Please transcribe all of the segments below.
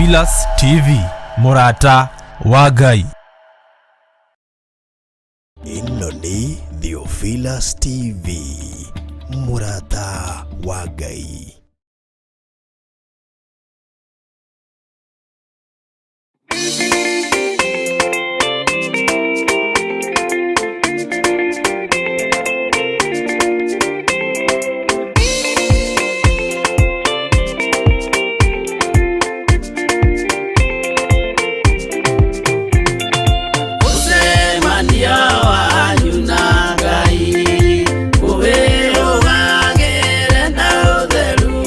Theophilus TV, mũrata wa Ngai. Ĩno nĩ Theophilus TV, mũrata wa Ngai. Mũcemanio wanyu na Ngai ũwĩrũgagĩre na ũtheru.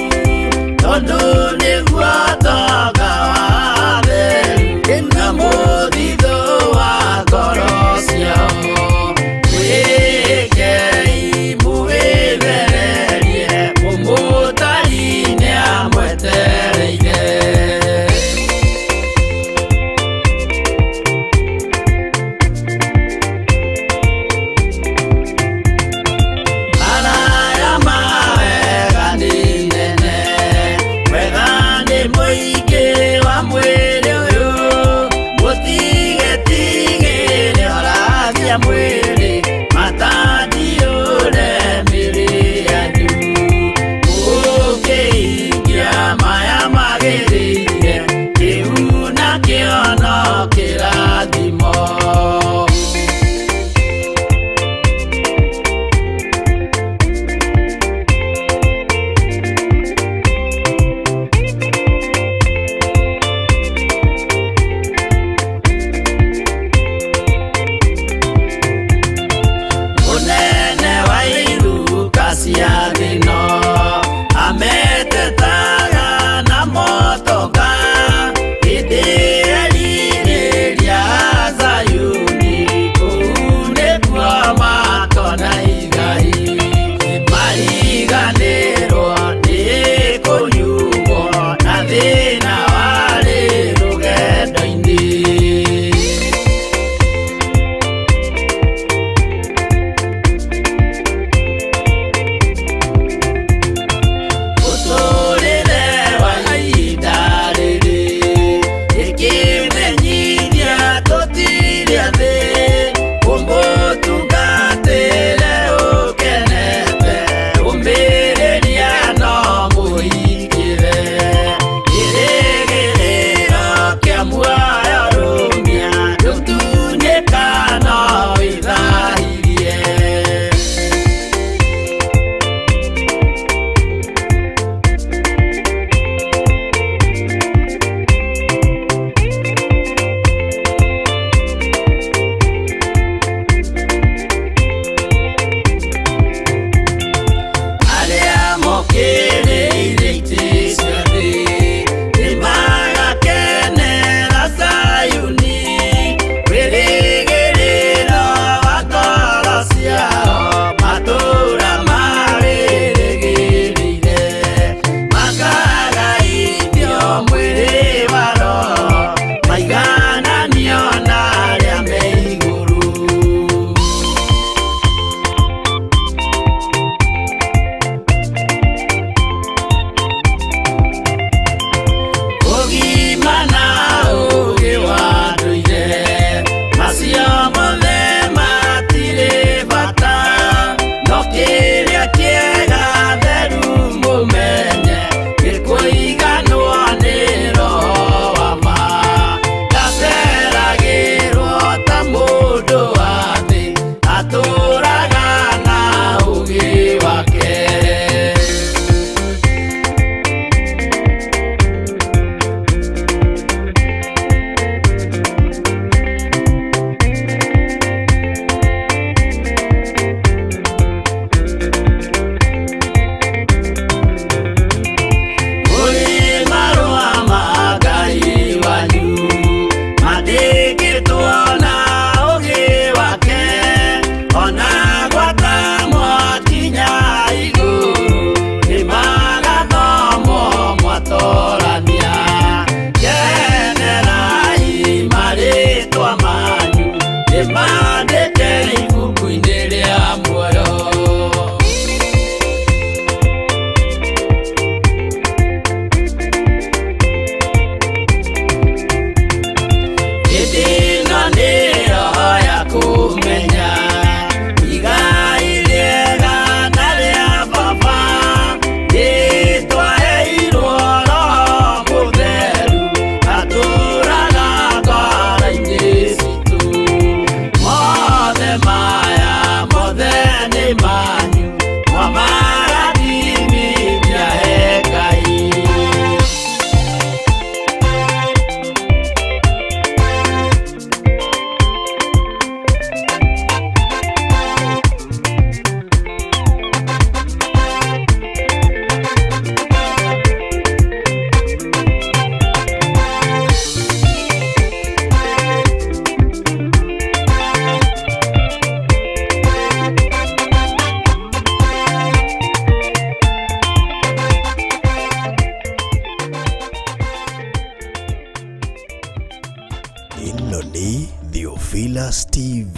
Theophilus TV,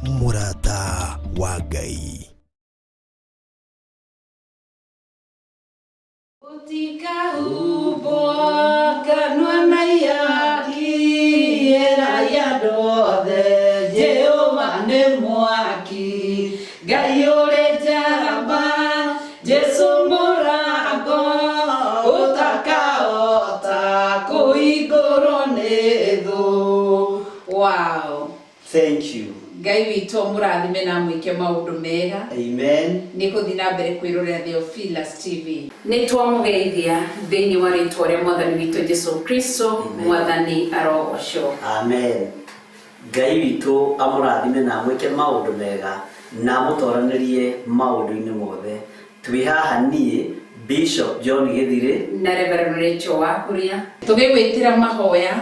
mũrata wa Ngai. Utikahumbwo kanua na ihaki ĩrai andũ othe Jehova nĩ mwaki Ngai ũrĩ njamba Jesũ mũrango ũtakahota kũhingũrwo nĩ thũ. Wow. Thank you. Ngai witũ mũrathime na mwĩke maũndũ mega. Amen. Nĩ gũthiĩ na mbere kwĩrorera Theophilus TV. Nĩ twamũgeithia thĩinĩ wa rĩtwa rĩa mwathani witũ Jesu Kristo, mwathani arogocwo. Amen. Ngai witũ amũrathime na amwĩke maũndũ mega na amũtoranĩrie maũndũ-inĩ mothe. Twĩ haha niĩ Bishop John Gĩthirĩ na Reverend Rachel Wakuria tũgĩgwĩtĩra mahoya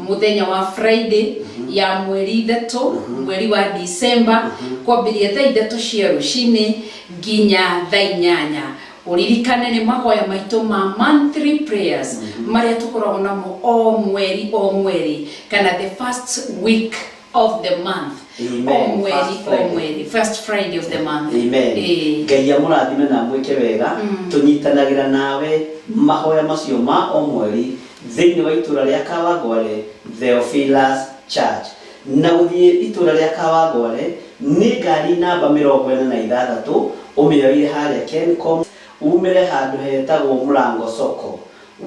mũthenya wa Friday ya mweri 3 mweri wa December kwambĩrĩria thaa 3 cia rũcinĩ nginya thaa 8. Ũririkane nĩ mahoya maitũ ma monthly prayers marĩa tũkoragwo namo o mweri o mweri kana the first week of the month. Amen. O mweri First o Friday. mweri, first Friday of the month. Amen. Ĩĩ. Ngai amũrathime na amwĩke wega. Tũnyitanagĩra nawe mahoya macio ma o mweri thĩinĩ wa itũra rĩa Kawangware Theophilus Church. Na gũthiĩ itũra rĩa Kawangware nĩ ngari namba 46 ũmĩoire harĩa Kencom umĩre handũ hetagwo Mũrango Soko.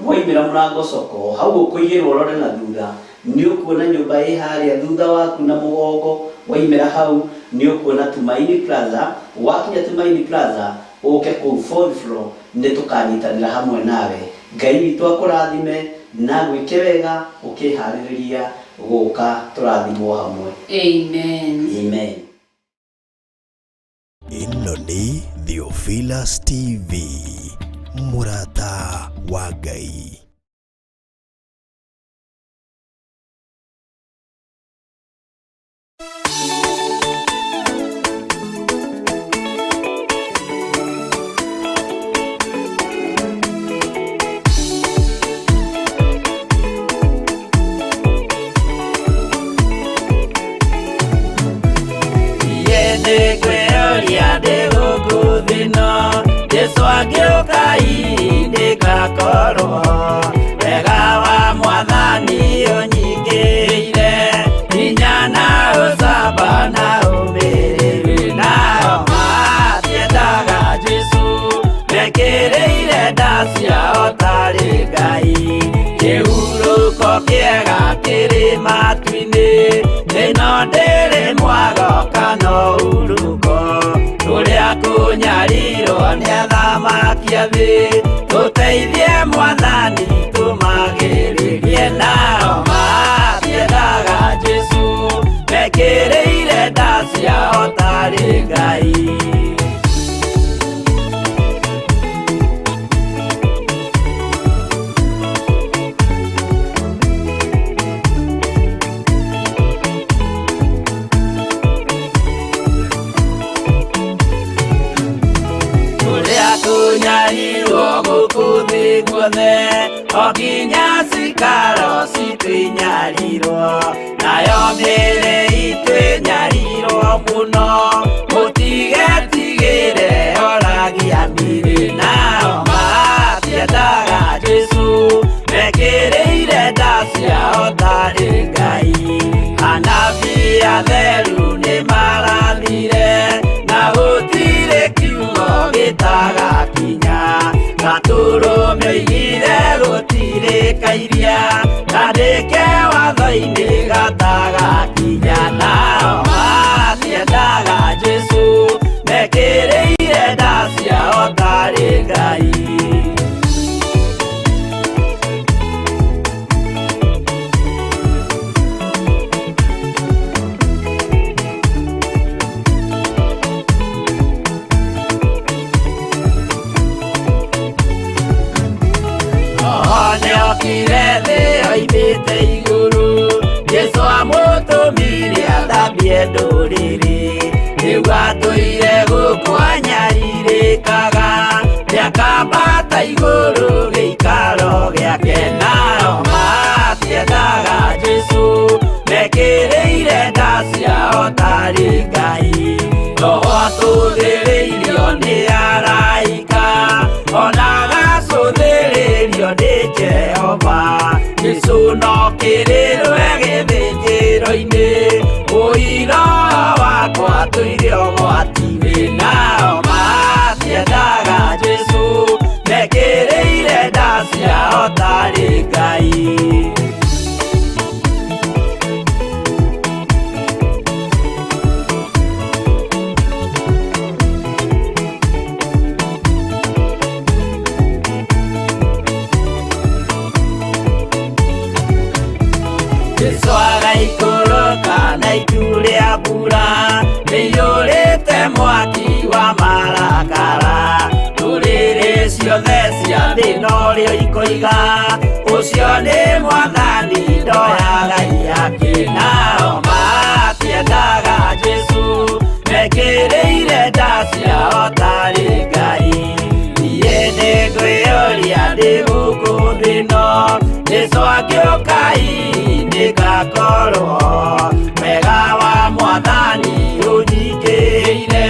Waimĩra Mũrango Soko hau ũkũigĩrwo ũrore na thutha nĩ ũkuona nyũmba ĩ harĩa thutha waku na mũgongo. Waimĩra hau nĩ ũkuona Tumaini Plaza. Wakinya Tumaini Plaza ũke kũu fourth floor nĩ tũkanyitanĩra hamwe nawe. Ngai witũ akũrathime na gwĩke wega ũkĩharĩrĩria gũka tũrathimwo hamwe. Amen. Amen. Ĩno nĩ Theophilus TV, mũrata wa Ngai. Nĩngwĩyũria ndĩ gũkũ thĩ ĩno Jesũ angĩũka hihi ndĩgakorwo wega wa mwathani ũnyingĩrĩire hinya na ũcamba na ũmĩrĩru nao matiendaga Jesũ mekĩrĩire nda ciao tarĩ Ngai kĩhurũko kĩega kĩrĩ matu-inĩ ĩno ndĩrĩ mwago kana ũhurũko tũrĩa kũnyarirwo nĩ athamaki a thĩ tũteithie mwathani tũmagĩrĩrie nao matiendaga Jesũ mekĩrĩire nda ciao tarĩ Ngai. Kũnyarirwo gũkũ thĩ guothe o nginya cikaro citũ inyarirwo nayo mĩĩrĩ itũ ĩnyarirwo mũno mũtigetigĩre oragia mĩĩrĩ nao matiendaga Jesũ mekĩrĩire nda ciao tarĩ Ngai anabii atheru nĩmarathire na gũtirĩ kiugo gĩtagakinya gatũrũme oigire gũtirĩ kairia kandĩke watho-inĩ gatagakinya nao matiendaga Jesũ mekĩrĩire nda ciao tarĩ Ngai. Nĩokire thĩ oimĩte igũrũ Jesũ amũtũmire athambie ndũrĩrĩ rĩu atũire gũkũ anyarirĩkaga nĩakambata igũrũ gĩikaro gĩake nao matiendaga Jesũ mekĩrĩire nda Acũthĩrĩirio nĩ araika ona agacũthĩrĩrio nĩ Jehova. Jesũ no kĩrĩrwe gĩthĩnjĩro-inĩ, ũira wakwa tũire ũgwati-inĩ. Nao matiendaga Jesũ, mekĩrĩire nda ciao tarĩ Ngai. Jesũ agaikũrũka na itu rĩa mbura rĩiyũrĩte mwaki wa marakara. Ndũrĩrĩ ciothe cia thĩ norĩo ikoiga, ũcio nĩ Mwathani ndoyaga iyake. Nao matiendaga Jesũ, mekĩrĩire nda ciao tarĩ Ngai. Niĩ nĩngwĩyũria ndĩ gũkũ thĩ ĩno, Jesũ angĩũka hihi nĩngakorwo. Wega wa Mwathani ũnyingĩrĩire,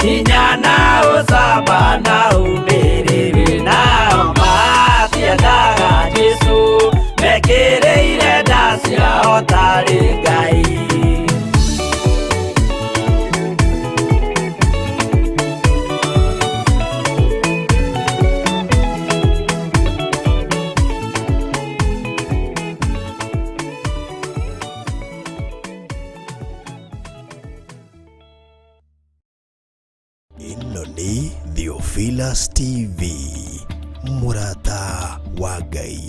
hinya na ũcamba na ũmĩrĩru. Nao matiendaga Jesũ, mekĩrĩire nda ciao tarĩ Ngai. Ĩno nĩ Theophilus TV, mũrata wa Ngai.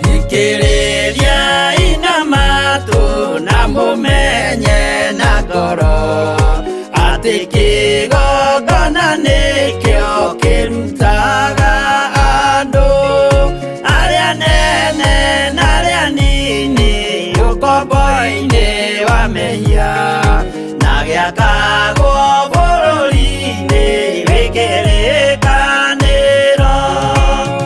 Thikĩrĩria ina matũ na mũmenye na ngoro atĩ kĩgongona nĩkĩo kĩrutaga andũ arĩa nene na arĩa nini ũkombo-inĩ wa mehia, na gĩakagwo bũrũri-inĩ wĩ kĩrĩkanĩro.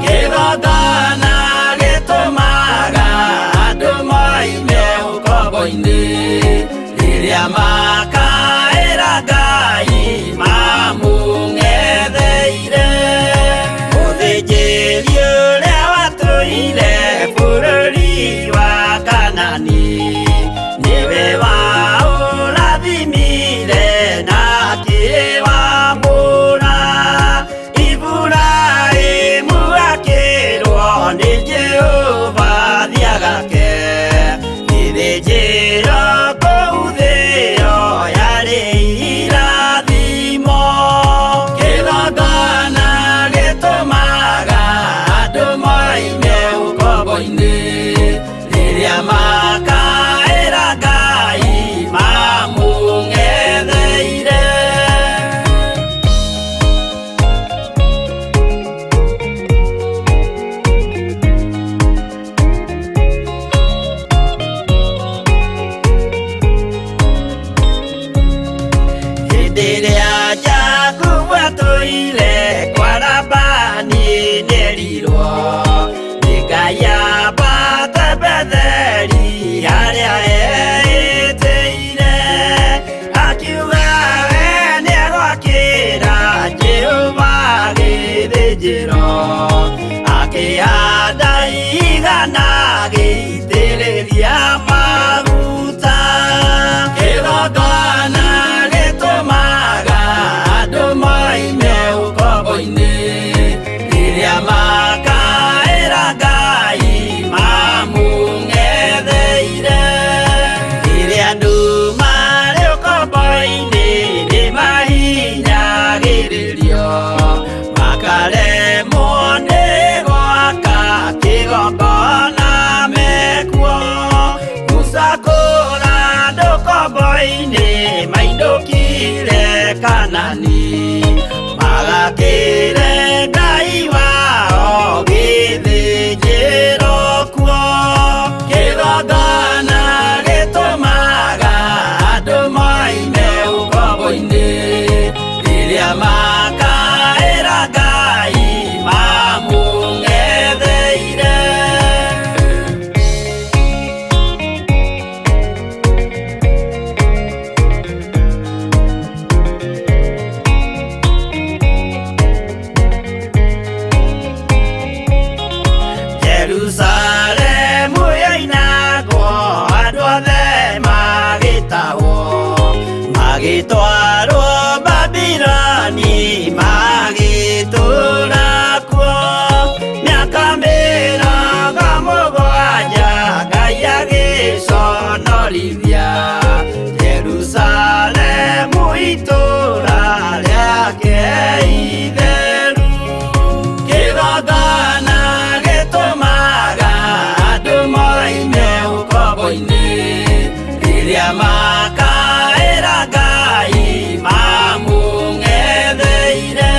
Kĩgongona gĩtũmaga andũ moime ũkombo-inĩ, rĩrĩa makaĩra Ngai mamũng'etheire. Mũthĩnjĩri ũrĩa watũire bũrũri wa Kanani, nĩwe waũrathimire na ũkombo-inĩ mainũkire Kanani magakĩre Ngai wao gĩthĩnjĩro kuo kĩgongona gĩtũmaga andũ moime ũkombo-inĩ rĩrĩa makaĩra Ngai mamũng'etheire. Jerusalemu yoinagwo andũ othe magĩtahwo magĩtwarwo Babiloni magĩtũũra kuo mĩaka 70 Ngai agĩconorithia Jerusalemu itũũra rĩake itheru kĩgongona gĩtũmaga andũ moime ũkombo-inĩ rĩrĩa makaĩra Ngai mamũng'etheire.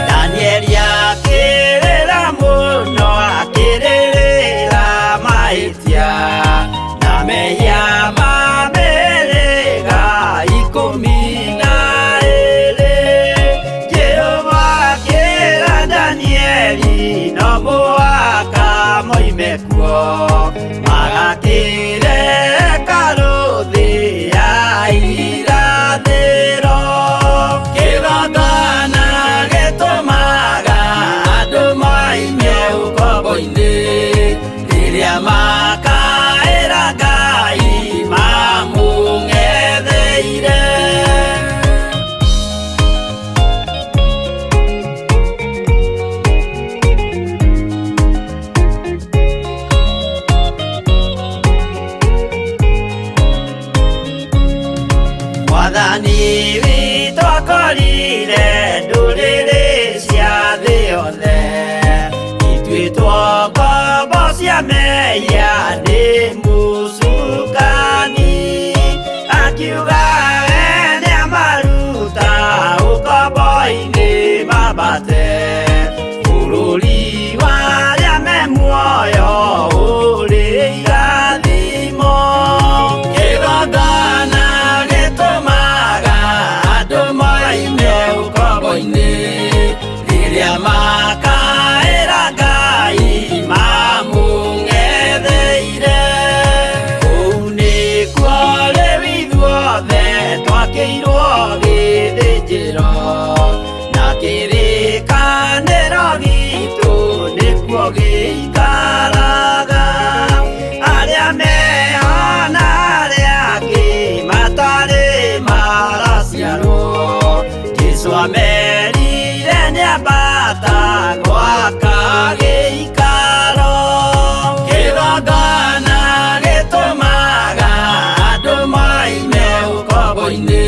Danieli akĩrĩra mũno akĩrĩrĩra mahĩtia na mehia ma mĩhĩrĩga 12. Jehova akĩra Danieli no mũhaka moime kuo magakĩre hekarũ thĩ ya irathĩro. Kĩgongona gĩtũmaga andũ moime ũkombo-inĩ rĩrĩa makaĩra Ngai mamũng'etheire. Mwathani witũ akorire ndũrĩrĩ cia thĩ yothe ituĩtwo ngombo cia mehia nĩ mũcukani akiuga we nĩamaruta ũkombo-inĩ mambate bũrũri wa arĩa me muoyo ũrĩ irathimo. Kĩgongona gĩtũmaga andũ moime ũkombo-inĩ rĩrĩa makaĩra Ngai mamũng'etheire. Kũu nĩkuo rĩu ithuothe twakĩirwo gĩthĩnjĩro na kĩrĩkanĩro gitũ nĩkuo gĩikaraga arĩa meho na arĩa angĩ matarĩ maraciarwo Jesũ amerire nĩambata gwaka gĩikaro. Kĩgongona gĩtũmaga andũ moime ũkombo-inĩ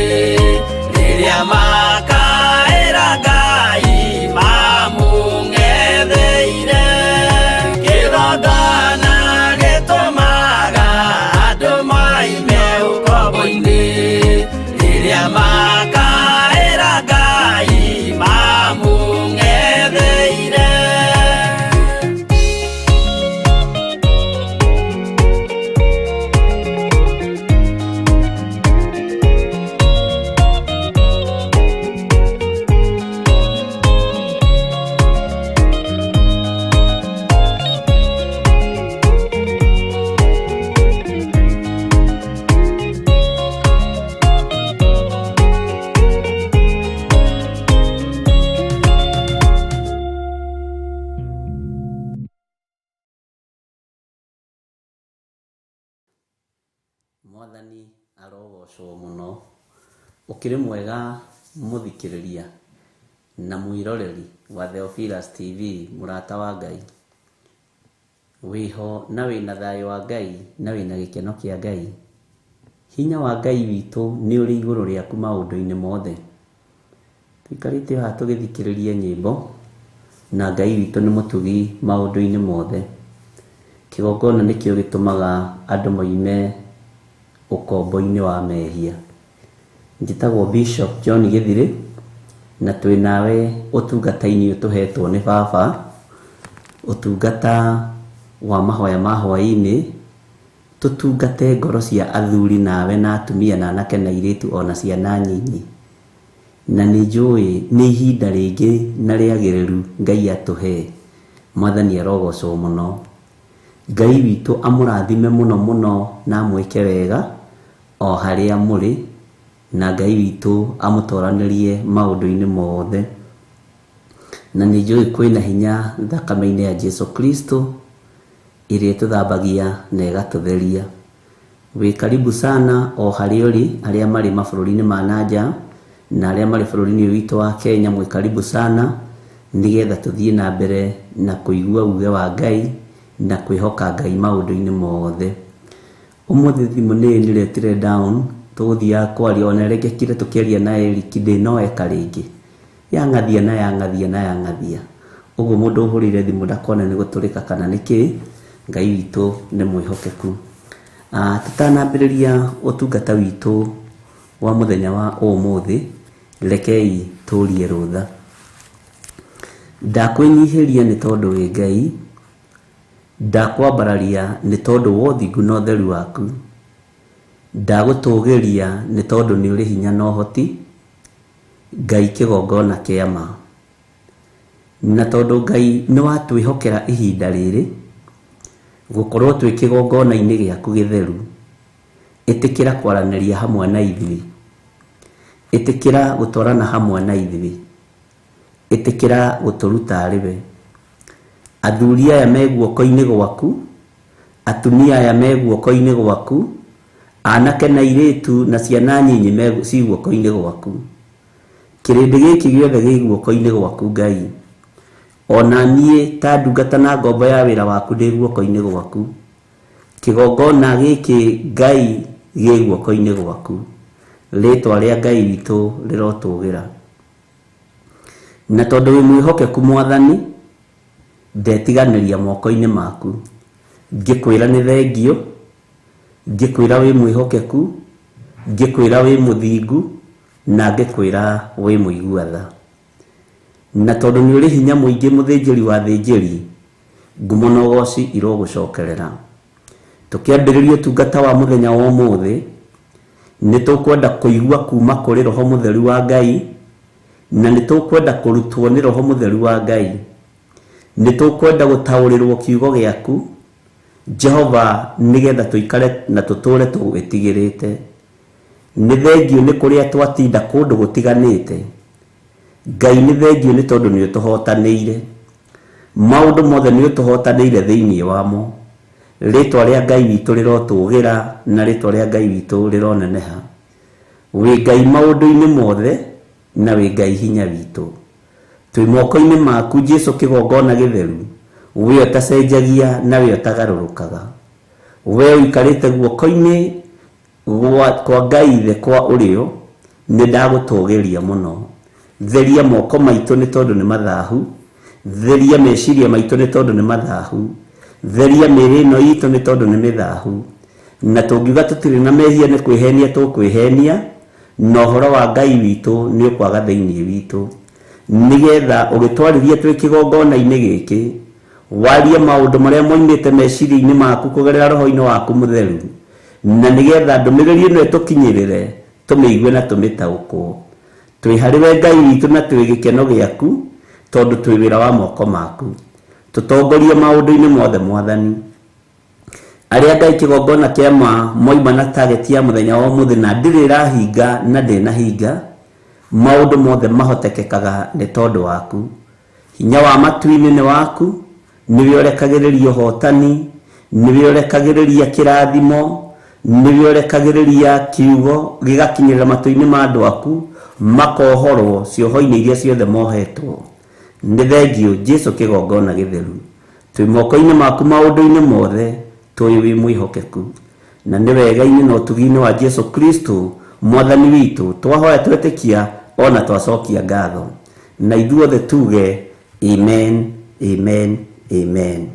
rĩrĩa makaĩra Ngai mamũng'etheire. Kĩgongona gĩtũmaga andũ moime ũkombo-inĩ rĩrĩa makaĩra Ngai mamũng'etheire. Mwathani arogocwo mũno. Ũkĩrĩ mwega mũthikĩrĩria na mwĩroreri wa Theophilus TV mũrata wa Ngai. Wĩho na wĩna thayũ wa Ngai na wĩna gĩkeno kĩa Ngai. Hinya wa Ngai witũ nĩ ũrĩ igũrũ rĩaku maũndũ-inĩ mothe. Tũikarĩte haha tũgĩthikĩrĩria nyĩmbo na Ngai witũ nĩ mũtugi maũndũ-inĩ mothe. Kĩgongona nĩkĩo gĩtũmaga andũ moime ũkombo-inĩ wa mehia. Njĩtagwo Bishop John Gĩthirĩ na twĩ nawe ũtungata-inĩ ũyũ tũhetwo nĩ baba, ũtungata wa mahoya ma hwaĩ-inĩ, tũtungate ngoro cia athuri nawe na atumia na anake na airĩtu ona ciana nyinyi. Na nĩ njũĩ nĩ ihinda rĩngĩ na rĩagĩrĩru Ngai atũhe. Mwathani arogocwo mũno. Ngai witũ amũrathime mũno mũno na amwĩke wega o harĩa mũrĩ, na Ngai witũ amũtoranĩrie maũndũ-inĩ mothe. Na nĩ njũĩ kwĩna hinya thakame-inĩ ya Jesu Kristo ĩrĩa ĩtũthambagia na ĩgatũtheria. Wĩ karibu sana o harĩa ũrĩ, arĩa marĩ mabũrũri-inĩ ma na nja na arĩa marĩ bũrũri-inĩ ũyũ witũ wa Kenya, mwĩ karibu sana nĩgetha tũthiĩ na mbere na kũigua uge wa Ngai na kwĩhoka Ngai maũndũ-inĩ mothe. Ũmũthĩ thimũ nĩ ĩniretire down, tũgũthiaga kwaria ona ĩrekekire tũkĩaria na Eric ndĩnoeka rĩngĩ. Yang'athia na yang'athia na yang'athia. Ũguo mũndũ ũhũrĩire thimũ ndakona nĩ gũtũrĩka kana nĩ kĩ, Ngai witũ nĩ mwĩhokeku. Tũtanambĩrĩria ũtungata witũ wa mũthenya wa ũmũthĩ, rekei tũrie rũtha. Ndakwĩnyihĩria nĩ tondũ wĩ Ngai, ndakwambararia nĩ tondũ wa ũthingu na ũtheru waku, ndagũtũgĩria nĩ tondũ nĩ ũrĩ hinya na ũhoti, Ngai kĩgongona kĩa ma. Na tondũ Ngai nĩ watwĩhokera ihinda rĩrĩ, gũkorwo twĩ kĩgongona-inĩ gĩaku gĩtheru, ĩtĩkĩra kwaranĩria hamwe na ithuĩ, ĩtĩkĩra gũtwarana hamwe na ithuĩ, ĩtĩkĩra gũtũruta arĩ we. Athuri aya me guoko-inĩ gwaku, atumia aya me guoko-inĩ gwaku, anake na airĩtu na ciana nyinyi me ci guoko-inĩ gwaku. Kĩrĩndĩ gĩkĩ gĩothe gĩ guoko-inĩ gwaku Ngai. Ona niĩ ta ndungata na ngombo ya wĩra waku ndĩ guoko-inĩ gwaku. Kĩgongona gĩkĩ Ngai gĩ guoko-inĩ gwaku. Rĩtwa rĩa Ngai witũ rĩrotũgĩra. Na tondũ wĩ mwĩhokeku Mwathani, ndetiganĩria moko-inĩ maku. Ngĩkwĩra nĩ thengio, ngĩkwĩra wĩ mwĩhokeku, ngĩkwĩra wĩ mũthingu, na ngĩkwĩra wĩ mũigua tha. Na tondũ nĩ ũrĩ hinya mũingĩ mũthĩnjĩri wa thĩnjĩri, ngumo na ũgoci irogũcokerera. Tũkĩambĩrĩria ũtungata wa mũthenya wa ũmũthĩ, nĩ tũkwenda kũigua kuma kũrĩ Roho Mũtheru wa Ngai, na nĩ tũkwenda kũrutwo nĩ Roho Mũtheru wa Ngai. Nĩ tũkwenda gũtaũrĩrwo kiugo gĩaku, Jehova, nĩgetha tũikare na tũtũre tũgwĩtigĩrĩte. Nĩ thengio nĩ kũrĩa twatinda kũndũ gũtiganĩte. Ngai nĩ thengio nĩ tondũ nĩ ũtũhotanĩire. Maũndũ mothe nĩ ũtũhotanĩire thĩinĩ wamo. Rĩtwa rĩa Ngai witũ rĩrotũgĩra na rĩtwa rĩa Ngai witũ rĩroneneha. Wĩ Ngai maũndũ-inĩ mothe na wĩ Ngai hinya witũ. Twĩ moko-inĩ maku Jesu kĩgongona gĩtheru, we ũtacenjagia na we ũtagarũrũkaga. We ũikarĩte guoko-inĩ kwa Ngai Ithe kwa ũrĩo, nĩ ndagũtũgĩria mũno. Theria moko maitũ nĩ tondũ nĩ mathahu, theria meciria maitũ nĩ tondũ nĩ mathahu, theria mĩĩrĩ ĩno itũ nĩ tondũ nĩ mĩthahu. Na tũngiuga tũtirĩ na mehia nĩ kwĩhenia tũkwĩhenia, na ũhoro wa Ngai witũ nĩ ũkwaga thĩinĩ witũ. Nĩgetha ũgĩtwarĩrie twĩ kĩgongona-inĩ gĩkĩ, warie maũndũ marĩa moimĩte meciria-inĩ maku kũgerera roho-inĩ waku mũtheru, na nĩgetha ndũmĩrĩri ĩno ĩtũkinyĩrĩre, tũmĩigue na tũmĩtaũkwo. Twĩ harĩ we Ngai witũ na twĩ gĩkeno gĩaku, tondũ twĩ wĩra wa moko maku. Tũtongorie maũndũ-inĩ mothe Mwathani. Arĩa Ngai kĩgongona kĩa ma moima na target ya mũthenya wa ũmũthĩ na ndirĩ ĩrahinga na ndĩnahinga, maũndũ mothe mahotekekaga nĩ tondũ waku. Hinya wa matu-inĩ nĩ waku, nĩwe ũrekagĩrĩria ũhotani, nĩwe ũrekagĩrĩria kĩrathimo, nĩwe ũrekagĩrĩria kiugo gĩgakinyĩrĩra matũ-inĩ ma andũ aku, makohorwo cioho-inĩ iria ciothe mohetwo. Nĩ thengio Jesu kĩgongona gĩtheru. Twĩ moko-inĩ maku maũndũ-inĩ mothe, tũĩ wĩ mwĩhokeku. Na nĩ wega-inĩ na ũtugi-inĩ wa Jesu Kristo Mwathani witũ, twahoya twetĩkia ona twacokia ngatho. Na ithuothe tuge amen, amen, amen.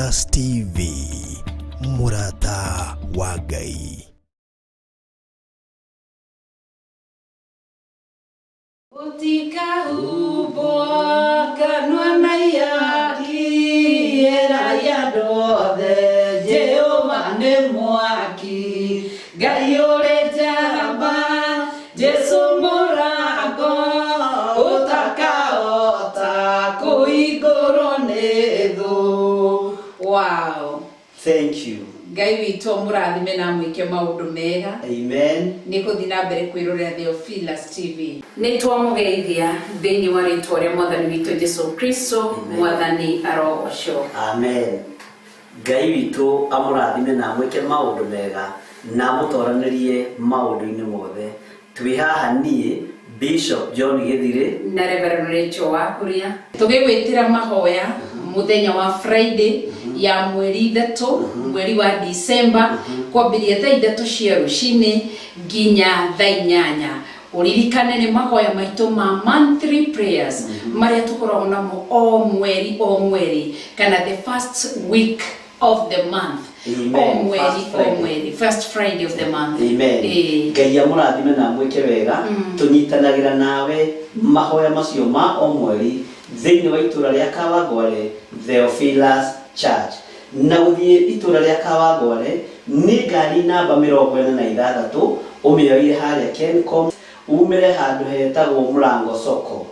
Theophilus TV, mũrata wa Ngai. Utikahumbwo kanua na ihaki ĩra andũ othe Jehova nĩ mwaki Ngai ũrĩ njamba Jesũ mũrango ũtakahota kũhingũrwo nĩ thũ. Wow. Thank you. Ngai witũ amũrathime na amwĩke maũndũ mega. Amen. Nĩ gũthiĩ na mbere kwĩrorera Theophilus TV. Nĩ twamũgeithia thĩinĩ wa rĩtwa rĩa mwathani witũ Jesu Kristo, mwathani arogocwo. Amen. Ngai witũ amũrathime na amwĩke maũndũ mega na amũtoranĩrie maũndũ-inĩ mothe. Twĩ haha niĩ Bishop John Gĩthirĩ na Reverend Rachel Wakuria tũgĩgwĩtĩra mahoya mũthenya wa Friday ya mweri 3 mweri wa December kwambĩrĩria thaa 3 cia rũcinĩ nginya thaa 8. Ũririkane nĩ mahoya maitũ ma monthly prayers marĩa tũkoragwo namo o mweri o mweri kana the first week of the month. Amen. O mweri First o Friday. mweri, first Friday of the month. Amen. Ĩĩ. Ngai amũrathime na amwĩke wega. Tũnyitanagĩra nawe mahoya macio ma o mweri thĩinĩ wa itũra rĩa Kawangware Theophilus Church. Na gũthiĩ itũra rĩa Kawangware nĩ ngari namba 46 ũmĩoire harĩa Kencom umĩre handũ hetagwo Mũrango Soko.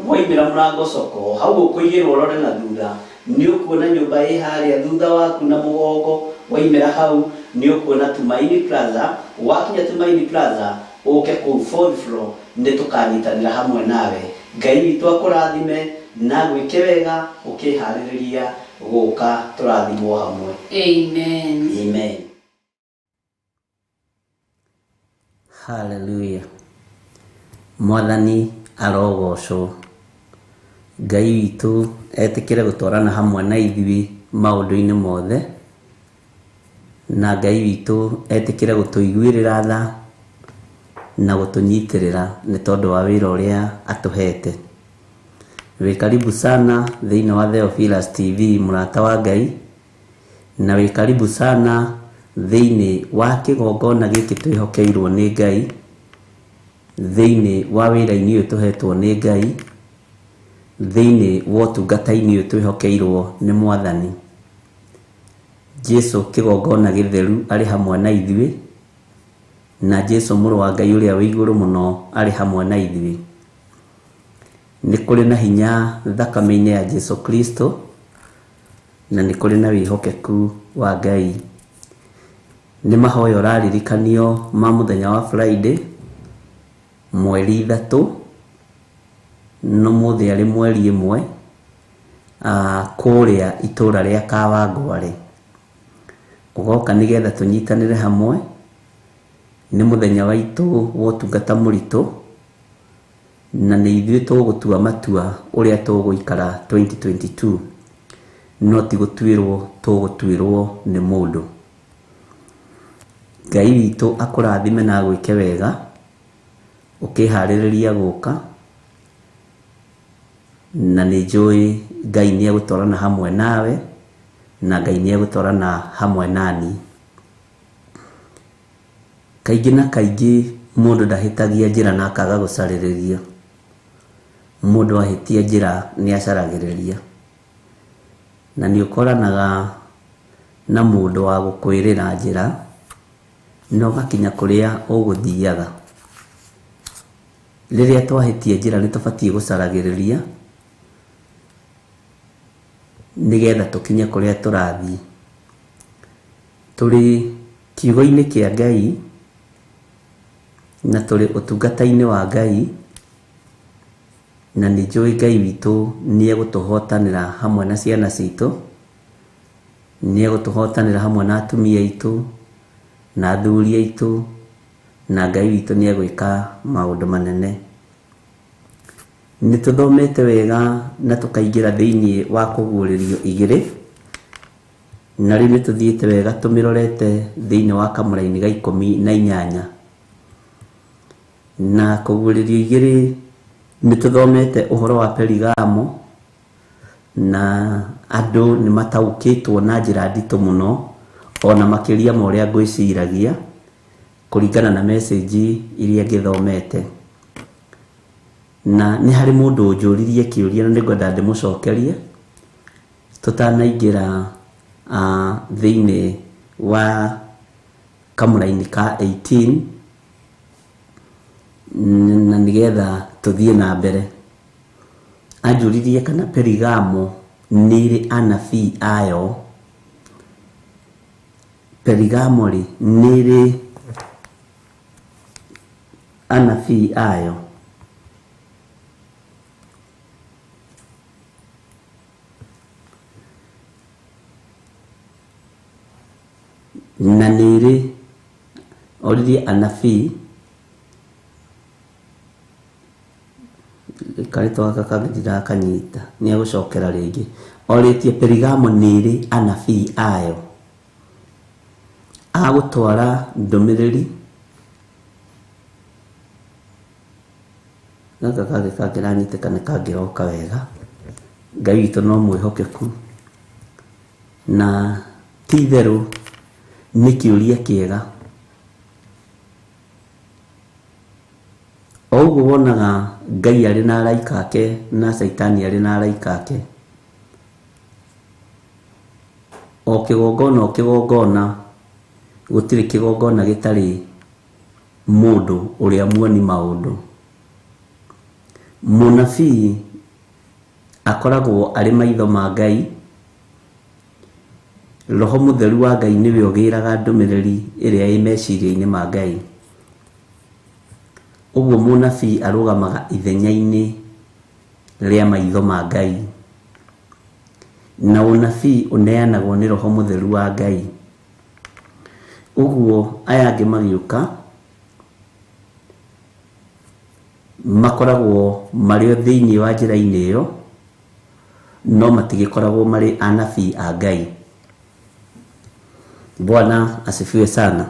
Waimĩra Mũrango Soko hau ũkũigĩrwo ũrore na thutha nĩ ũkuona nyũmba ĩ harĩa thutha waku na mũgongo. Waimĩra hau nĩ ũkuona Tumaini Plaza. Wakinya Tumaini Plaza ũke kũu fourth floor nĩ tũkanyitanĩra hamwe nawe. Ngai witũ akũrathime na gwĩke wega ũkĩharĩrĩria gũka tũrathimwo hamwe. Amen. Amen. Hallelujah. Mwathani arogocwo. Ngai witũ etĩkĩre gũtwarana hamwe na ithuĩ maũndũ-inĩ mothe, na Ngai witũ etĩkĩre gũtũiguĩrĩra tha na gũtũnyitĩrĩra nĩ tondũ wa wĩra ũrĩa atũhete. Wĩ karibu sana thĩinĩ wa Theophilus TV mũrata wa Ngai, na wĩ karibu sana thĩinĩ wa kĩgongona gĩkĩ twĩhokeirwo nĩ Ngai, thĩinĩ wa wĩra-inĩ ũyũ tũhetwo nĩ Ngai, thĩinĩ wa ũtungata-inĩ ũyũ twĩhokeirwo nĩ Mwathani. Jesu kĩgongona gĩtheru arĩ hamwe na ithuĩ, na Jesu mũrũ wa Ngai ũrĩa wĩ igũrũ mũno arĩ hamwe na ithuĩ. Nĩ kũrĩ na hinya thakame-inĩ ya Jesu Kristo, na nĩ kũrĩ na wĩhokeku wa Ngai. Nĩ mahoya ũraririkanio ma mũthenya wa Friday mweri 3 no mũthĩ arĩ mweri 1 kũrĩa itũra rĩa Kawangware. Ũgoka nĩgetha tũnyitanĩre hamwe. Nĩ mũthenya waitũ wa ũtungata mũritũ, na nĩ ithuĩ tũgũtua matua ũrĩa tũgũikara 2022, no ti gũtuĩrwo tũgũtuĩrwo nĩ mũndũ. Ngai witũ akũrathime na agwĩke wega ũkĩharĩrĩria gũka, na nĩ njũĩ Ngai nĩ egũtwarana hamwe nawe, na Ngai nĩ egũtwarana hamwe nani. Kaingĩ na kaingĩ mũndũ ndahĩtagia njĩra na akaga gũcarĩrĩria. Mũndũ ahĩtia njĩra nĩ acaragĩrĩria, na nĩ ũkoranaga na mũndũ wa gũkwĩrĩra njĩra na ũgakinya kũrĩa ũgũthiaga. Rĩrĩa twahĩtia njĩra nĩ tũbatiĩ gũcaragĩrĩria nĩgetha tũkinye kũrĩa tũrathiĩ. Tũrĩ kiugo-inĩ kĩa Ngai na tũrĩ ũtungata-inĩ wa Ngai, na nĩ njũĩ Ngai witũ nĩ egũtũhotanĩra hamwe na ciana citũ, nĩ egũtũhotanĩra hamwe na atumia aitũ na athuri aitũ, na Ngai witũ nĩ egwĩka maũndũ manene. Nĩ tũthomete wega na tũkaingĩra thĩinĩ wa kũguũrĩrio 2, na rĩu nĩ tũthiĩte wega tũmĩrorete thĩinĩ wa kamũraini ga 18. Na kũguũrĩrio 2 nĩ tũthomete ũhoro wa Perigamo, Na andũ nĩ mataũkĩtwo na njĩra nditũ mũno ona makĩria ma ũrĩa ngwĩciragia kũringana na message iria ngĩthomete. Na nĩ harĩ mũndũ ũnjũririe kĩũria na nĩngwenda ndĩmũcokerie tũtanaingĩra thĩinĩ wa kamũraini ka 18 na nĩgetha tũthiĩ na mbere. Anjũririe kana Perigamo nĩ ĩrĩ anabii ayo. Perigamo rĩ nĩ ĩrĩ anabii ayo. Na nĩ ĩrĩ oririe anabii karĩtwa gaka kangĩ ndirakanyita nĩ egũcokera rĩngĩ. Orĩtie Perigamo nĩ ĩrĩ anabii ayo agũtwara ndũmĩrĩri gaka kangĩ kangĩranyitĩka nĩ kangĩroka wega. Ngai witũ no mwĩhokeku na ti itherũ nĩ kĩũria kĩega. O ũguo wonaga Ngai arĩ na araika ake na Caitani arĩ na araika ake, o kĩgongona o kĩgongona gũtirĩ kĩgongona gĩtarĩ mũndũ ũrĩa muoni maũndũ. Mũnabii akoragwo arĩ maitho ma Ngai. Roho mũtheru wa Ngai nĩwe ũgĩraga ndũmĩrĩri ĩrĩa ĩ meciria-inĩ ma Ngai. Ũguo mũnabii arũgamaga ithenya-inĩ rĩa maitho ma Ngai, na ũnabii ũneanagwo nĩ Roho mũtheru wa Ngai. Ũguo aya angĩ magĩũka makoragwo marĩ o thĩinĩ wa njĩra-inĩ ĩyo, no matigĩkoragwo marĩ anabii a Ngai. Bwana asifiwe sana.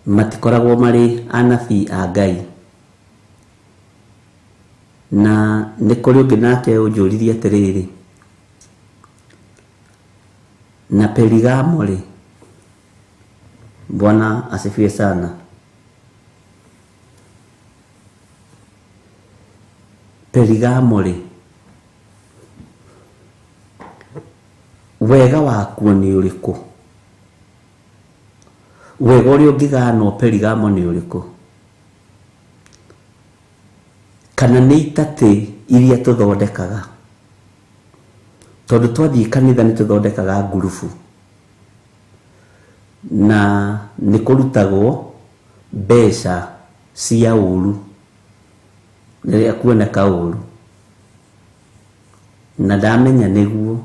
Matikoragwo marĩ anabii a Ngai. Na nĩ kũrĩ ũngĩ nake ũnjũririe atĩrĩrĩ, na Perigamo rĩ, Bwana asifiwe sana, Perigamo rĩ wega wakuo nĩ ũrĩkũ? Wega ũrĩa ũngĩganwo Perigamo nĩ ũrĩkũ? Kana nĩ itatĩ iria tũthondekaga? Tondũ twathiĩ kanitha nĩ tũthondekaga ngurubu na nĩ kũrutagwo mbeca cia ũru rĩrĩa kuoneka ũru, na ndamenya nĩguo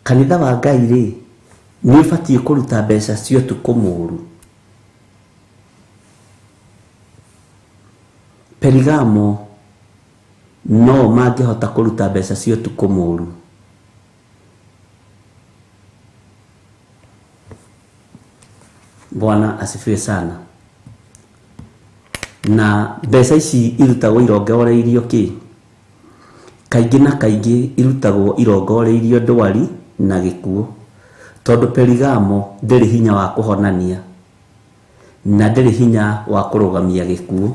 kanitha wa Ngai rĩ nĩ ũbatiĩ kũruta mbeca cia ũtukũ mũru. Perigamo no mangĩhota kũruta mbeca cia ũtukũ mũru. Bwana asifiwe sana. Na mbeca ici irutagwo irongoreirio kĩ? Kaingĩ na kaingĩ irutagwo irongoreirio ndwari na gĩkuũ, tondũ Perigamo ndĩrĩ hinya wa kũhonania na ndĩrĩ hinya wa kũrũgamia gĩkuũ.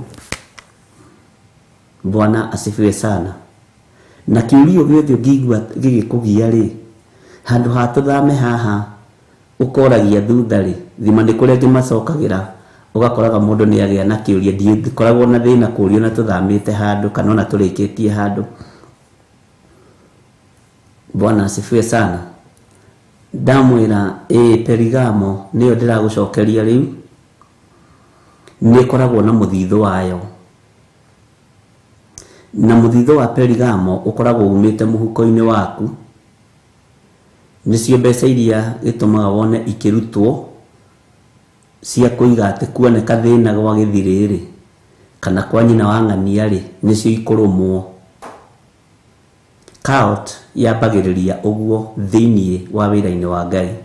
Bwana asifiwe sana. Na kĩũria gĩothe ũngĩigua gĩgĩkũgia rĩ, handũ ha tũthame haha ũkoragia thutha rĩ, thima nĩ kũrĩa angĩ macokagĩra, ũgakoraga mũndũ nĩ agĩa na kĩũria. Ndikoragwo na thĩna kũũrio na tũthamĩte handũ kana ona tũrĩkĩtie handũ. Bwana asifiwe sana. Ndamwĩra ĩĩ, Perigamo nĩyo ndĩragũcokeria rĩu, nĩ ĩkoragwo na mũthithũ wayo, na mũthithũ wa Perigamo ũkoragwo umĩte mũhuko-inĩ waku. Nĩcio mbeca iria gĩtũmaga wone ikĩrutwo cia kũiga atĩ kuoneka thĩna gwa gĩthirĩ rĩ, kana kwa nyina wa ng'ania rĩ, nĩcio ikũrũmwo. Cult yambagĩrĩria ũguo thĩinĩ wa wĩra-inĩ wa Ngai.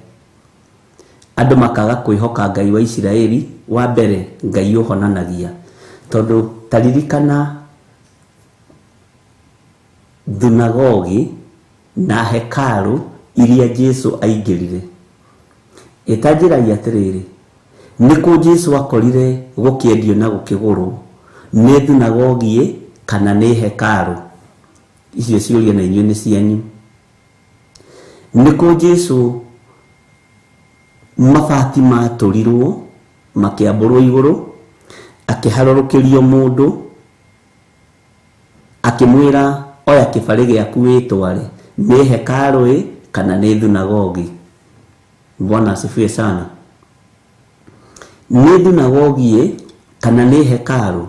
Andũ makaga kwĩhoka Ngai wa Isiraeli. Wa mbere Ngai ũhonanagia, tondũ taririkana Thunagogi na hekaru iria Jesu aingĩrire. Ĩtanjĩragia atĩrĩrĩ, nĩkũ Jesu akorire gũkĩendio na gũkĩgũrwo? Nĩ thunagogi kana nĩ hekaru? Icio ciũria na inyuĩ nĩ cianyu. Nĩkũ Jesu mabati matũrirwo makĩambũrwo igũrũ, akĩharũrũkĩrio mũndũ, akĩmwĩra oya kĩbarĩ gĩaku wĩtware, nĩ hekaru ĩ kana nĩ thunagogi? Bwana asifiwe sana. Nĩ thunagogi ĩ kana nĩ hekaru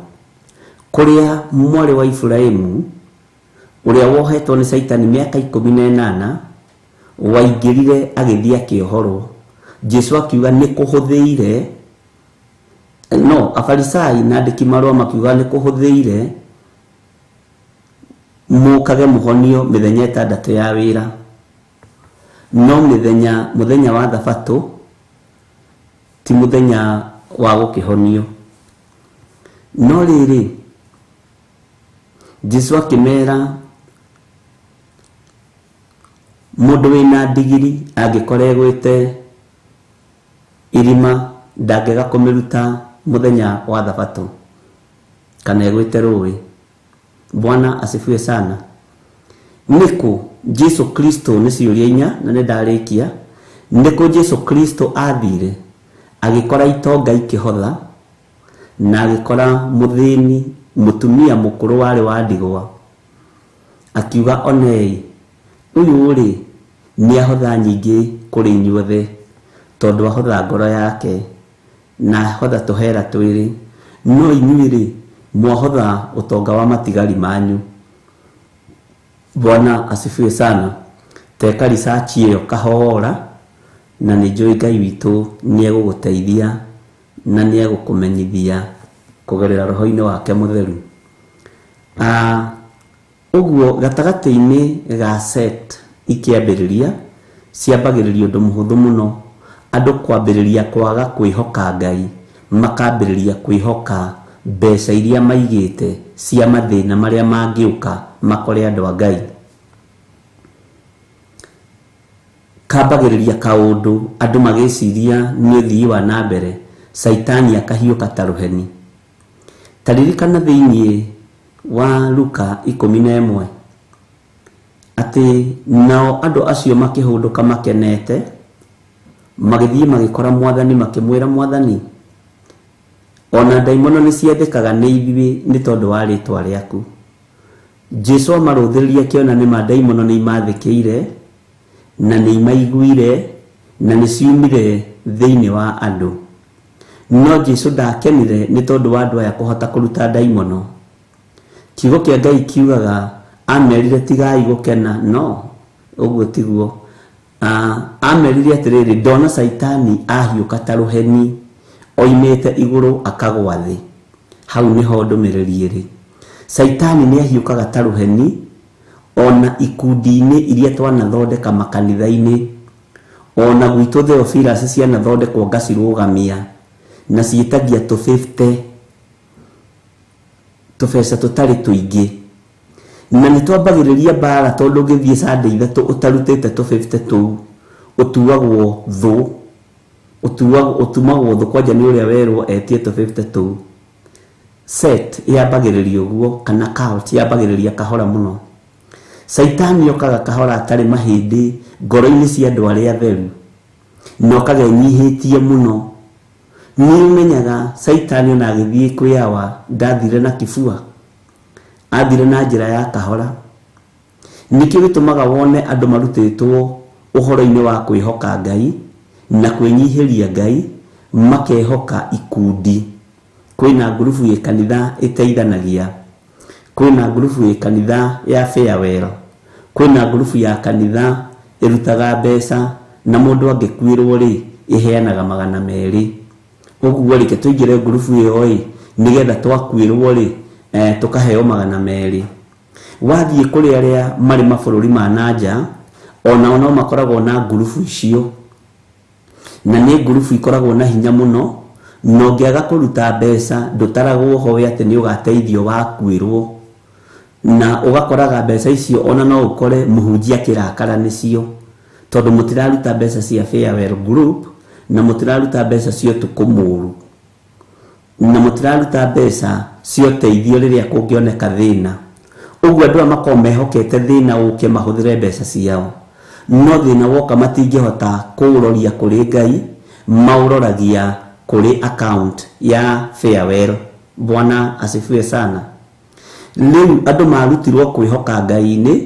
kũrĩa mwarĩ wa Iburahĩmu ũrĩa wohetwo nĩ Caitani mĩaka 18 waingĩrire agĩthiĩ akĩohorwo. Jesu akiuga nĩ kũhũthĩire, no Afarisai na andĩki marũa makiuga nĩ kũhũthĩire mũkage mũhonio mĩthenya 6 ya wĩra, no mũthenya wa thabatũ ti mũthenya wa gũkĩhonio. No rĩrĩ, Jesu akĩmera mũndũ wĩna ndigiri angĩkorwo egwĩte irima ndangĩaga kũmĩruta mũthenya wa thabatũ kana egwĩte rũĩ. Bwana asifiwe sana. Nĩkũ Jesu Kristo, nĩ ciũria inya na nĩ ndarĩkia. Nĩkũ Jesu Kristo athire agĩkora itonga ikĩhotha na agĩkora mũthĩni mũtumia mũkũrũ warĩ wa ndigwa, akiuga onei ũyũ rĩ nĩ ahotha nyingĩ kũrĩ inyuothe, tondũ ahotha ngoro yake na ahotha tũhera twĩrĩ, no inyuĩ rĩ mwahotha ũtonga wa matigari manyu. Bwana asifiwe sana. Teka research ĩyo kahora, na nĩ njũĩ Ngai witũ nĩ egũgũteithia na nĩ egũkũmenyithia kũgerera roho-inĩ wake mũtheru. Ũguo gatagatĩ-inĩ ga sect ikĩambĩrĩria, ciambagĩrĩria ũndũ mũhũthũ mũno, andũ kwambĩrĩria kwaga kwĩhoka Ngai, makambĩrĩria kwĩhoka mbeca iria maigĩte cia mathĩna marĩa mangĩũka makore andũ a Ngai. Kambagĩrĩria kaũndũ andũ magĩciria nĩ ũthii wa na mbere, Caitani akahiũka ta rũheni. Ta ririkana thĩinĩ wa Luka 11 atĩ nao andũ acio makĩhũndũka makenete, magĩthiĩ magĩkora Mwathani, makĩmwĩra Mwathani, ona ndaimono nĩ ciathĩkaga nĩ ithuĩ nĩ tondũ wa rĩtwa rĩaku. Jesu amarũthĩrĩria akĩona nĩ ma ndaimono nĩ imathĩkĩire na nĩ imaiguire na nĩ ciumire thĩinĩ wa andũ. No Jesu ndakenire nĩ tondũ wa andũ aya kũhota kũruta ndaimono. Kiugo kĩa Ngai kiugaga amerire tigai gũkena, no ũguo tiguo. Amerire atĩrĩrĩ, ndona Caitani ahiũka ta rũheni oimĩte igũrũ akagwa thĩ. Hau nĩho ndũmĩrĩri ĩrĩ. Caitani nĩ ahiũkaga ta rũheni ona ikundi-inĩ iria twanathondeka makanitha-inĩ, ona gwitũ Theophilus cianathondekwo ngacirũgamia na ciĩtagia tũ 50 tũbeca tũtarĩ tũingĩ, na nĩ twambagĩrĩria mbara tondũ ũngĩthiĩ Sunday ithatũ ũtarutĩte tũ 50 tũu ũtuagwo thũ, ũtumagwo thũ kwanja nĩ ũrĩa werwo etie tũ 50 tũu. Set yambagĩrĩria ũguo, kana cult yambagĩrĩria kahora mũno. Caitani okaga kahora atarĩ mahĩndĩ ngoro-inĩ cia andũ arĩa atheru, na okaga enyihĩtie mũno. Nĩ ũmenyaga Caitani ona agĩthiĩ kwĩ Awa ndathire na kibua, athire na njĩra ya kahora. Nĩkĩo gĩtũmaga wone andũ marutĩtwo ũhoro-inĩ wa kwĩhoka Ngai na kwĩnyihĩria Ngai, makehoka ikundi. Kwĩna ngurubu ĩ kanitha ĩteithanagia, kwĩna ngurubu ĩ kanitha ya farewell, kwĩna ngurubu ya kanitha ĩrutaga mbeca na mũndũ angĩkuĩrwo rĩ ĩheanaga 200. Ũguo rĩ, tũingĩre ngurubu ĩyo ĩ nĩgetha twakuĩrwo rĩ tũkaheo 200. Wathiĩ kũrĩ arĩa marĩ mabũrũri ma nanja, onao no makoragwo na ngurubu icio, na nĩ ngurubu ikoragwo na hinya mũno, na ũngĩaga kũruta mbeca ndũtaragwo ho we atĩ nĩ ũgateithio wakuĩrwo. Na ũgakoraga mbeca icio ona no ũkore mũhunjia kĩrakara nĩcio, tondũ mũtiraruta mbeca cia farewell group, na mũtiraruta mbeca cia ũtukũ mũũru, na mũtiraruta mbeca cia ũteithio rĩrĩa kũngĩoneka thĩna. Ũguo andũ aya makoragwo mehokete thĩna ũke mahũthĩre mbeca ciao, no thĩna woka matingĩhota kũũroria kũrĩ Ngai, maũroragia kũrĩ account ya farewell. Bwana asifiwe sana. Rĩu andũ marutirwo kwĩhoka Ngai-inĩ,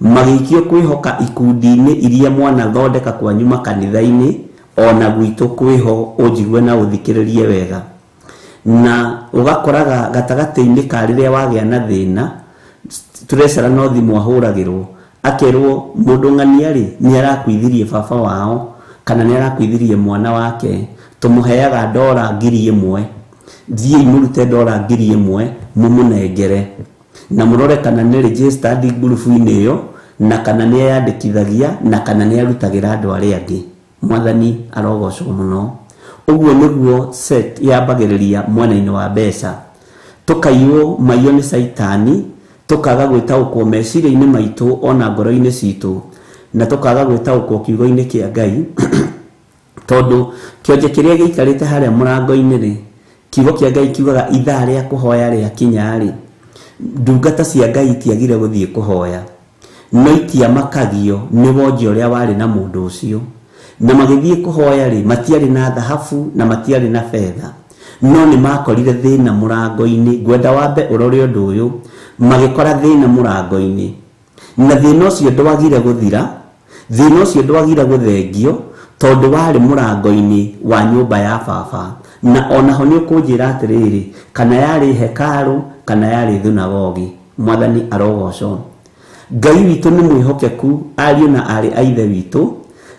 magĩikio kwĩhoka ikundi-inĩ iria mwanathondeka kwanyu makanitha-inĩ, ona gwitũ kwĩho, ũnjigue na ũthikĩrĩrie wega. Na ũgakoraga gatagatĩ-inĩ ka rĩrĩa wagĩa na thĩna, tũrecara no thimũ ahũragĩrwo, akerwo mũndũ ng'ania rĩ nĩ arakuithirie baba wao kana nĩ arakuithirie mwana wake, tũmũheaga ndora 1000, thiĩi mũrute ndora 1000 mũmũnengere, na mũrore kana nĩ registered ngurubu-inĩ ĩyo, na kana nĩ eyandĩkithagia, na kana nĩ arutagĩra andũ arĩa angĩ. Mwathani arogocwo mũno. Ũguo nĩguo set yambagĩrĩria mwena-inĩ wa mbeca. Tũkaiywo maiyo nĩ caitani, tũkaga gwĩtaũkwo meciria-inĩ maitũ ona ngoro-inĩ citũ, na tũkaga gwĩtaũkwo kiugo-inĩ kĩa Ngai, tondũ kĩonje kĩrĩa gĩikarĩte harĩa mũrango-inĩ rĩ, kiugo kĩa Ngai kiugaga ithaa rĩa kũhoya rĩakinya rĩ, ndungata cia Ngai itiagire gũthiĩ kũhoya, no itiamakagio nĩ wonje ũrĩa warĩ na mũndũ ũcio. Na magĩthiĩ kũhoya rĩ, matiarĩ na thahabu na matiarĩ na betha, no nĩ makorire thĩna mũrango-inĩ. Ngwenda wambe ũrore ũndũ ũyũ, magĩkora thĩna mũrango-inĩ, na thĩna ũcio ndwagire gũthira, thĩna ũcio ndwagire gũthengio, tondũ warĩ mũrango-inĩ wa nyũmba ya baba. Na onaho nĩ ũkũnjĩra atĩrĩrĩ, kana yarĩ hekarũ kana yarĩ thunagogi. Mwathani arogocwo. Ngai witũ nĩ mwĩhokeku, ariũ na aarĩ a ithe witũ,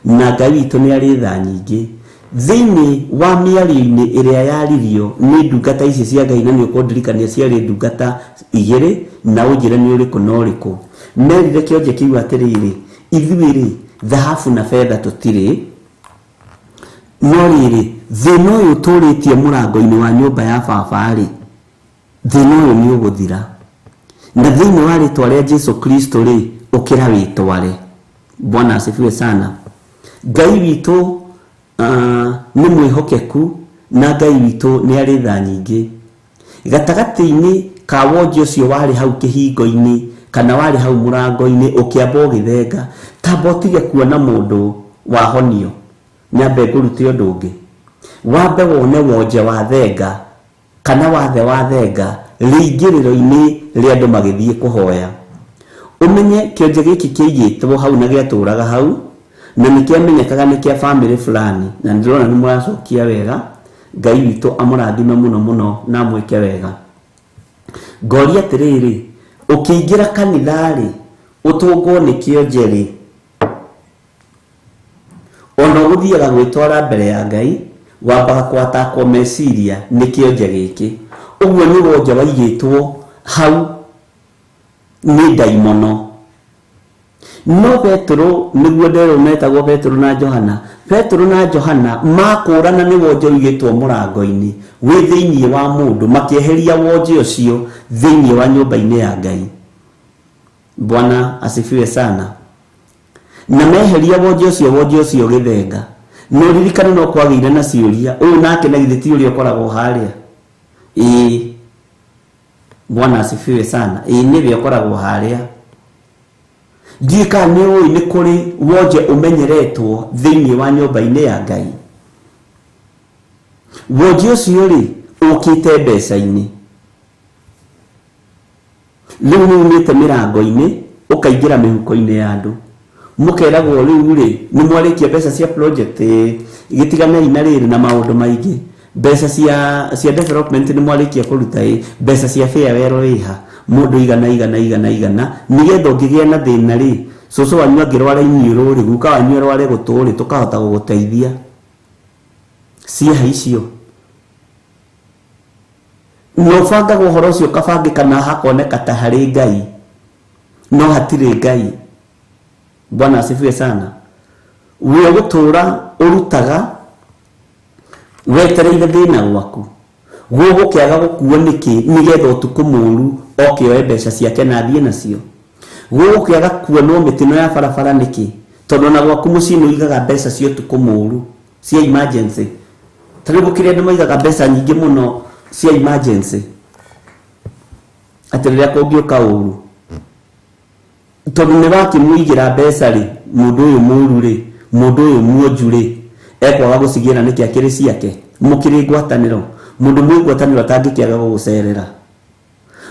na Ngai witũ nĩ arĩ tha nyingĩ. Thĩinĩ wa mĩario-inĩ ĩrĩa yaririo nĩ ndungata ici cia Ngai, na nĩ ũkũndirikania ciarĩ ndungata igĩrĩ, na ũnjĩre nĩ ũrĩkũ na ũrĩkũ, merire kĩonje kĩu atĩrĩrĩ, ithuĩ rĩ thahabu na betha tũtirĩ, no rĩrĩ thĩna ũyũ ũtũrĩtie mũrango-inĩ wa nyũmba ya baba rĩ, thĩna ũyũ nĩ ũgũthira, na thĩinĩ wa rĩtwa rĩa Jesu Kristo rĩ, ũkĩra wĩtware. Bwana asifiwe sana. Ngai witũ nĩ mwĩhokeku, na Ngai witũ nĩ arĩ tha nyingĩ. Gatagatĩ-inĩ ka wonje ũcio warĩ hau kĩhingo-inĩ kana warĩ hau mũrango-inĩ, ũkĩamba ũgĩthenga, tamba ũtige kuona mũndũ wahonio, nyambe ngũrute ũndũ ũngĩ. Wambe wone wonje wa thenga kana wathe wa thenga rĩingĩrĩro-inĩ rĩa andũ magĩthiĩ kũhoya, ũmenye kĩonje gĩkĩ kĩigĩtwo hau na gĩatũraga hau, na nĩ kĩamenyekaga nĩ kĩa family fulani, na ndĩrona nĩ mũracokia wega. Ngai witũ amũrathime mũno mũno na amwĩke wega. Ngoria atĩrĩrĩ, ũkĩingĩra kanitha rĩ, ũtũngwo nĩ kĩonje rĩ, ona ũgũthiaga gwĩtwara mbere ya Ngai, wambaga kwatakwo meciria nĩ kĩonje gĩkĩ. Ũguo nĩ wonje waigĩtwo hau nĩ ndaimono. No Petero, nĩguo nderwo metagwo Petero na Johana, Petero na Johana makũrana nĩ wonje ũigĩtwo mũrango-inĩ wĩ thĩinĩ wa mũndũ, makĩeheria wonje ũcio thĩinĩ wa nyũmba-inĩ ya Ngai. Bwana asifiwe sana. Na meheria wonje ũcio, wonje ũcio ũgĩthenga. No ririkane no kwagĩire na ciũria, ũyũ nake na githĩ ti ũrĩa ũkoragwo harĩa? Ĩĩ. Bwana asifiwe sana. Ĩĩ, nĩwe ũkoragwo harĩa. Ndiũĩ kana nĩ ũĩ nĩ kũrĩ wonje ũmenyeretwo thĩinĩ wa nyũmba-inĩ ya Ngai. Wonje ũcio rĩ, ũkĩte mbeca-inĩ. Rĩu nĩ umĩte mĩrango-inĩ, ũkaingĩra mĩhuko-inĩ ya andũ. Mũkeragwo rĩu rĩ, nĩ mwarĩkia mbeca cia project, gĩtiganei na rĩrĩ na maũndũ maingĩ. Mbeca cia development nĩ mwarĩkia kũruta, mbeca cia farewell ĩha, mũndũ igana igana igana igana, nĩgetha ũngĩgĩa na thĩna rĩ, cũcũ wanyu angĩrwara iniũrũ rĩ, guka wanyu arware gũtũ rĩ, tũkahota gũgũteithia. Cieha icio. Na ũbangaga ũhoro ũcio ũkabangĩka na hakoneka ta harĩ Ngai, no hatirĩ Ngai. Bwana asifiwe sana. We ũgũtũra ũrutaga wetereire thĩna gwaku, Gũgũkĩaga gũkuo nĩkĩ nĩgetha ũtukũ mũru oke oe mbeca ciake na athiĩ nacio? Gũgũkĩaga kuonwo mĩtino ya barabara nĩkĩ? Tondũ ona gwaku mũciĩ nĩ ũigaga mbeca cia ũtukũ mũru cia emergency. Ta rĩu gũkĩrĩ andũ maigaga mbeca nyingĩ mũno cia emergency, atĩ rĩrĩa kũngĩũka ũru, tondũ nĩ wakĩmũigĩra mbeca rĩ, mũndũ ũyũ mũru rĩ, mũndũ ũyũ muonju rĩ, ekwaga gũcigĩra nĩkĩ akĩrĩ ciake? Mũkĩrĩ ngwatanĩro. Mũndũ mwĩ ngwatanĩro atangĩkĩaga gũgũcerera,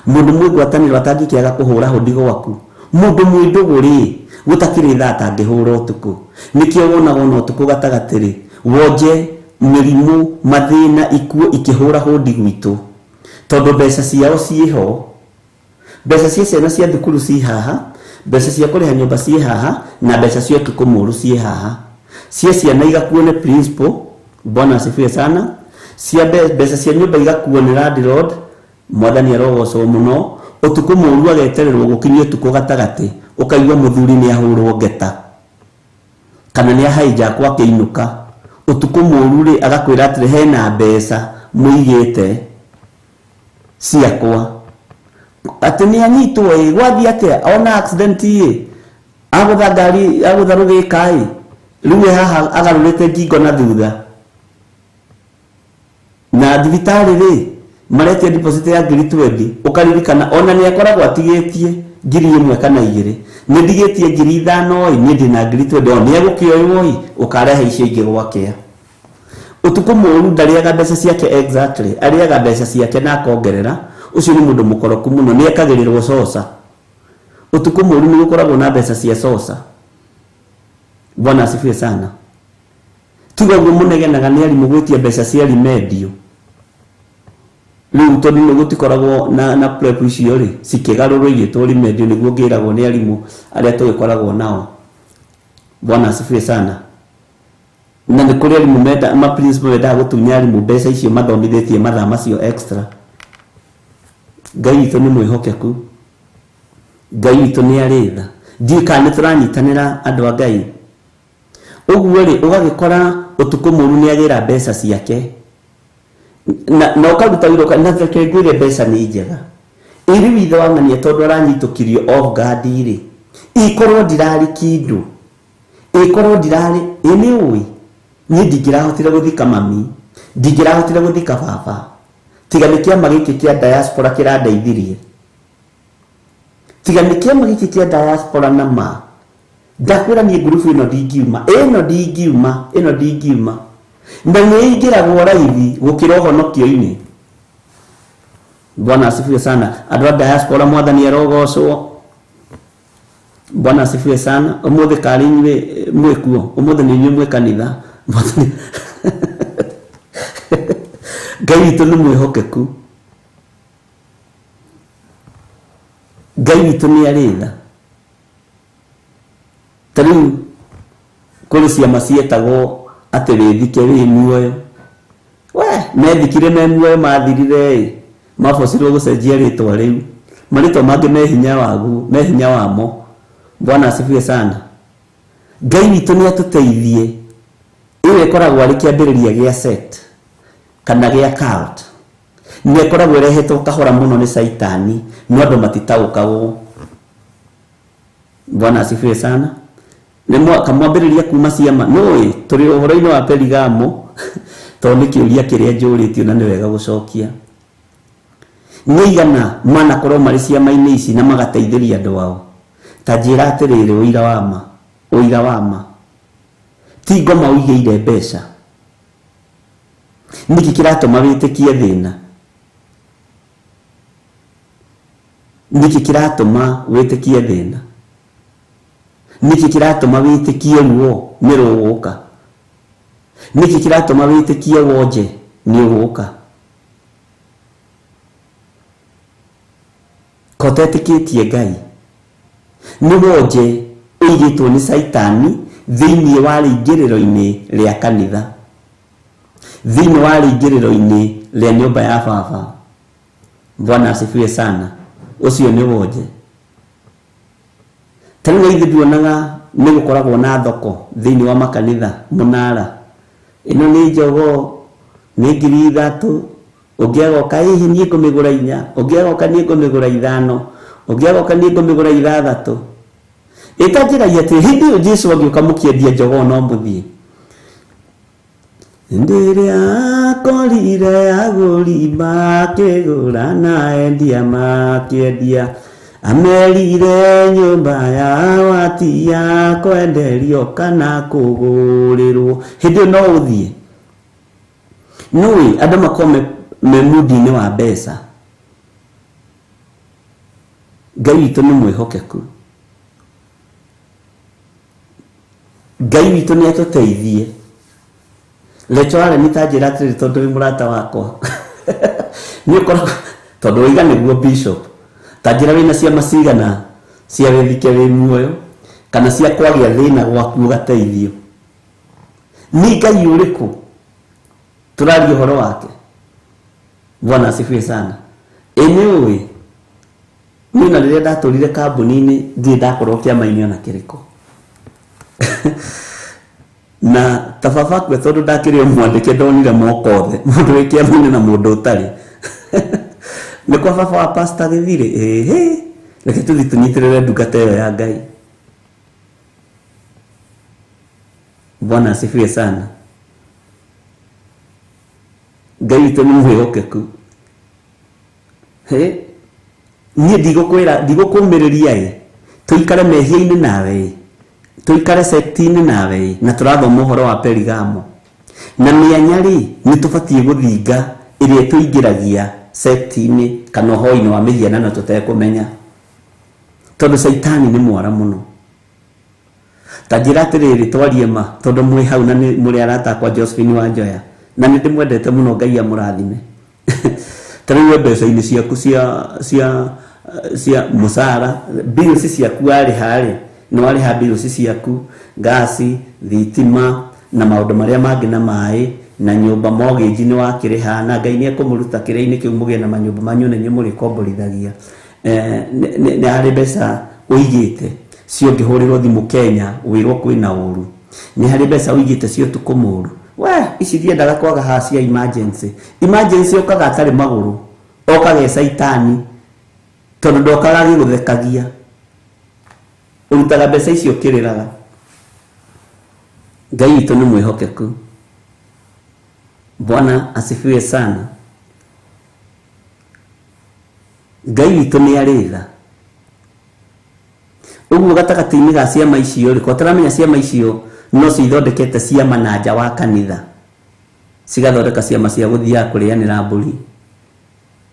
mũndũ mwĩ ngwatanĩro atangĩkĩaga kũhũra hũndi gwaku, mũndũ mwĩ ndũgũ rĩ, gũtakĩrĩ thaa atangĩhũra ũtukũ. Nĩkĩo wonaga ona ũtukũ gatagatĩ rĩ, wonje mĩrimũ, mathĩna, ikuũ ikĩhũra hũndi gwitũ, tondũ mbeca ciao ciĩho. Mbeca cia ciana cia thukuru ci haha, mbeca cia kũrĩha nyũmba ciĩ haha, na mbeca cia ũtukũ mũru ciĩ haha. Cia ciana igakuo nĩ principal, bwana asifiwe sana. Cia mbeca cia nyũmba igakuo nĩ landlord, mwathani arogocwo mũno. Ũtukũ mũru agetererwo gũkinyia ũtukũ gatagatĩ, ũkaigua mũthuri nĩ ahũrwo ngeta kana nĩ ahijackwo akĩinũka. Ũtukũ mũru rĩ, agakwĩra atĩrĩ, hena mbeca mũigĩte ciakwa, atĩ nĩ anyitwo ĩ, gwathiĩ atĩa, ona accident ĩ, agũtha ngari, agũtha rũgĩka ĩ, rĩu e haha agarũrĩte ngingo na thutha. Na thibitarĩ rĩ, maretia deposit ya ngiri 20, ũkaririkana ona nĩ akoragwo atigĩtie ngiri 1 kana 2, nĩ ndigĩtie ngiri 5 ĩ, niĩ ndĩna ngiri 20, o nĩ egũkĩoywo ĩ, ũkarehe icio ingĩ gwakĩa. Ũtukũ mũru ndarĩaga mbeca ciake exactly, arĩaga mbeca ciake na akongerera. Ũcio nĩ mũndũ mũkoroku mũno, nĩ ekagĩrĩrwo coca. Ũtukũ mũru nĩ gũkoragwo na mbeca cia coca. Bwana asifiwe sana. Tiga ũguo mũnegenaga nĩ arimũ gwĩtia mbeca cia remedio. Rĩu tondũ nĩ gũtikoragwo na prep icio rĩ, cikĩgarũrwo igĩtwo remedio, nĩguo ngĩragwo nĩ arimũ arĩa tũgĩkoragwo nao. Bwana asifiwe sana. Na nĩ kũrĩ arimũ menda, ma principal mendaga gũtunya arimũ mbeca icio mathomithĩtie mathaa macio extra. Ngai witũ nĩ mwĩhokeku, Ngai witũ nĩ arĩ tha. Ndiũĩ kana nĩ tũranyitanĩra andũ a Ngai. Ũguo rĩ, ũgagĩkora ũtukũ mũru nĩ agĩra mbeca ciake, na ũkaruta wĩra, na reke ngwĩre mbeca nĩ njega. Ĩ rĩu ithe wa ng'ania tondũ aranyitũkirio off guard rĩ, ĩkorwo ndirarĩ kĩndũ, ĩkorwo ndirarĩ, ĩ nĩ ũĩ, niĩ ndingĩrahotire gũthika mami, ndingĩrahotire gũthika baba, tiga nĩ kĩama gĩkĩ kĩa diaspora kĩrandeithirie. Tiga nĩ kĩama gĩkĩ kĩa diaspora na ma. Ndakwĩra niĩ ngurubu ĩno ndingiuma, ĩno ndingiuma, ĩno ndingiuma. Na nĩ ĩingĩragwo raithi gũkĩra ũhonokio-inĩ. Bwana asifiwe sana. Andũ a diaspora mwathani arogocwo. Bwana asifiwe sana. Ũmũthĩ karĩ inyuĩ mwĩ kuo, ũmũthĩ nĩ inyuĩ mwĩ kanitha. Mwathani Ngai witũ nĩ mwĩhokeku. Ngai witũ nĩ arĩ tha. Ta rĩu kũrĩ ciama cietagwo atĩ wĩthike wĩ muoyo. We, methikire me muoyo mathirire ĩ, mabocirwo gũcenjia rĩtwa rĩu. Marĩtwa mangĩ me hinya waguo, me hinya wamo. Bwana asifiwe sana. Ngai witũ nĩ atũteithie. Ĩyo ĩkoragwo arĩ kĩambĩrĩria gĩa sect kana gĩa cult. Nĩ ĩkoragwo ĩrehetwo kahora mũno nĩ Caitani, no andũ matitaũkagwo. Bwana asifiwe sana. Nĩ kamwambĩrĩria kuma ciama. Nĩũĩ tũrĩ ũhoro-inĩ wa Perigamo, tondũ nĩ kĩũria kĩrĩa njũrĩtio na nĩ wega gũcokia. Nĩ aigana manakorwo marĩ ciama-inĩ ici na magateithĩria andũ ao? Ta njĩra atĩrĩrĩ, ũira wa ma, ũira wa ma. Ti ngoma ũigĩire mbeca. Nĩkĩ kĩratũma wĩtĩkie thĩna? Nĩkĩ kĩratũma wĩtĩkie thĩna? Nĩkĩ kĩratũma wĩtĩkie ruo nĩ rũgũka? Nĩkĩ kĩratũma wĩtĩkie wonje nĩ ũgũka? Ko ũtetĩkĩtie Ngai? Nĩ wonje ũigĩtwo nĩ Caitani thĩinĩ wa rĩingĩrĩro-inĩ rĩa kanitha, thĩinĩ wa rĩingĩrĩro-inĩ rĩa nyũmba ya baba. Bwana asifiwe sana. Ũcio nĩ wonje. Ta rĩu ithuĩ nduonaga nĩ gũkoragwo na thoko thĩinĩ wa makanitha mũnara. Ĩno nĩ njogoo, nĩ ngiri 3, Ũngĩ agoka hihi niĩ ngũmĩgũra 4, ũngĩ agoka niĩ ngũmĩgũra 5, ũngĩ agoka niĩ ngũmĩgũra 6. Ĩtanjĩragia atĩ hĩndĩ ĩyo Jesũ angĩũka mũkĩendia njogoo no mũthiĩ. Hĩndĩ ĩrĩa akorire agũri makĩgũra na endia makĩendia, amerire nyũmba yao ati ya kwenderio kana kũgũrĩrwo. Hĩndĩ ĩyo no ũthiĩ. Nĩũĩ andũ makorwo me mundi-inĩ wa mbeca. Ngai witũ nĩ mwĩhokeku. Ngai witũ nĩ atũteithie. Lecho wale nĩ ta njĩra atĩrĩrĩ tondũ wĩ mũrata wakwa. Nĩ ũkoragwo tondũ waiga nĩguo bishop. Ta njĩra wĩna ciama cigana cia wĩthike wĩ muoyo kana cia kwagĩa thĩna gwaku ũgateithio. Nĩ Ngai ũrĩkũ tũraria ũhoro wake? Bwana asifiwe sana. Ĩ nĩ ũĩ niĩ na rĩrĩa ndatũrire kambuni-inĩ ndirĩ ndakorwo kĩama-inĩ ona kĩrĩkũ. Na ta baba akue tondũ ndakĩrĩ o mwandĩke ndonire moko othe mũndũ wĩ kĩama-inĩ na mũndũ ũtarĩ. Nĩ kwa baba wa pastor Gĩthirĩ, ĩhĩ, reke tũthiĩ tũnyitĩrĩre ndungata ĩyo ya Ngai. Bwana asifiwe sana. Ngai witũ nĩ mwĩhokeku. Hĩ, niĩ ndigũkwĩra, ndigũkũmĩrĩria ĩ, tũikare mehia-inĩ nawe ĩ, tũikare sekti-inĩ nawe ĩ, na tũrathoma ũhoro wa Perigamo. Na mĩanya rĩ, nĩ tũbatiĩ gũthinga ĩrĩa tũingĩragia sekti-inĩ kana ũhoi-inĩ wa mĩhianano tũtekũmenya. Tondũ caitani nĩ mwara mũno. Ta njĩra atĩrĩrĩ, twarie ma, tondũ mwĩ hau na nĩ mũrĩ arata akwa Josephine wa Njoya, na nĩ ndĩmwendete mũno, Ngai amũrathime. Ta rĩu we mbeca-inĩ ciaku cia mũcara, bills ciaku warĩha rĩ, nĩ warĩha bills ciaku, ngasi, thitima, na maũndũ marĩa mangĩ na maĩ, na nyũmba mortgage nĩ wakĩrĩha, na Ngai nĩ ekũmũruta kĩrĩa-inĩ kĩu mũgĩe na manyũmba manyu na inyuĩ mũrĩkomborithagia. Nĩ harĩ mbeca ũigĩte cio ũngĩhũrĩrwo thimũ Kenya wĩrwo kwĩna ũru. Nĩ harĩ mbeca ũigĩte cia ũtukũ mũru. We, ici ndiendaga kwaga haha cia emergency. Emergency okaga atarĩ magũrũ, okaga e caitani, tondũ ndokaga agĩgũthekagia. Ũrutaga mbeca icio ũkĩrĩraga. Ngai witũ nĩ mwĩhokeku. Bwana asifiwe sana. Ngai witũ nĩ arĩ tha. Ũguo gatagatĩ-inĩ ga ciama icio rĩ, ko tũramenya ciama icio no cithondekete ciama na nja wa kanitha. Cigathondeka ciama cia gũthiaga kũrĩanĩra mbũri,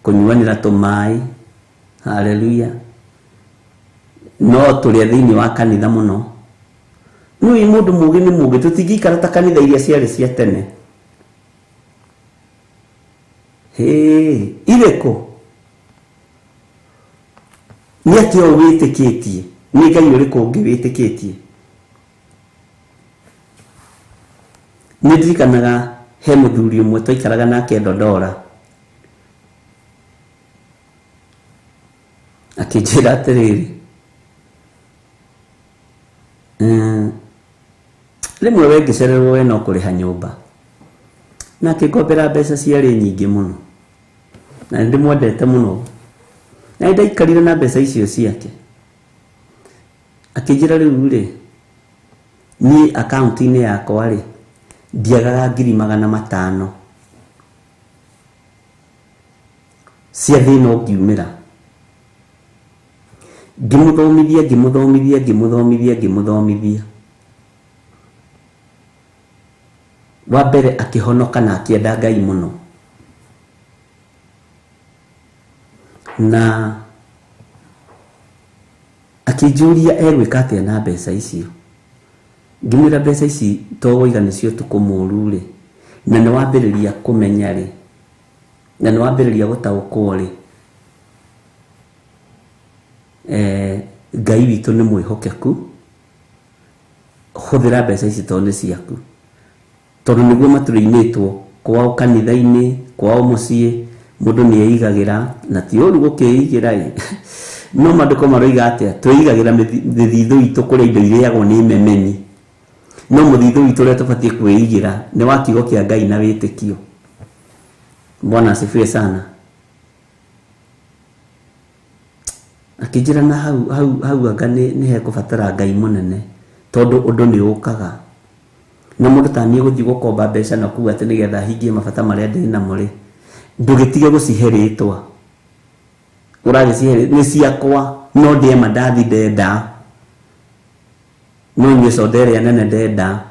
kũnyuanĩra tũmaĩ. Haleluya. No tũrĩa thĩinĩ wa kanitha mũno. Nĩũĩ mũndũ mũũgĩ nĩ mũũgĩ, tũtingĩikara ta kanitha iria ciarĩ cia tene. Hĩ, irĩkũ? Nĩ atĩa ũũ wĩtĩkĩtie? Nĩ Ngai ũrĩkũ ũngĩ wĩtĩkĩtie? Nĩ ndirikanaga he mũthuri ũmwe twaikaraga nake Dodora. Akĩnjĩra atĩrĩrĩ, rĩmwe we ngĩcererwo we no kũrĩha nyũmba. Na akĩngombera mbeca ciarĩ nyingĩ mũno. Na nĩ ndĩmwendete mũno. Na nĩ ndaikarire na mbeca icio ciake. Akĩnjĩra rĩu rĩ, niĩ akaunti-inĩ yakwa rĩ, ndiagaga 500,000 cia thĩna ũngiumĩra. Ngĩmũthomithia, ngĩmũthomithia, ngĩmũthomithia, ngĩmũthomithia. Wa mbere akĩhonoka na akĩenda Ngai mũno. Na akĩnjũria egwĩka atĩa na mbeca icio. Ngĩmwĩra mbeca ici to woiga nĩcio ũtukũ mũũru rĩ, na nĩ wambĩrĩria kũmenya rĩ, na nĩ wambĩrĩria gũtaũkwo rĩ, Ngai witũ nĩ mwĩhokeku, hũthĩra mbeca ici tondũ nĩ ciaku. Tondũ nĩguo matũrĩinĩtwo kwao kanitha-inĩ, kwao mũciĩ, mũndũ nĩ eigagĩra, na ti ũru gũkĩigĩra ĩ. No maandĩko maroiga atĩa? Twĩigagĩra mĩthithũ itũ kũrĩa indo irĩagwo nĩ memenyi. No mũthithũ witũ ũrĩa tũbatiĩ kwĩigĩra nĩ wa kiugo kĩa Ngai na wĩtĩkio. Bwana asifiwe sana. Akĩnjĩra na hau hau hau anga nĩ hekũbatara Ngai mũnene tondũ ũndũ nĩ ũkaga na mũndũ ta niĩ gũthiĩ gũkomba mbeca na kuga atĩ nĩgetha hingie mabata marĩa ndĩ namo rĩ, ndũgĩtige gũcihe rĩtwa, ũragĩcihe nĩ ciakwa, no ndĩe mandathi ndenda, no nyue soda ĩrĩa nene ndenda,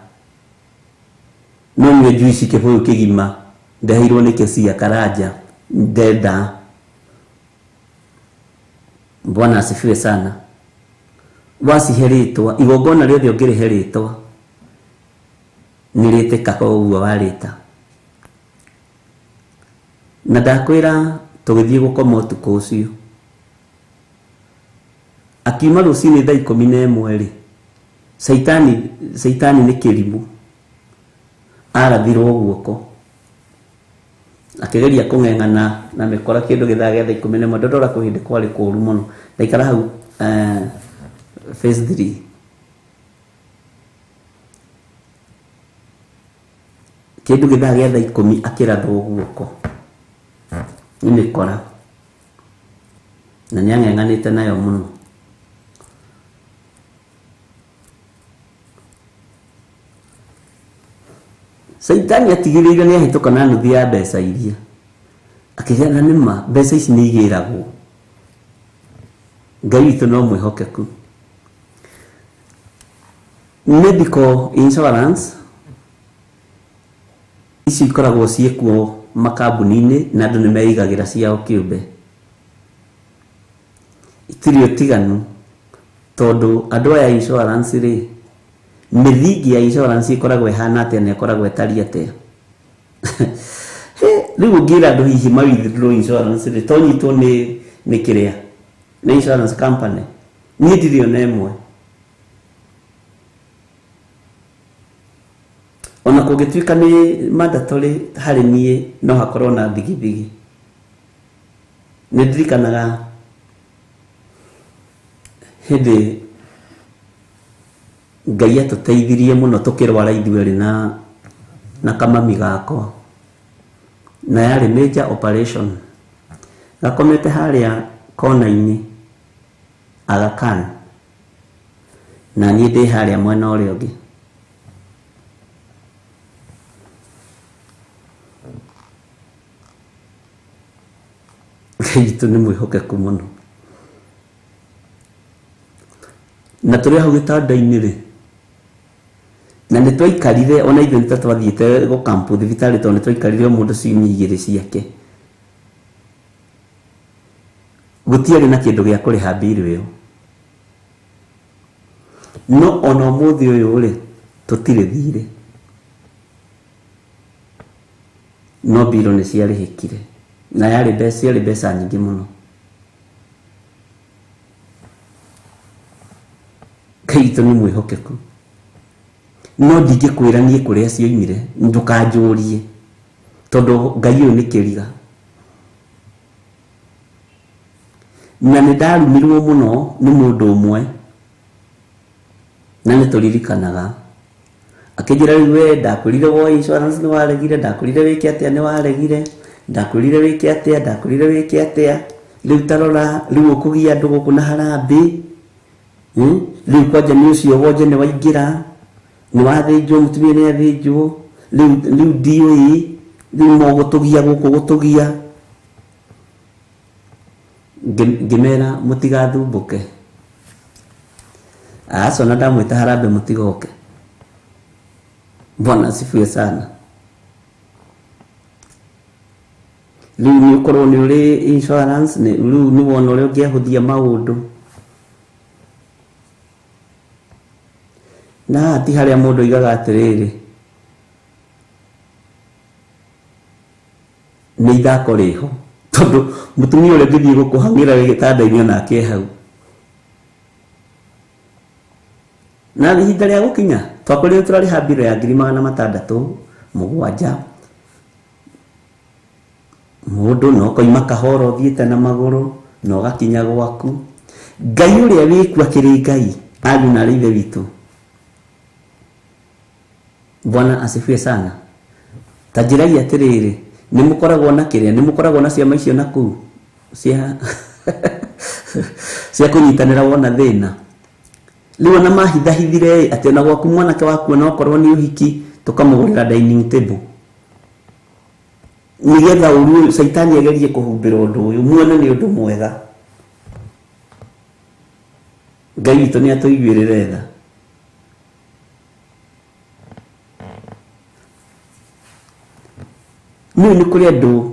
no nyue juici kĩbũyũ kĩgima ndeheirwo nĩ Kesia Karanja ndenda. Bwana asifiwe sana. Wacihe rĩtwa, igongona rĩothe ũngĩrĩhe rĩtwa nĩ rĩtĩkaga ũguo warĩta. Na ndakwĩra tũgĩthiĩ gũkoma ũtukũ ũcio, akiuma rũcinĩ thaa 11 rĩ, caitani nĩ kĩrimũ, arathirwo guoko akĩgeria kũng'eng'ana na mĩkora kĩndũ gĩthaa gĩa thaa 11. Ndondora kwĩ hĩndĩ kwarĩ kũũru mũno, ndaikara hau phase 3 kĩndũ gĩthaa gĩa thaa 10 akĩrathwo guoko nĩ mĩkora, na nĩang'eng'anĩte nayo mũno. Caitani atigĩrĩire nĩ ahĩtũka na nuthu ya mbeca iria, akĩgĩa na nĩma mbeca ici nĩ igĩragwo. Ngai witũ no mwĩhokeku. Medical insurance ici ikoragwo ciĩkuo makambuni-inĩ na andũ nĩ meigagĩra ciao kĩũmbe, itirĩ ũtiganu tondũ andũ aya insurance rĩ, mĩthingi ya insurance ĩkoragwo ĩhana atĩa na ĩkoragwo ĩtariĩ atĩa? Rĩu ũngĩra andũ hihi ma withdraw insurance rĩ, tonyitwo nĩ kĩrĩa nĩ insurance company, niĩ ndirĩ ona ĩmwe. Ona kũngĩtuĩka nĩ mandatory harĩ niĩ, no hakorwo na thigithigi. Nĩ ndirikanaga hĩndĩ Ngai atũteithirie mũno tũkĩrwara ithuerĩ na kamami gakwa, na yarĩ major operation. Gakomete harĩa kona-inĩ Aga Khan, na niĩ ndĩ harĩa mwena ũrĩa ũngĩ. Ngai witũ nĩ mwĩhokeku mũno. Na tũrĩ hau gĩtanda-inĩ rĩ, na nĩ twaikarire ona ithuĩ nĩ ta twathiĩte gũkampu thibitarĩ tondũ nĩ twaikarire o mũndũ ciumia 2 ciake. Gũtiarĩ na kĩndũ gĩa kũrĩha mbirũ ĩyo. No ona ũmũthĩ ũyũ rĩ, tũtirĩ thirĩ, no mbirũ nĩ ciarĩhĩkire, na yarĩ mbeca, ciarĩ mbeca nyingĩ mũno. Ngai witũ nĩ mwĩhokeku. No ndingĩkwĩra niĩ kũrĩa cioimire, ndũkanjũrie, tondũ Ngai ũyũ nĩ kĩriga. Na nĩ ndarumirwo mũno nĩ mũndũ ũmwe, na nĩ tũririkanaga, akĩnjĩra rĩu we ndakwĩrire woe insurance nĩ waregire, ndakwĩrire wĩke atĩa nĩ waregire, ndakwĩrire wĩke atĩa, ndakwĩrire wĩke atĩa, rĩu tarora rĩu ũkũgia andũ gũkũ na harambĩ, rĩu kwanja nĩ ũcio wonje nĩ waingĩra, nĩ wathĩnjwo, mũtumia nĩ athĩnjwo, rĩu ndiũĩ, rĩu mogũtũgia gũkũ gũtũgia. Ngĩmera mũtigathumbũke, aca ona ndamwĩta harambĩ mũtigoke. Bwana asifiwe sana. Rĩu nĩ ũkorwo nĩ ũrĩ insurance, rĩu nĩ wona ũrĩa ũngĩahũthia maũndũ. Na haha ti harĩa mũndũ oigaga atĩrĩrĩ, nĩ ithako rĩho, tondũ mũtumia ũrĩa ũngĩthiĩ gũkũhang'ĩra wĩ gĩtanda-inĩ onake e hau. Na ihinda rĩa gũkinya twakorirwo tũrarĩha mbirũ ya 607,000. Mũndũ no ũkoima kahora ũthiĩte na magũrũ na ũgakinya gwaku. Ngai ũrĩa wĩkuo akĩrĩ Ngai, ariũ na arĩ ithe witũ. Bwana asifiwe sana. Ta njĩrai atĩrĩrĩ, Nĩ mũkoragwo na kĩrĩa, nĩ mũkoragwo na ciama icio na kũu cia cia kũnyitanĩra wona thĩna. Rĩu ona mahithahithire atĩ ona gwaku mwanake waku ona okorwo nĩ ũhiki tũkamũgũrĩra dining table nĩgetha ũru caitani agerie kũhumbĩra ũndũ ũyũ muone nĩ ũndũ mwega. Ngai witũ nĩ atũiguĩrĩre tha. Nĩũĩ nĩ kũrĩ andũ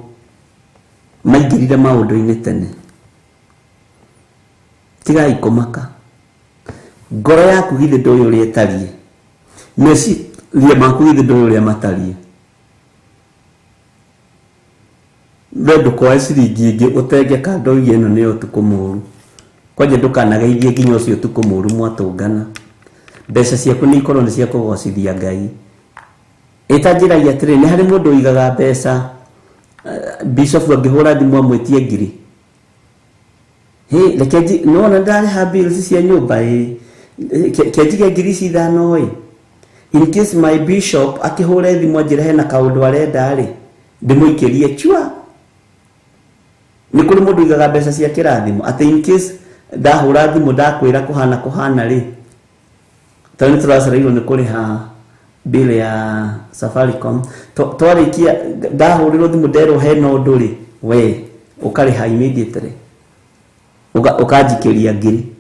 maingĩrire maũndũ-inĩ tene. Tigai kũmaka. Ngoro yaku githĩ ndũĩ ũrĩa ĩtariĩ, meciria maku githĩ ndũĩ ũrĩa matariĩ. We ndũkoe ciringi ĩngĩ ũtenge kando ũige ĩno nĩ ũtukũ mũru. Kwanja ndũkanageithie nginya ũcio ũtukũ mũru mwatũngana. Mbeca ciaku nĩ ikorwo nĩ cia kũgocithia Ngai. Ĩtanjĩragia atĩrĩ, nĩ harĩ mũndũ ũigaga mbeca bishop angĩhũra thimũ amwĩtie ngiri. Hĩ, reke nĩwona ndarĩha bills cia nyũmba ĩ, ke njige ngiri ici ithano ĩ. In case my bishop akĩhũre thimũ anjĩre hena kaũndũ arenda rĩ, ndĩmũikĩrie chua. Nĩ kũrĩ mũndũ ũigaga mbeca cia kĩrathimo atĩ in case ndahũra thimũ ndakwĩra kũhana kũhana rĩ, tondũ nĩ tũracereirwo nĩ kũrĩha bill ya Safaricom, twarĩkia ndahũrĩrwo thimũ nderwo hena ũndũ rĩ, we ũkarĩha immediately, ũkanjikĩria ngiri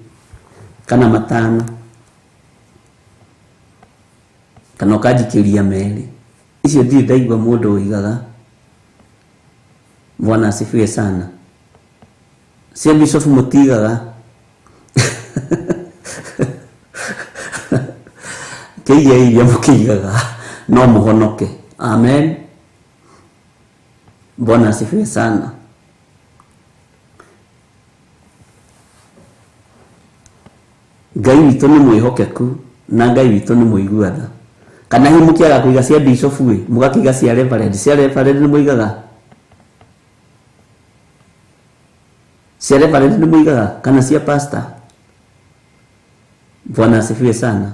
kana matano kana ũkanjikĩria merĩ. Icio ndirĩ ndaigua mũndũ ũigaga. Bwana asifiwe sana. Cia bishop mũtigaga. Kĩige iria mũkĩigaga no mũhonoke. Amen. Bwana asifiwe sana. Ngai witũ nĩ mwĩhokeku na Ngai witũ nĩ mũigua tha. Kana hihi mũkĩaga kũiga cia bishop ĩ, mũgakĩiga cia reverend. Cia reverend nĩ mũigaga? Cia reverend nĩ mũigaga kana cia pastor? Bwana asifiwe sana.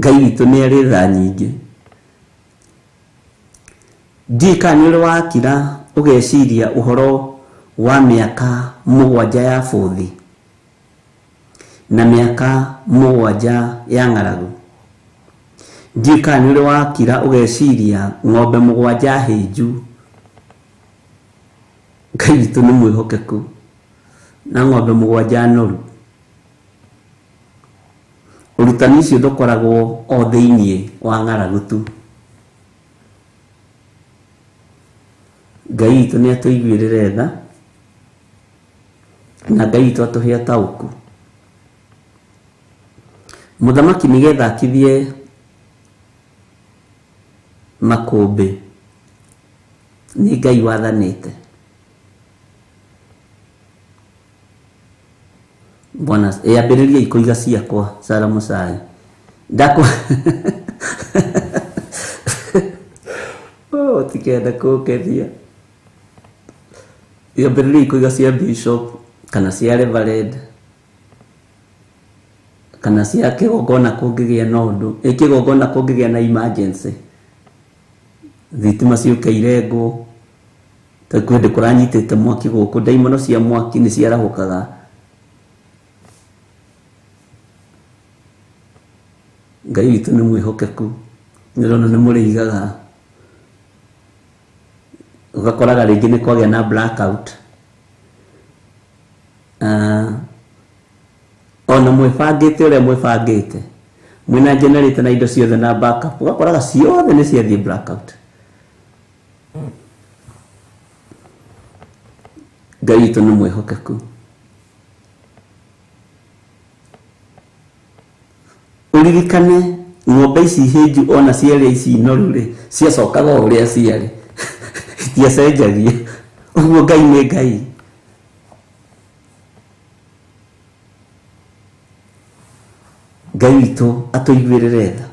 Ngai witũ nĩ arĩ tha nyingĩ. Ndiũĩ kana nĩ ũrĩ wakira ũgeciria ũhoro wa mĩaka mũgwanja ya bũthi na mĩaka mũgwanja ya ng'aragu. Ndiũĩ kana nĩ ũrĩ wakira ũgeciria ng'ombe mũgwanja hĩnju. Ngai witũ nĩ mwĩhokeku na ng'ombe mũgwanja noru. Ũrutani ũcio ndũkoragwo o thĩiniĩ wa ng'aragu tu. Ngai witũ nĩ atũiguĩrĩre tha na Ngai witũ atũhe ũtaũku. Mũthamaki nĩgetha akithie makũmbĩ nĩ Ngai wathanĩte. Bwana ambĩrĩria kũiga ciakwa Sara Mũcai. Ndakwa oh tikenda kũngeria. Ambĩrĩria kũiga cia bishop kana cia reverend kana cia kĩgongona kũngĩgĩa na ũndũ, ĩ kĩgongona kũngĩgĩa na emergency, thitima ciũke irengwo, tondũ kwĩ hĩndĩ kũranyitĩte mwaki gũkũ, ndaimono cia mwaki nĩ ciarahũkaga. Ngai witũ nĩ mwĩhokeku, nĩndĩrona nĩ mũrĩigaga. Ũgakoraga rĩngĩ nĩ kwagĩa na blackout. Ona mwĩbangĩte ũrĩa mwĩbangĩte, mwĩna generator na indo ciothe na backup, ũgakoraga ciothe nĩ ciathiĩ blackout. Ngai witũ nĩ mwĩhokeku. Ũririkane ng'ombe ici hĩnju ona ciarĩa ici noru rĩ, ciacokaga o ũrĩa ciarĩ, itiacenjagia. Ũguo Ngai nĩ Ngai. Ngai witũ atũiguĩrĩre tha.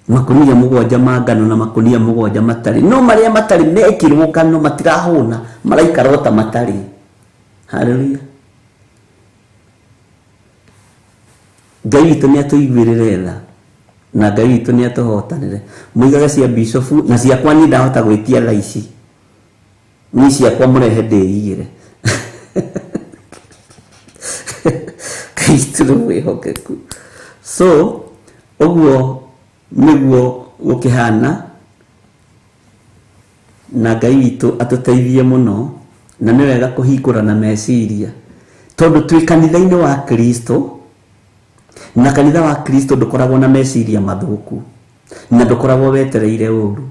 Makunia mũgwanja ma ngano na makunia mũgwanja matarĩ, no marĩa matarĩ mekĩrwo ngano matirahũna, maraikara o ta matarĩ. Haleluya. Ngai witũ nĩ atũiguĩrĩre tha. Na Ngai witũ nĩ atũhotanĩre. Mũigage cia bishofu na ciakwa niĩ ndahota gwĩtia thaa ici. Niĩ ciakwa mũrehe ndĩigĩre. Ngai witũ nĩ mwĩhokeku. So ũguo nĩguo gũkĩhana, na Ngai witũ atũteithie mũno, na nĩ wega kũhingũrana meciria tondũ twĩ kanitha-inĩ wa Kristo, na kanitha wa Kristo ndũkoragwo na meciria mathũku na ndũkoragwo wetereire ũru.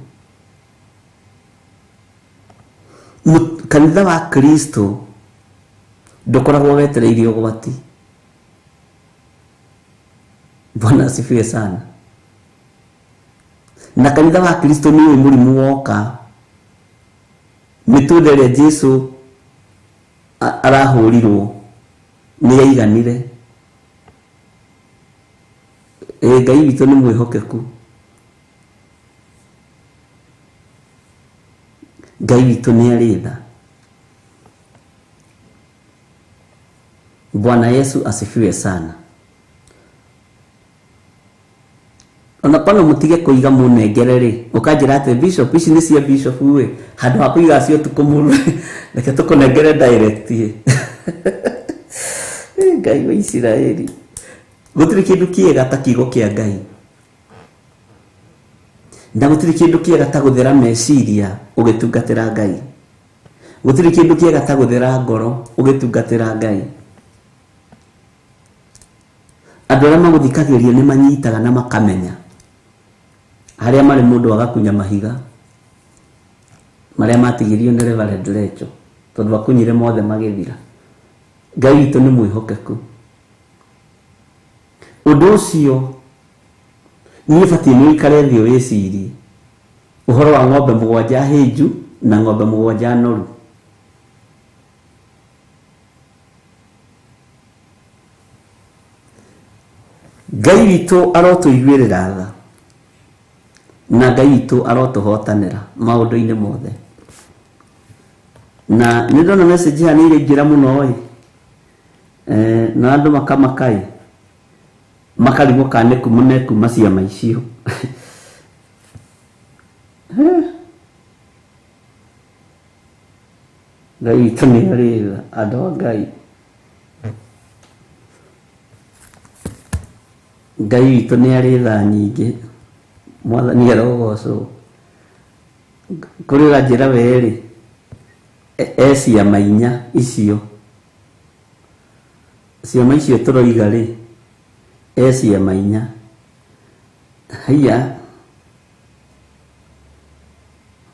Kanitha wa Kristo ndũkoragwo wetereire ũgwati. Bwana asifiwe sana. Na kanitha wa Kristo nĩ ũĩ mũrimũ woka, mĩtũnda ĩrĩa Jesu arahũrirwo nĩ yaiganire. Ngai witũ nĩ mwĩhokeku. Ngai witũ nĩ arĩ tha. Bwana Yesu asifiwe sana. Ona pano mutige kuiga munengere ri, ukanjira ati bishop ici ni cia bishop we, handu ha kuiga cio tukumuru reke tukunengere direct. Ngai wa Isiraeli, gutiri kindu kiega ta kiugo kia Ngai, na gutiri kindu kiega ta guthera meciria ugitungatira Ngai, gutiri kindu kiega ta guthera ngoro ugitungatira Ngai. Andũ arĩa magũthikagĩrĩria nĩ manyitaga na makamenya harĩa marĩ mũndũ agakunya mahiga marĩa matigĩrio nĩ Reverend Rachel, tondũ akunyire mothe magĩthira. Ngai witũ nĩ mwĩhokeku. Ũndũ ũcio niĩ batiĩ nĩ ũikare thĩ ũwĩcirie ũhoro wa ng'ombe mũgwanja hĩnju na ng'ombe mũgwanja noru. Ngai witũ arotũiguĩrĩra tha, na Ngai witũ arotũhotanĩra maũndũ-inĩ mothe. Na nĩ ndona message haha nĩ iraingĩra mũno ĩ, na andũ makamaka makarigwo kana nĩ kuma mekuma ciama icio. Ngai witũ nĩ arĩ tha, andũ a Ngai. Ngai witũ nĩ arĩ tha nyingĩ, Mwathani arogocwo. Kũrĩ ũranjĩra we rĩ, e ciama inya icio, ciama icio tũroiga rĩ, e ciama inya. Haiya,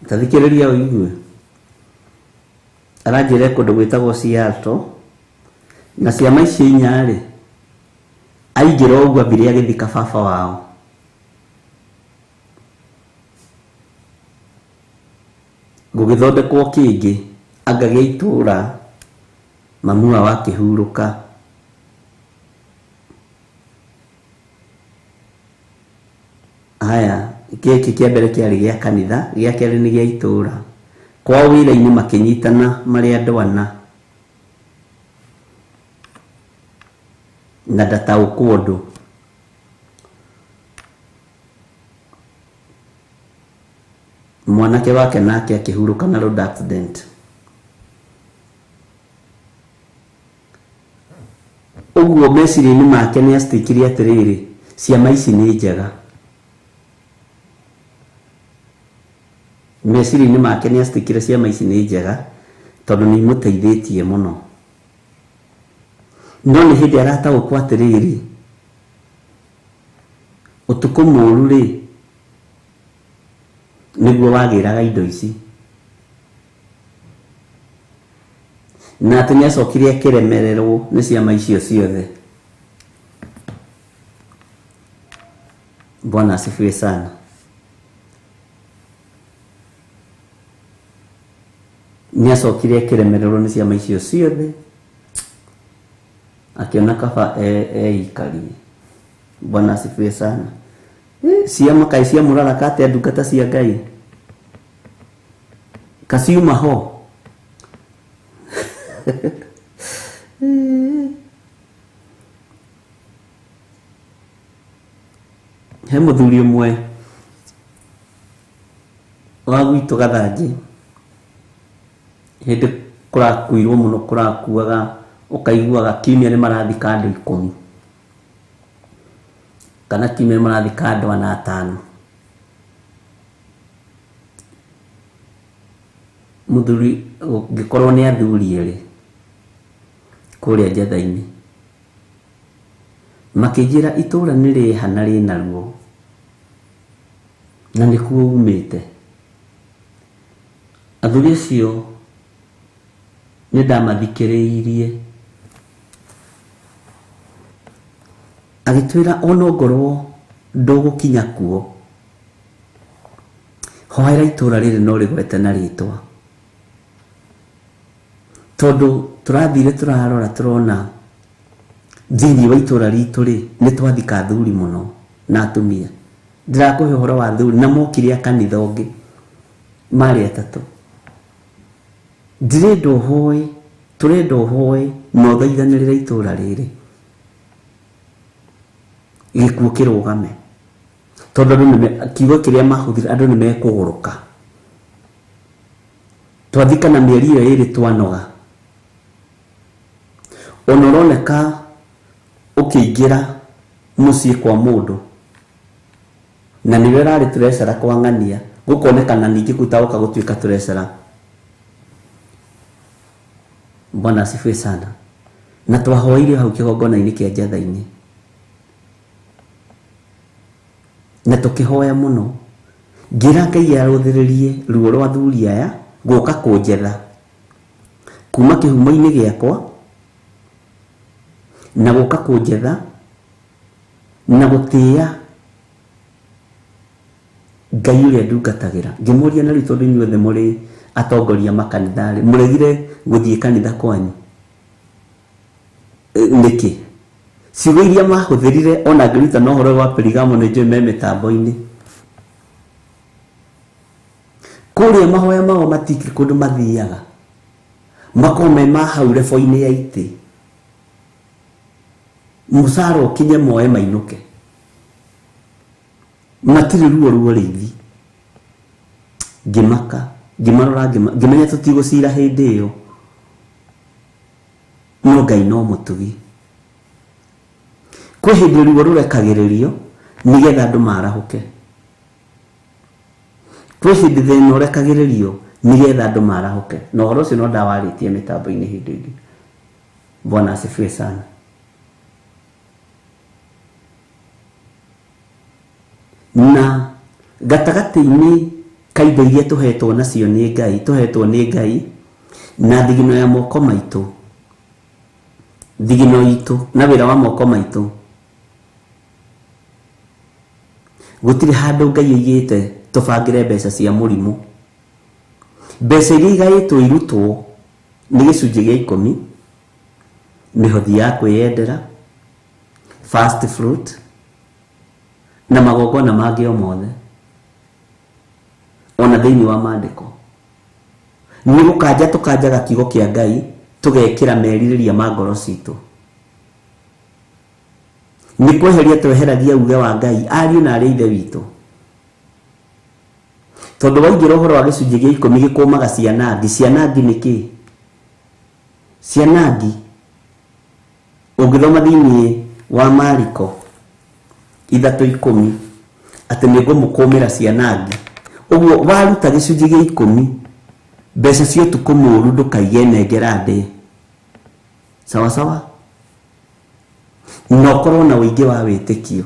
ta thikĩrĩria ũigue. Aranjĩra kũndũ gwĩtagwo Seattle, na ciama icio inya rĩ, aingĩra ũguo ambire agĩthika baba wao. Gũgĩthondekwo kĩngĩ, anga gĩa itũũra, mamu wao akĩhurũka. Haya, gĩkĩ kĩa mbere kĩarĩ gĩa kanitha, gĩa kerĩ nĩ gĩa itũũra. Kwao wĩra-inĩ makĩnyitana marĩ andũ ana, na ndataũkwo ũndũ. Mwanake wake nake akĩhurũka na road accident. Ũguo meciria-inĩ make nĩ acitikirie atĩrĩrĩ, ciama ici nĩ njega. Meciria-inĩ make nĩ acitikire ciama ici nĩ njega tondũ nĩ imũteithĩtie mũno. No nĩ hĩndĩ arataũkwo atĩrĩrĩ, ũtukũ mũũru rĩ, nĩguo wagĩraga indo ici. Na atĩ nĩ acokire akĩremererwo nĩ ciama icio ciothe. Bwana asifiwe sana. Nĩ acokire akĩremererwo nĩ ciama icio ciothe, akĩona kaba eikarie. Bwana asifiwe sana. Ciama kaĩ ciamũraraka atĩa ndungata cia Ngai? Kaciuma ho. He mũthuri ũmwe wa gwitũ Gathanjĩ, hĩndĩ kũrakuirwo mũno, kũrakuaga ũkaiguaga kiumia nĩ marathika andũ 10 kana kiumia nĩ marathika andũ 4 5. Mũthuri ũngĩkorwo nĩ athuri erĩ kũrĩa njetha-inĩ, makĩnjĩra itũra nĩ rĩha na rĩna ruo na nĩkuo umĩte. Athuri acio nĩ ndamathikĩrĩirie, agĩtwĩra ona ongorwo ndũgũkinya kuo, hoera itũra rĩrĩ no rĩgwete na rĩtwa, tondũ tũrathire tũrarora tũrona thĩinĩ wa itũra ritũ rĩ nĩ twathika athuri mũno na atumia. Ndĩrakũhe ũhoro wa athuri na mokire a kanitha ũngĩ marĩ 3. Ndĩrenda ũhoe, tũrenda ũhoe na ũthaithanĩrĩre itũra rĩrĩ gĩkuũ kĩrũgame, tondũ andũ kiugo kĩrĩa mahũthĩra andũ nĩ mekũgũrũka. Twathikana mĩeri ĩyo ĩrĩ twanoga, ona ũroneka ũkĩingĩra mũciĩ kwa mũndũ na nĩwe ũrarĩ tũrecera kwa ng'ania, gũkonekana ningĩ kũu ta gũka gũtuĩka tũrecera. Bwana asifiwe sana. Na twahoeire hau kĩgongona-inĩ kĩa njetha-inĩ na tũkĩhoya mũno, ngĩra Ngai arũthĩrĩrie ruo rwa athuri aya gũka kũnjetha kuma kĩhumo-inĩ gĩakwa na gũka kũnjetha na gũtĩĩa Ngai ũrĩa ndungatagĩra. Ngĩmũria na rĩu tondũ inyuothe mũrĩ atongoria makanitha rĩ, mũregire gũthiĩ kanitha kwanyu nĩkĩ? Ciugo iria mahũthĩrire ona ngĩrutana ũhoro wa Perigamo nĩ njũĩ me mĩtambo-inĩ. Kũrĩa mahoya mao matikĩrĩ kũndũ mathiaga, makorwo me ma hau rebo-inĩ ya itĩ, mũcara ũkinye moe mainũke, matirĩ ruo ruo rĩithi. Ngĩmaka, ngĩmarora, ngĩmenya tũtigũcira hĩndĩ ĩyo, no Ngai no mũtugi. Kwĩ hĩndĩ ruo rũrekagĩrĩrio nĩgetha andũ marahũke, kwĩ hĩndĩ thĩna ũrekagĩrĩrio nĩgetha andũ marahũke, na ũhoro ũcio no ndawarĩtie mĩtambo-inĩ hĩndĩ ĩngĩ. Bwana asifiwe sana. Na gatagatĩ-inĩ ka indo iria tũhetwo nacio nĩ Ngai, tũhetwo nĩ Ngai na thigino ya moko maitũ, thigino itũ na wĩra wa moko maitũ, gũtirĩ handũ Ngai oigĩte tũbangĩre mbeca cia mũrimũ. Mbeca iria igaĩtwo irutwo nĩ gĩcunjĩ gĩa 10, mĩhothi ya kwĩyendera, first fruit na magongona mangĩ o mothe, ona thĩinĩ wa maandĩko. Nĩ gũkanja tũkanjaga kiugo kĩa Ngai tũgekĩra merirĩria ma ngoro citũ, nĩ kweheria tweheragia uge wa Ngai ariũ na arĩ ithe witũ, tondũ waingĩra ũhoro wa gĩcunjĩ gĩa 10 gĩkũmaga cianangi. Cianangi nĩ kĩ? Cianangi ũngĩthoma thĩinĩ wa Mariko 3:10 atĩ nĩ ngũmũkũmĩra cianangi, ũguo waruta gĩcunjĩ gĩa 10 mbeca cia ũtukũ mũũru ndũkaige nengera ndĩ sawa sawa, na ũkorwo na ũingĩ wa wĩtĩkio.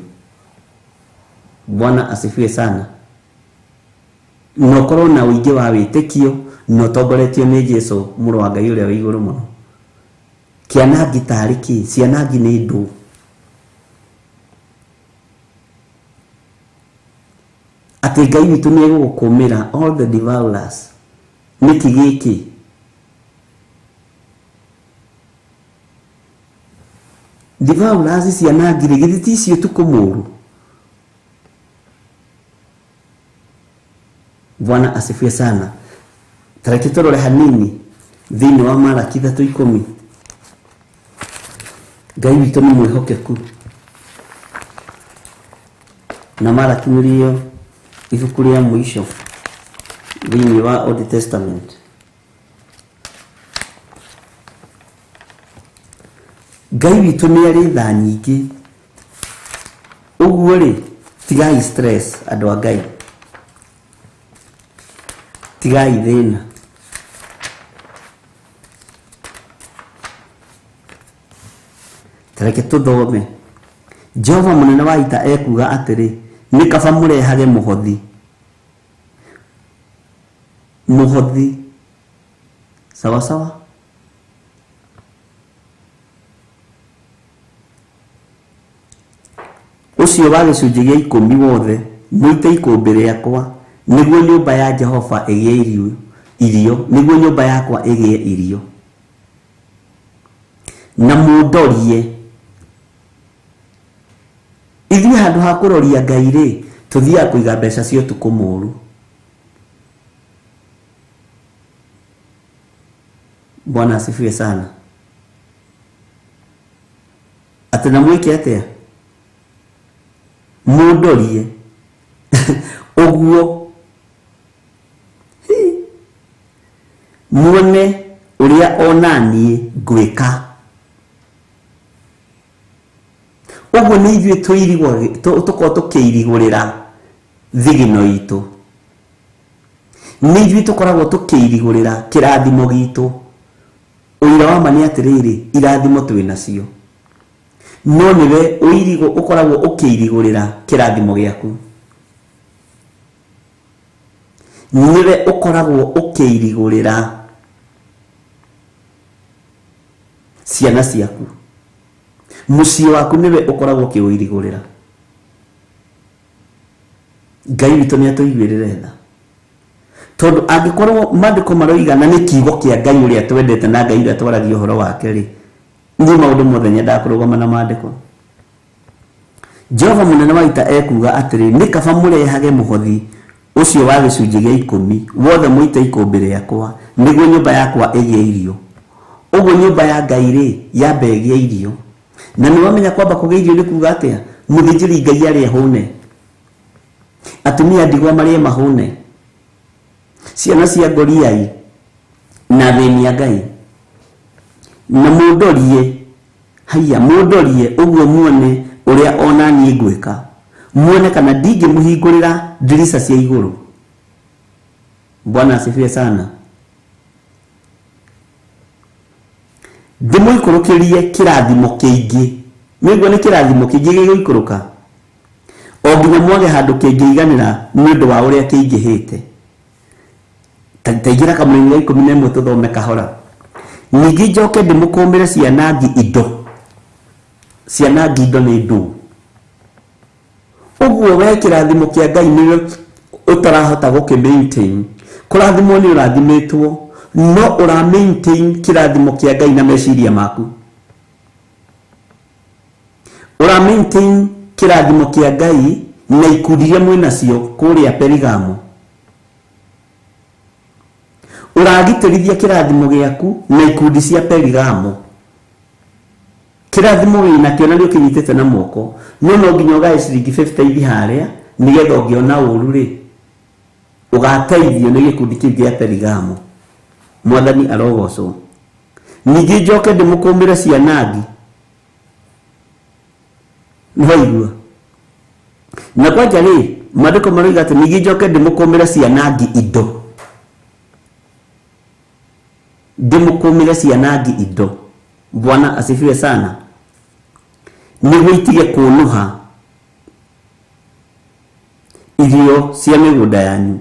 Bwana asifiwe sana. Na ũkorwo na ũingĩ wa wĩtĩkio na ũtongoretio nĩ Jesũ mũrũ wa Ngai ũrĩa wĩ igũrũ mũno. Kĩanangi tarĩ kĩ? Cianangi nĩ ndũ. Atĩ Ngai witũ nĩ egũgũkũmĩra all the devourers. Nĩkĩ gĩkĩ? Devourers cianangi rĩ, githĩ ti icio ũtukũ mũũru? Bwana asifiwe sana. Tareke tũrore hanini thĩinĩ wa Malaki 3:10. Ngai witũ nĩ mwĩhokeku. Na Malaki nĩrĩo ibuku rĩa mũico thĩinĩ wa Old Testament. Ngai witũ nĩ arĩ tha nyingĩ. Ũguo rĩ, tigai stress andũ a Ngai, tigai thĩna. Tareke tũthome. Jehova mũnene wa ita ekuga atĩrĩ, nĩ kaba mũrehage mũhothi. Mũhothi sawa sawa. Ũcio wa gĩcunjĩ gĩa 10 wothe mũite ikũmbĩ rĩakwa, nĩguo nyũmba ya Jehova ĩgĩe irio, nĩguo nyũmba yakwa ĩgĩe irio. Na mũndorie. Ithuĩ handũ ha kũroria Ngai rĩ, tũthiaga kũiga mbeca cia ũtukũ mũũru. Bwana asifiwe sana. Atĩ na mwĩke atĩa? Mũndorie. Ũguo muone ũrĩa ona niĩ ngwĩka. Ũguo nĩ ithuĩ tũkoragwo tũkĩirigũrĩra thigino itũ. Nĩ ithuĩ tũkoragwo tũkĩirigũrĩra kĩrathimo gitũ. Ũira wa ma nĩ atĩrĩrĩ, irathimo twĩ nacio, no nĩwe ũkoragwo ũkĩirigũrĩra kĩrathimo gĩaku. Nĩwe ũkoragwo ũkĩirigũrĩra ciana ciaku. Mũciĩ waku nĩwe ũkoragwo ũkĩũirigũrĩra. Ngai witũ nĩ atũiguĩrĩre tha. Tondũ angĩkorwo maandĩko maroiga na nĩ kiugo kĩa Ngai ũrĩa twendete na Ngai ũrĩa twaragia ũhoro wake rĩ, niĩ maũndũ mothe nyendaga kũrũgama na maandĩko. Jehova mũnene wa ita ekuga atĩrĩ, nĩ kaba mũrehage mũhothi ũcio wa gĩcunjĩ gĩa 10 wothe mũite ikũmbĩ rĩakwa, nĩguo nyũmba yakwa ĩgĩe irio. Ũguo nyũmba ya Ngai rĩ, yambe ĩgĩe irio. Na nĩ wamenya kwamba kũgĩa irio nĩ kuga atĩa? Mũthĩnjĩri Ngai arĩe hũne, atumia ndigwa marĩe mahũne, ciana cia ngoriai na athĩni a Ngai. Na mũndorie, haiya, mũndorie ũguo muone ũrĩa ona niĩ ngwĩka. Muone kana ndingĩmũhingũrĩra ndirica cia igũrũ. Bwana asifiwe sana. Ndĩmũikũrũkĩrie kĩrathimo kĩingĩ. Nĩguo nĩ kĩrathimo kĩingĩ gĩgũikũrũka, o nginya mwage handũ kĩngĩiganĩra nĩ ũndũ wa ũrĩa kĩingĩhĩte. Ta ingĩra kamũraini ga 11 tũthome kahora. Ningĩ njoke ndĩmũkũmĩre cianangi indo. Cianangi indo nĩ ndũ. Ũguo we kĩrathimo kĩa Ngai nĩwe ũtarahota gũkĩ maintain. Kũrathimwo nĩ ũrathimĩtwo, no ũra maintain kĩrathimo kĩa Ngai na meciria maku. Ũra maintain kĩrathimo kĩa Ngai na ikundi iria mwĩ nacio kũrĩa Perigamo. Ũragitĩrithia kĩrathimo gĩaku na ikundi cia Perigamo. Kĩrathimo wĩnakĩo na nĩ ũkĩnyitĩte na moko, no no nginya ũgae ciringi 50 ithi harĩa nĩgetha ũngĩona ũru rĩ, ũgateithio nĩ gĩkundi kĩu gĩa Perigamo. Mwathani arogocwo. Ningĩ njoke ndĩmũkũmĩre cianangi. Nĩwaigua? Na kwanja rĩ, maandĩko maroiga atĩ ningĩ njoke ndĩmũkũmĩre cianangi indo. Ndĩmũkũmĩre cianangi indo. Bwana asifiwe sana. Nĩguo itige kũnũha irio cia mĩgũnda yanyu,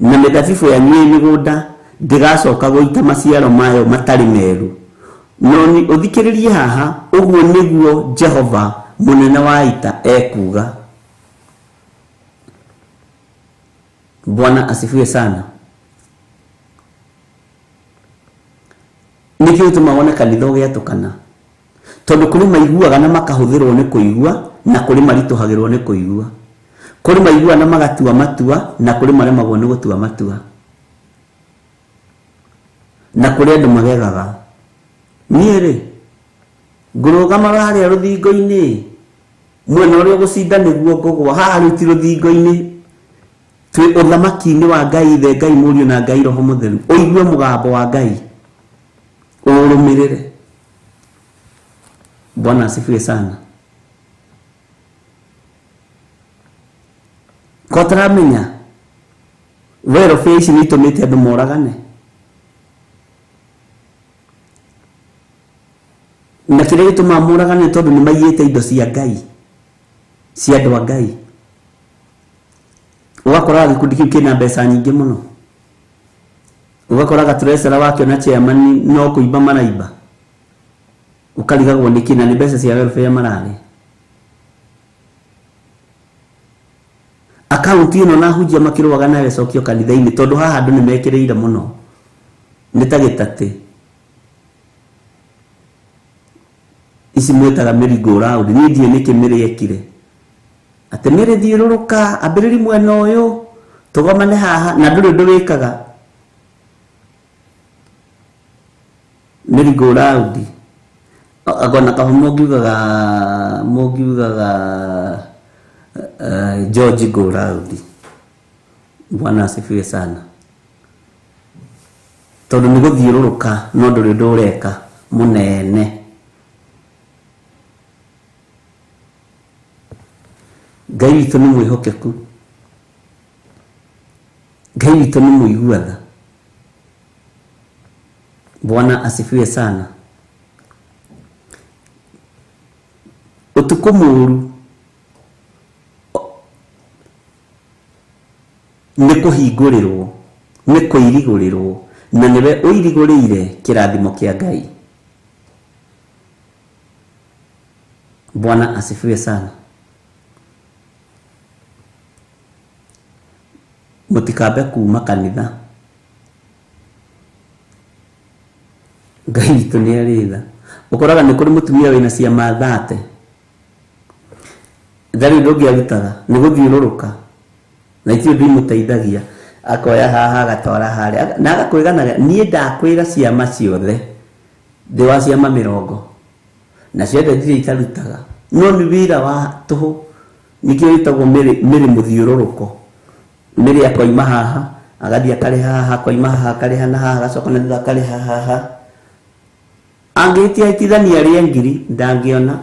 na mĩthabibũ yanyu ĩ mĩgũnda ndĩgacoka gũita maciaro mayo matarĩ meru. No ũthikĩrĩrie haha, ũguo nĩguo Jehova mũnene wa ita ekuga. Bwana asifiwe sana. Nĩkĩo gĩtũmaga wone kanitha ũgĩatũkana, tondũ kũrĩ maiguaga na makahũthĩrwo nĩ kũigua, na kũrĩ maritũhagĩrwo nĩ kũigua. Kũrĩ maiguaga na magatua matua, na kũrĩ maremagwo nĩ gũtua matua. Na kũrĩ andũ magegaga. Niĩ rĩ, ngũrũgama harĩa rũthingo-inĩ, Mwena ũrĩa ũgũcinda nĩguo ngũgwa. Haha rĩu ti rũthingo-inĩ, twĩ ũthamaki-inĩ wa Ngai Ithe, Ngai Mũriũ na Ngai Roho Mũtheru. Ũigue mũgambo wa Ngai ũrũmĩrĩre. Bwana asifiwe sana. Ko taramenya welfare ici nĩ itũmĩte andũ moragane, na kĩrĩa gĩtũmaga moragane nĩ tondũ nĩ maiyĩte indo cia Ngai, cia andũ a Ngai. Ũgakoraga gĩkundi kĩu kĩna mbeca nyingĩ mũno, ũgakoraga treasurer wakĩona chairman no kũimba maraimba, ũkarigagwo nĩkĩ na nĩ mbeca cia welfare mararĩa. Akaunti ĩno na hunjia makĩrũaga nayo ĩcokio kanitha-inĩ, tondũ haha andũ nĩ mekĩrĩire mũno, nĩ ta gĩtatĩ. Ici mwĩtaga merry-go round, niĩ ndiũĩ nĩkĩ mĩrĩ ekire atĩ mĩrĩ thiũrũrũka, ambĩrĩri mwena ũyũ tũgomane haha, na ndũrĩ ũndũ wĩkaga. Merry-go round agona kaho mũngiugaga George go round. Bwana asifiwe sana. Tondũ nĩ gũthiũrũrũka no ndũrĩ ũndũ ũreka mũnene. Ngai witũ nĩ mwĩhokeku, Ngai witũ nĩ mũigua tha. Bwana asifiwe sana. Ũtukũ mũũru nĩ kũhingũrĩrwo, nĩ kũirigũrĩrwo, na nĩwe ũirigũrĩire kĩrathimo kĩa Ngai. Bwana asifiwe sana. Mũtikambe kuma kanitha. Ngai witũ nĩ arĩ tha. Ũkoraga nĩ kũrĩ mũtumia wĩna ciama thate, ndarĩ ũndũ ũngĩ arutaga, nĩ gũthiũrũrũka, na itirĩ ũndũ imũteithagia. Akoya haha agatwara harĩa, na agakwĩganaga niĩ ndakwĩra ciama ciothe, ndĩ wa ciama mĩrongo, na ciothe ndirĩ itarutaga, no nĩ wĩra wa tũhũ. Nĩkĩo wĩtagwo mĩrĩ mũthiũrũrũko. Mĩrĩ akoima haha agathiĩ akarĩha haha, akoima haha akarĩha na haha, agacoka na thutha akarĩha haha. Angĩtia itithania rĩa ngiri ndangĩona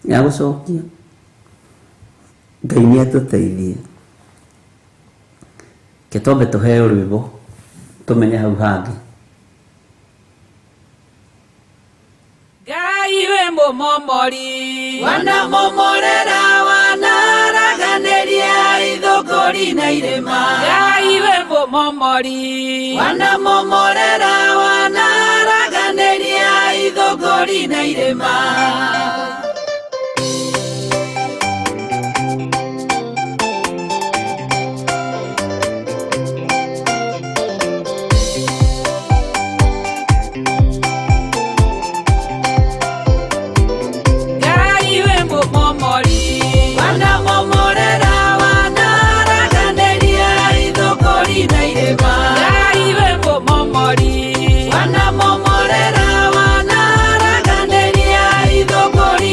ya gũcokia. Ngai nĩ atũteithie. Ke twambe tũheo rwĩmbo tũmenye hau hangĩ. Ngai wĩ mũmomori, wanamomorera, wanaraganĩria ithũngũri na irĩma. Ngai wĩ mũmomori, wanamomorera, wanaraganĩria ithũngũri na irĩma. Ngai wĩ mũmomori, wanamomorera, wanaraganĩria ithũngũri na irĩma. Ngai wĩ mũmomori, wanamomorera, wanaraganĩria ithũngũri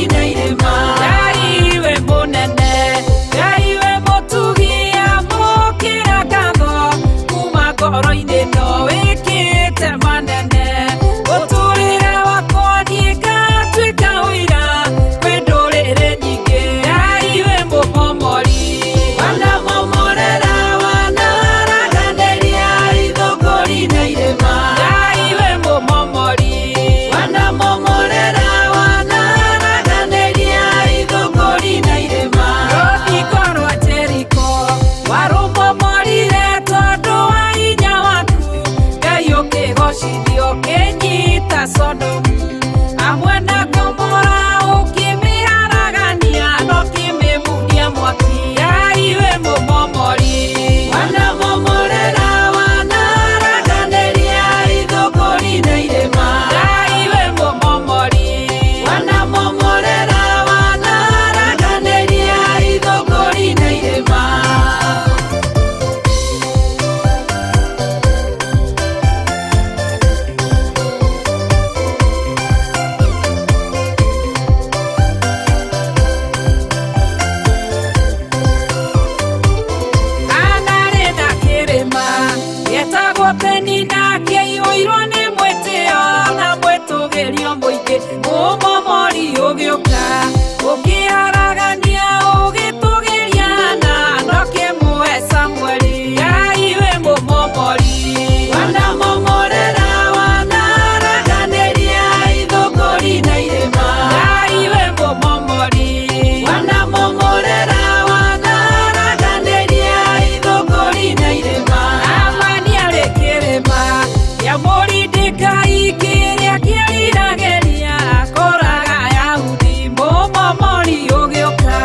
Mũmomori ũgĩũka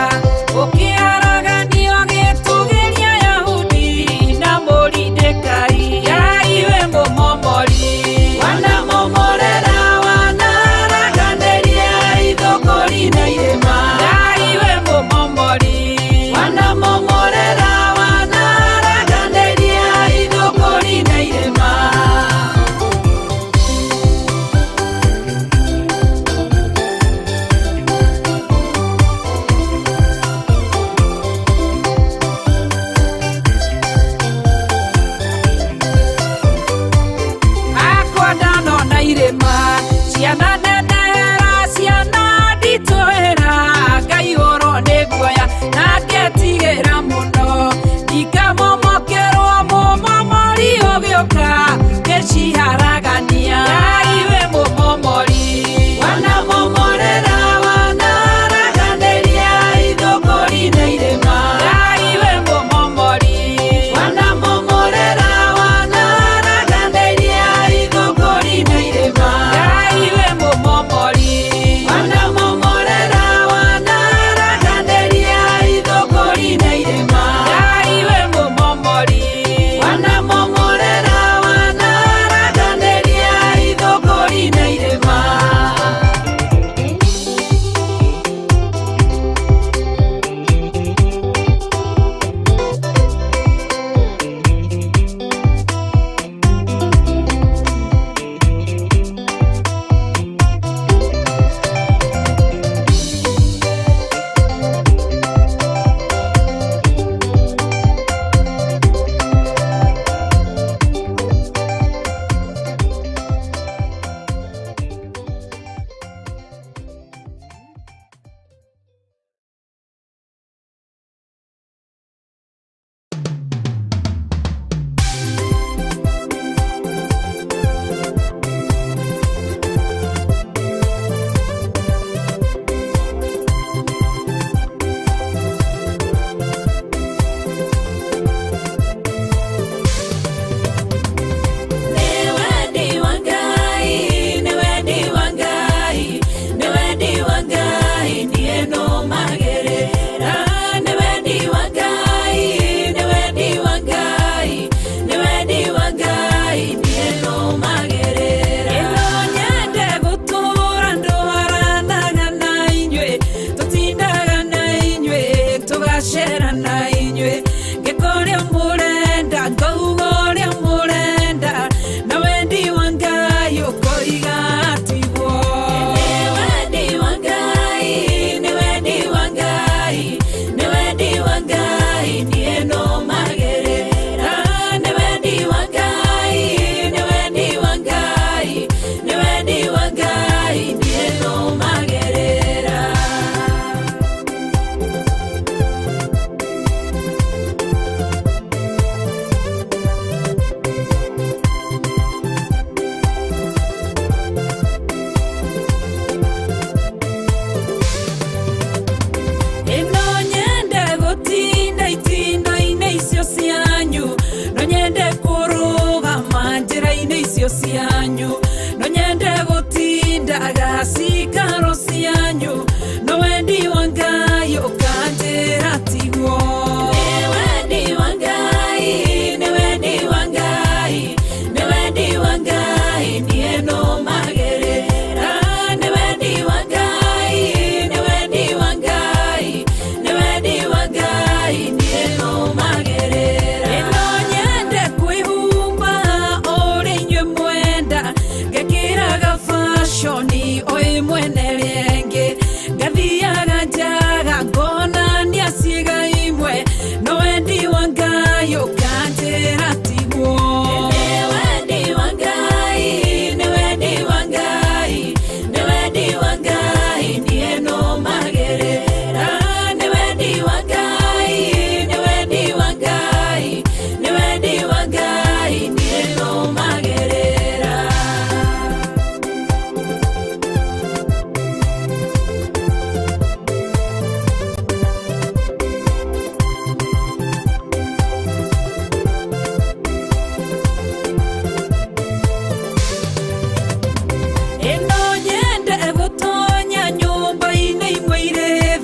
ũkĩharaganio gĩtũgĩria Yahudi na Moridekai. Ngai we mũmomori wanamomorera wanaharaganĩria ithũngũri na irĩma. Ngai we mũmomori wanamomorera wanaharaganĩria ithũngũri na irĩma.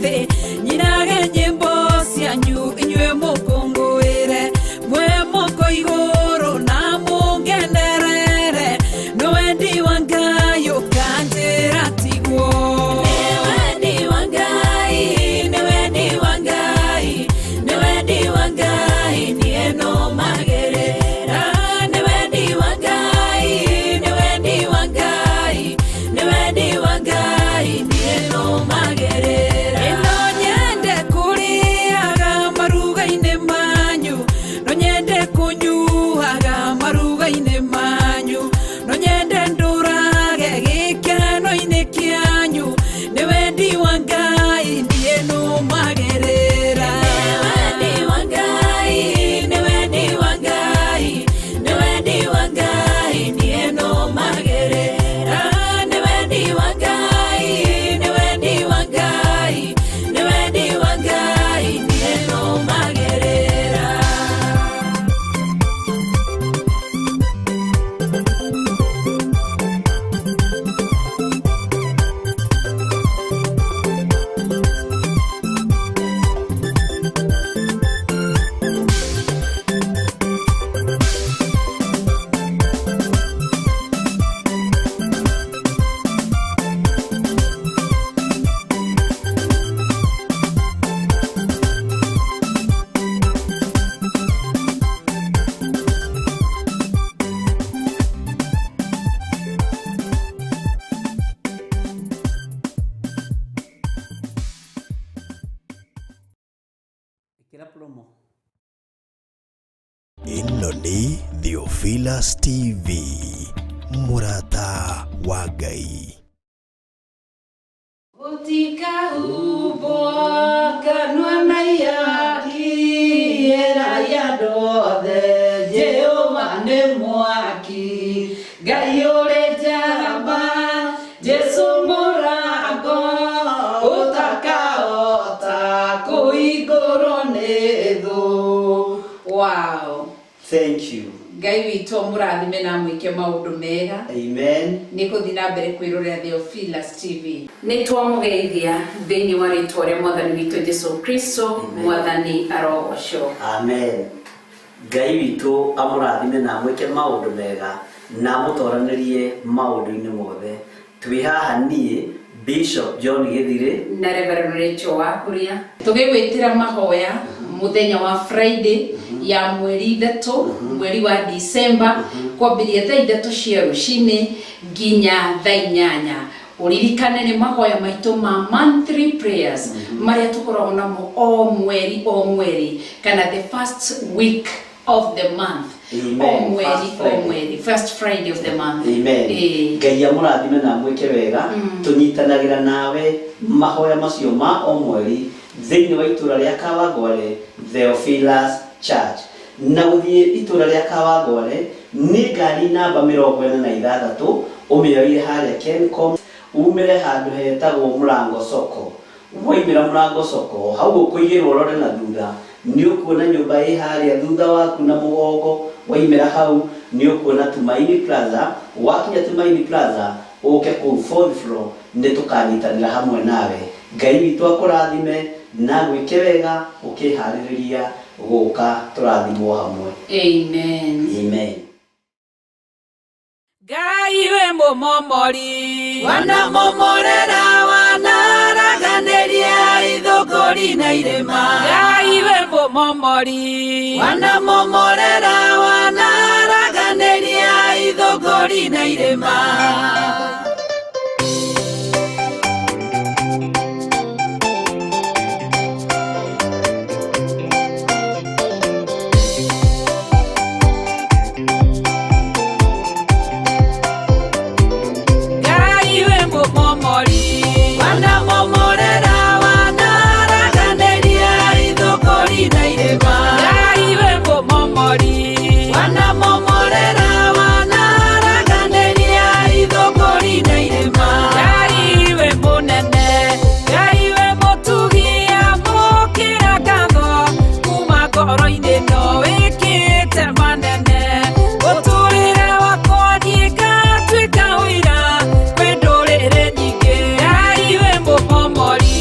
thĩ nyinage nyĩmbo cianyu inyuĩ mũkũngũĩre mwe moko igũrũ na mũngenerere nĩ wendi wa Ngai ũkanjĩra tiguo. Nĩ wendi wa Ngai, nĩ wendi wa Ngai, nĩ wendi wa Ngai niĩ nũmagĩrĩra. Nĩ wendi wa Ngai, nĩ wendi wa Ngai, nĩ wendi wa Ngai niĩ nũmagĩrĩra. Ĩno nyende kũrĩaga maruga-inĩ manyu, no nyende kũnyuaga maruga-inĩ manyu, no nyende ndũrage gĩkeno-inĩ kĩanyu, nĩ wendi wa Ngai niĩ nũmagĩrĩra. Nĩ wendi wa Ngai, nĩ wendi wa Ngai, nĩ wendi wa Ngai niĩ nũmagĩrĩra. Nĩ wendi wa Ngai, nĩ wendi wa Ngai, nĩ wendi wa Ngai niĩ nũmagĩrĩra. Ĩkĩra promo. Ĩno nĩ Theophilus TV, mũrata wa Ngai. Gũtikahumbwo kanua na ihaki Ĩrai andũ othe Jehova nĩ mwaki, Ngai ũrĩ njamba, Jesũ mũrango, ũtakahota kũhingũrwo nĩ thũ. Wow. Thank you. Ngai witũ mũrathime na mwĩke maũndũ mega. Amen. Nĩ kũthiĩ na mbere kwĩrorera Theophilus TV. Nĩ twamũgeithia thĩinĩ wa rĩtwa rĩa mwathani witũ Jesu Kristo, mwathani arogocwo. Amen. Ngai witũ amũrathime na amwĩke maũndũ mega na amũtoranĩrie maũndũ-inĩ mothe. Twĩ haha niĩ Bishop John Gĩthirĩ na Reverend Rachel Wakuria tũgĩgwĩtĩra mahoya mũthenya wa Friday ya mweri 3 mweri wa December kwambĩrĩria thaa 3 cia rũcinĩ nginya thaa 8. Ũririkane nĩ mahoya maitũ ma monthly prayers marĩa tũkoragwo namo o mweri o mweri kana the first week of the month. Amen. O mweri First o Friday. mweri, first Friday of the month. Amen. Ĩĩ. Ngai amũrathime na amwĩke wega. Tũnyitanagĩra nawe mahoya macio ma o mweri thĩinĩ wa itũra rĩa Kawangware Theophilus Church. Na gũthiĩ itũra rĩa Kawangware nĩ ngari namba 46 ũmĩoire harĩa Kencom, umĩre handũ hetagwo Mũrango Soko. Waimĩra Mũrango Soko hau ũkũigĩrwo ũrore na thutha nĩ ũkuona nyũmba ĩ harĩa thutha waku na mũgongo. Waimĩra hau nĩ ũkuona Tumaini Plaza. Wakinya Tumaini Plaza ũke kũu fourth floor, nĩ tũkanyitanĩra hamwe nawe. Ngai witũ akũrathime na gwĩke wega ũkĩharĩrĩria gũka tũrathimwo hamwe. Amen. Amen. Ngai we mũmomori wanamomorera wanaraganĩria ithũngũri na irĩma. Ngai we mũmomori wanamomorera wanaraganĩria ithũngũri na irĩma. Ngai we mũmomori wanamomorera wanaraganĩria ithũngũri na irĩma. Ngai we mũmomori wanamomorera wanaraganĩria ithũngũri na irĩma. Ngai we mũnene, Ngai we mũtugi, amũkĩra ngatho kuma ngoro-inĩ no wĩkĩte manene. Mũtũrĩre wakwa niĩ ngatuĩka ũira kwĩ ndũrĩrĩ nyingĩ. Ngai we mũmomori.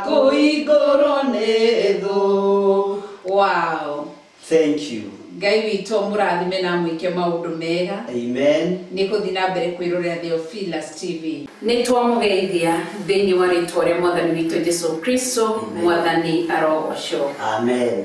Kũhingũrwo nĩ thũ. Wow. Thank you. Ngai witũ mũrathime na mwĩke maũndũ mega. Amen. Nĩ gũthiĩ na mbere kwĩrorera Theophilus TV. Nĩ twamũgeithia thĩinĩ wa rĩtwa rĩa Mwathani witũ Jesu Kristo, Mwathani arogocwo. Amen.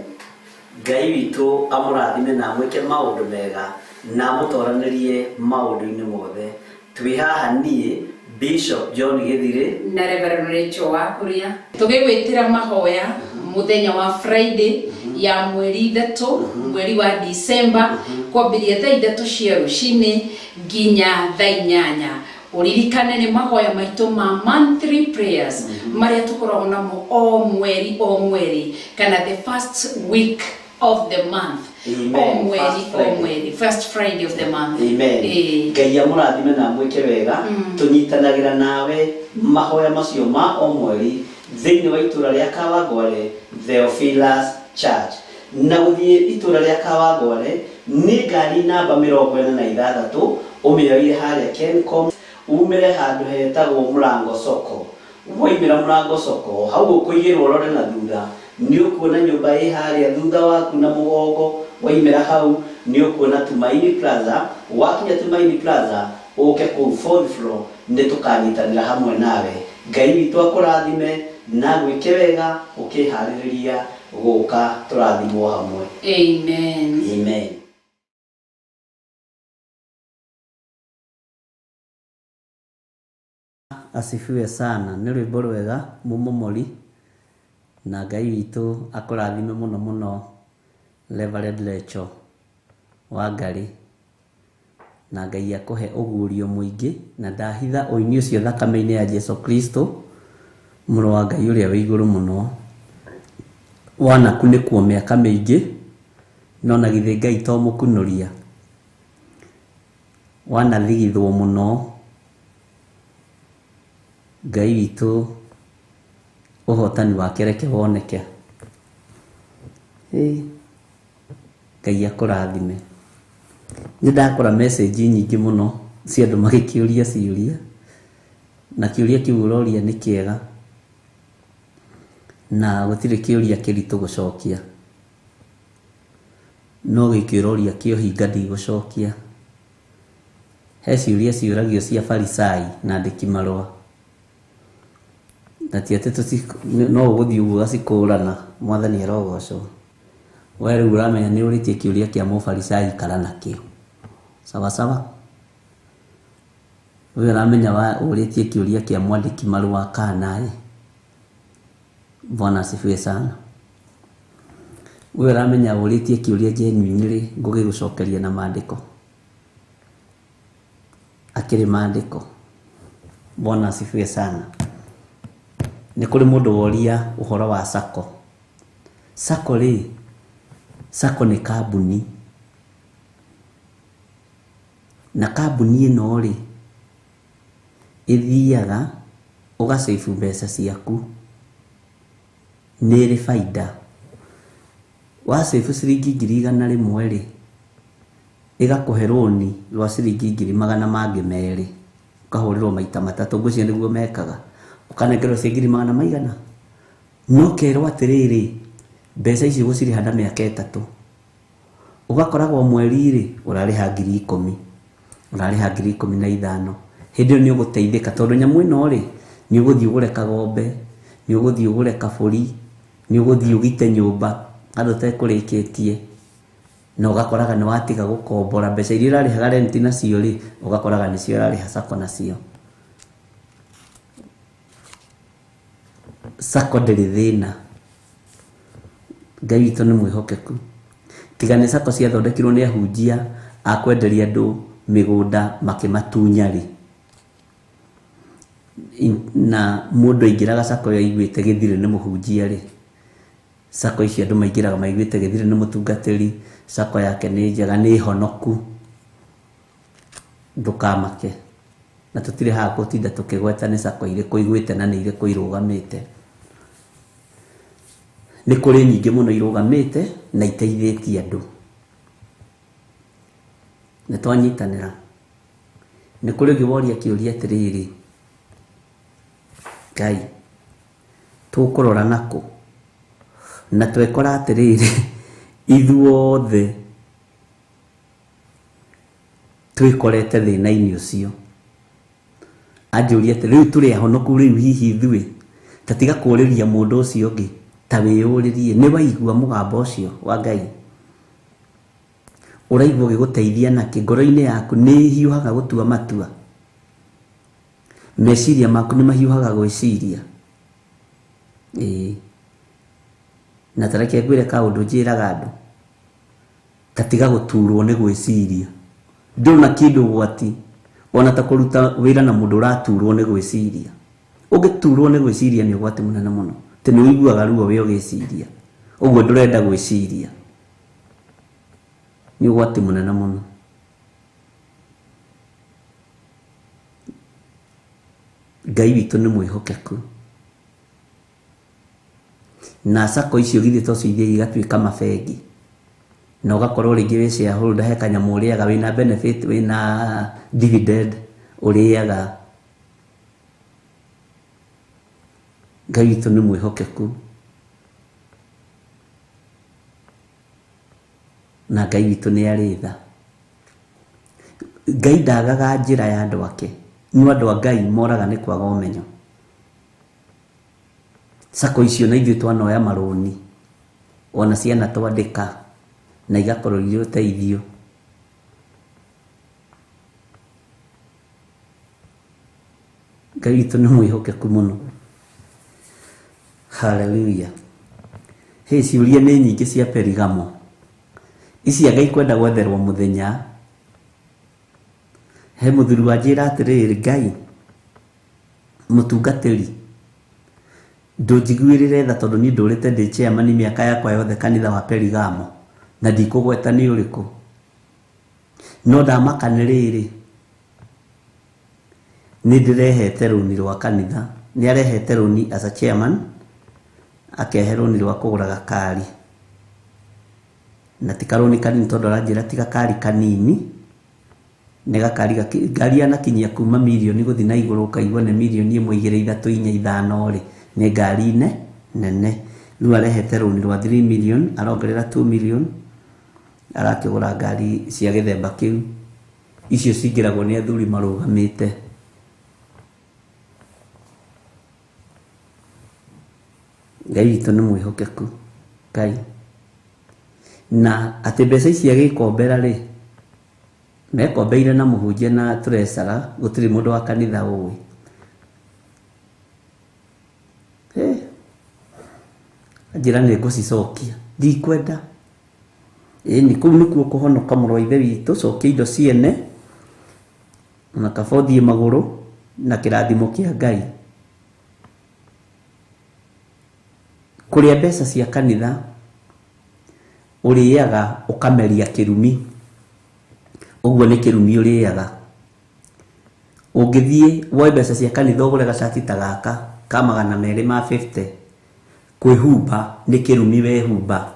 Ngai witũ amũrathime na amwĩke maũndũ mega na amũtoranĩrie maũndũ-inĩ mothe. Twĩ haha niĩ Bishop John Gĩthirĩ na Reverend Rachel Wakuria tũgĩgwĩtĩra mahoya mũthenya wa Friday ya mweri 3 mweri wa December kwambĩrĩria thaa 3 cia rũcinĩ nginya thaa 8. Ũririkane nĩ mahoya maitũ ma monthly prayers marĩa tũkoragwo namo o mweri o mweri kana the first week of the month. Amen. O mweri First o Friday. mweri, first Friday of the month. Amen. Ĩĩ. Ngai amũrathime na amwĩke wega. Tũnyitanagĩra nawe mahoya macio ma o mweri thĩinĩ wa itũra rĩa Kawangware Theophilus Church. Na gũthiĩ itũra rĩa Kawangware nĩ ngari namba 46 ũmĩoire harĩa Kencom umĩre handũ hetagwo Mũrango Soko. Waimĩra Mũrango Soko hau ũkũigĩrwo ũrore na thutha nĩ ũkuona nyũmba ĩ harĩa thutha waku na mũgongo. Waimĩra hau nĩ ũkuona Tumaini Plaza. Wakinya Tumaini Plaza ũke kũu fourth floor nĩ tũkanyitanĩra hamwe nawe. Ngai witũ akũrathime na gwĩke wega ũkĩharĩrĩria gũka tũrathimwo hamwe. Amen. Amen. Asifiwe sana. Nĩ rwĩmbo rwega mũmomori na Ngai witũ akũrathime mũno mũno Reverend Rachel Wangari na Ngai akũhe ũguũrio mũingĩ na ndahitha ũini ũcio thakame-inĩ ya Jesu Kristo mũrũ wa Ngai ũrĩa wĩ igũrũ mũno. Wanakunĩkwo mĩaka mĩingĩ no na githĩ Ngai to mũkunũria. Wanathigithwo mũno Ngai witũ ũhotani wake reke woneke. Ngai akũrathime. Nĩ ndakora message nyingĩ mũno cia andũ magĩkĩũria ciũria na kĩũria kĩu ũroria nĩ kĩega na gũtirĩ kĩũria kĩritũ gũcokia no gĩkĩ ũroria kĩohinga ndigũcokia. He ciũria ciũragio cia Farisai na andĩki marũa na ti atĩ no ũgũthiĩ ũguo ũgacikũrana. Mwathani arogocwo. We rĩu ũramenya nĩ ũrĩtie kĩũria kĩa mũfarisai ikara nakĩo sawa sawa. We ũramenya ũrĩtie kĩũria kĩa mwandĩki marũa kana ĩ. Bwana asifiwe sana. We ũramenya ũrĩtie kĩũria genuine rĩ ngũgĩgũcokeria na maandĩko akĩrĩ maandĩko. Bwana asifiwe sana. Nĩ kũrĩ mũndũ woria ũhoro wa sacco. Sacco rĩ, sacco nĩ kambuni na kambuni ĩno rĩ ĩthiaga ũgacĩbu mbeca ciaku nĩ ĩrĩ baida. Wacĩbu ciringi 100,000 rĩ ĩgakũhe rũni rwa ciringi 200,000 ũkahũrĩrwo maita matatũ. Ngwĩciria nĩguo mekaga. Ũkanengerwo cia ngiri magana maigana no kerwo atĩrĩrĩ mbeca ici ũgũcirĩha na mĩaka 3. Ũgakoragwo mweri rĩ ũrarĩha 10,000 ũrarĩha 15,000. Hĩndĩ ĩyo nĩ ũgũteithĩka tondũ nyamũ ĩno rĩ nĩ ũgũthiĩ ũgũre kagombe nĩ ũgũthiĩ ũgũre kabũri nĩ ũgũthiĩ ũgite nyũmba handũ ũtekũrĩkĩtie na ũgakoraga nĩ watiga gũkombora mbeca iria ũrarĩhaga rent nacio rĩ ũgakoraga nĩcio ũrarĩha sacco nacio. Sacco ndĩrĩ thĩna. Ngai witũ nĩ mwĩhokeku. Tiga nĩ sacco ciathondekirwo nĩ ahunjia a kwenderia andũ mĩgũnda makĩmatunya rĩ na mũndũ aingĩraga sacco ĩyo aiguĩte gĩthirĩ nĩ mũhunjia rĩ sacco icio andũ maingĩraga maiguĩte gĩthirĩ nĩ mũtungatĩri sacco yake nĩ njega nĩ honoku ndũkamake. Na tũtirĩ haha gũtinda tũkĩgweta nĩ sacco irĩkũ iguĩte na nĩ irĩkũ irũgamĩte. Nĩ kũrĩ nyingĩ mũno irũgamĩte na iteithĩtie andũ. Nĩ twanyitanĩra. Nĩ kũrĩ ũngĩ woria kĩũria atĩrĩrĩ Ngai Tũkũrora nakũ? Na twekora atĩrĩrĩ, ithuothe twĩkorete thĩna-inĩ ũcio. Anjũria atĩ rĩu tũrĩ ahonoku rĩu hihi ithuĩ, ta tiga kũũrĩria mũndũ ũcio ũngĩ, ta wĩyũrĩrie, nĩ waigua mũgambo ũcio wa Ngai? Ũraigua ũgĩgũteithia nakĩ? Ngoro-inĩ yaku nĩ ĩhiũhaga gũtua matua? Meciria maku nĩ mahiũhaga gwĩciria? Ĩĩ. Na ta reke ngwĩre kaũndũ njĩraga andũ, ta tiga gũturwo nĩ gwĩciria. Ndũrĩ kĩndũ ũgwati ona ta kũruta wĩra na mũndũ ũraturwo nĩ gwĩciria. Ũngĩturwo nĩ gwĩciria nĩ ũgwati mũnene mũno, atĩ nĩ ũiguaga ruo wĩ ũgĩciria, ũguo ndũrenda gwĩciria, nĩ ũgwati mũnene mũno. Ngai witũ nĩ mwĩhokeku. Na sacco icio githĩ to cio ithiaga igatuĩka mabengi, na ũgakorwo rĩngĩ wĩ shareholder, he kanyamũ ũrĩaga, wĩna benefit, wĩna dividend ũrĩaga. Ngai witũ nĩ mwĩhokeku, na Ngai witũ nĩ arĩ tha. Ngai ndagaga njĩra ya andũ ake, no andũ a Ngai moraga nĩ kwaga ũmenyo. Sacco icio na ithuĩ twanoya marũni, ona ciana twandĩka, na igakorwo irĩ ũteithio. Ngai witũ nĩ mwĩhokeku mũno. Hallelujah. Hĩ, ciũria nĩ nyingĩ cia Perigamo. Ici anga ikwenda gwetherwo mũthenya. He mũthuri wanjĩra atĩrĩrĩ, Ngai mũtungatĩri, ndũnjiguĩrĩre tha tondũ niĩ ndũrĩte ndĩ chairman mĩaka yakwa yothe kanitha wa Perigamo, na ndikũgweta nĩ ũrĩkũ. No ndamaka nĩ rĩrĩ, nĩ ndĩrehete rũni rwa kanitha. Nĩ arehete rũni as a chairman, akehe rũni rwa kũgũra gakari. Na ti karũni kanini tondũ aranjĩra ti gakari kanini, nĩ gakari ngari yanakinyia kuma mirioni gũthiĩ na igũrũ, ũkaigua nĩ mirioni 1, 2, 3, 4, 5 rĩ, nĩ ngari nene. Rĩu arehete rũni rwa 3 million, arongerera 2 million, arakĩgũra ngari cia gĩthemba kĩu. Icio cingĩragwo nĩ athuri marũgamĩte. Ngai witũ nĩ mwĩhokeku, Ngai. Na atĩ mbeca ici agĩkombera rĩ, mekombeire na mũhunjia na treasurer, gũtirĩ mũndũ wa kanitha ũĩ. Njĩra nĩ ngũcicokia, ndikwenda. Ĩni kũu nĩkuo kũhonoka mũrũ wa ithe witũ, cokia indo ciene, ona kaba ũthiĩ magũrũ na kĩrathimo kĩa Ngai. Kũrĩa mbeca cia kanitha ũrĩaga ũkameria kĩrumi, ũguo nĩ kĩrumi ũrĩaga. Ũngĩthiĩ woe mbeca cia kanitha ũgũre gacati ta gaka ka 250, kwĩhumba nĩ kĩrumi wehumba.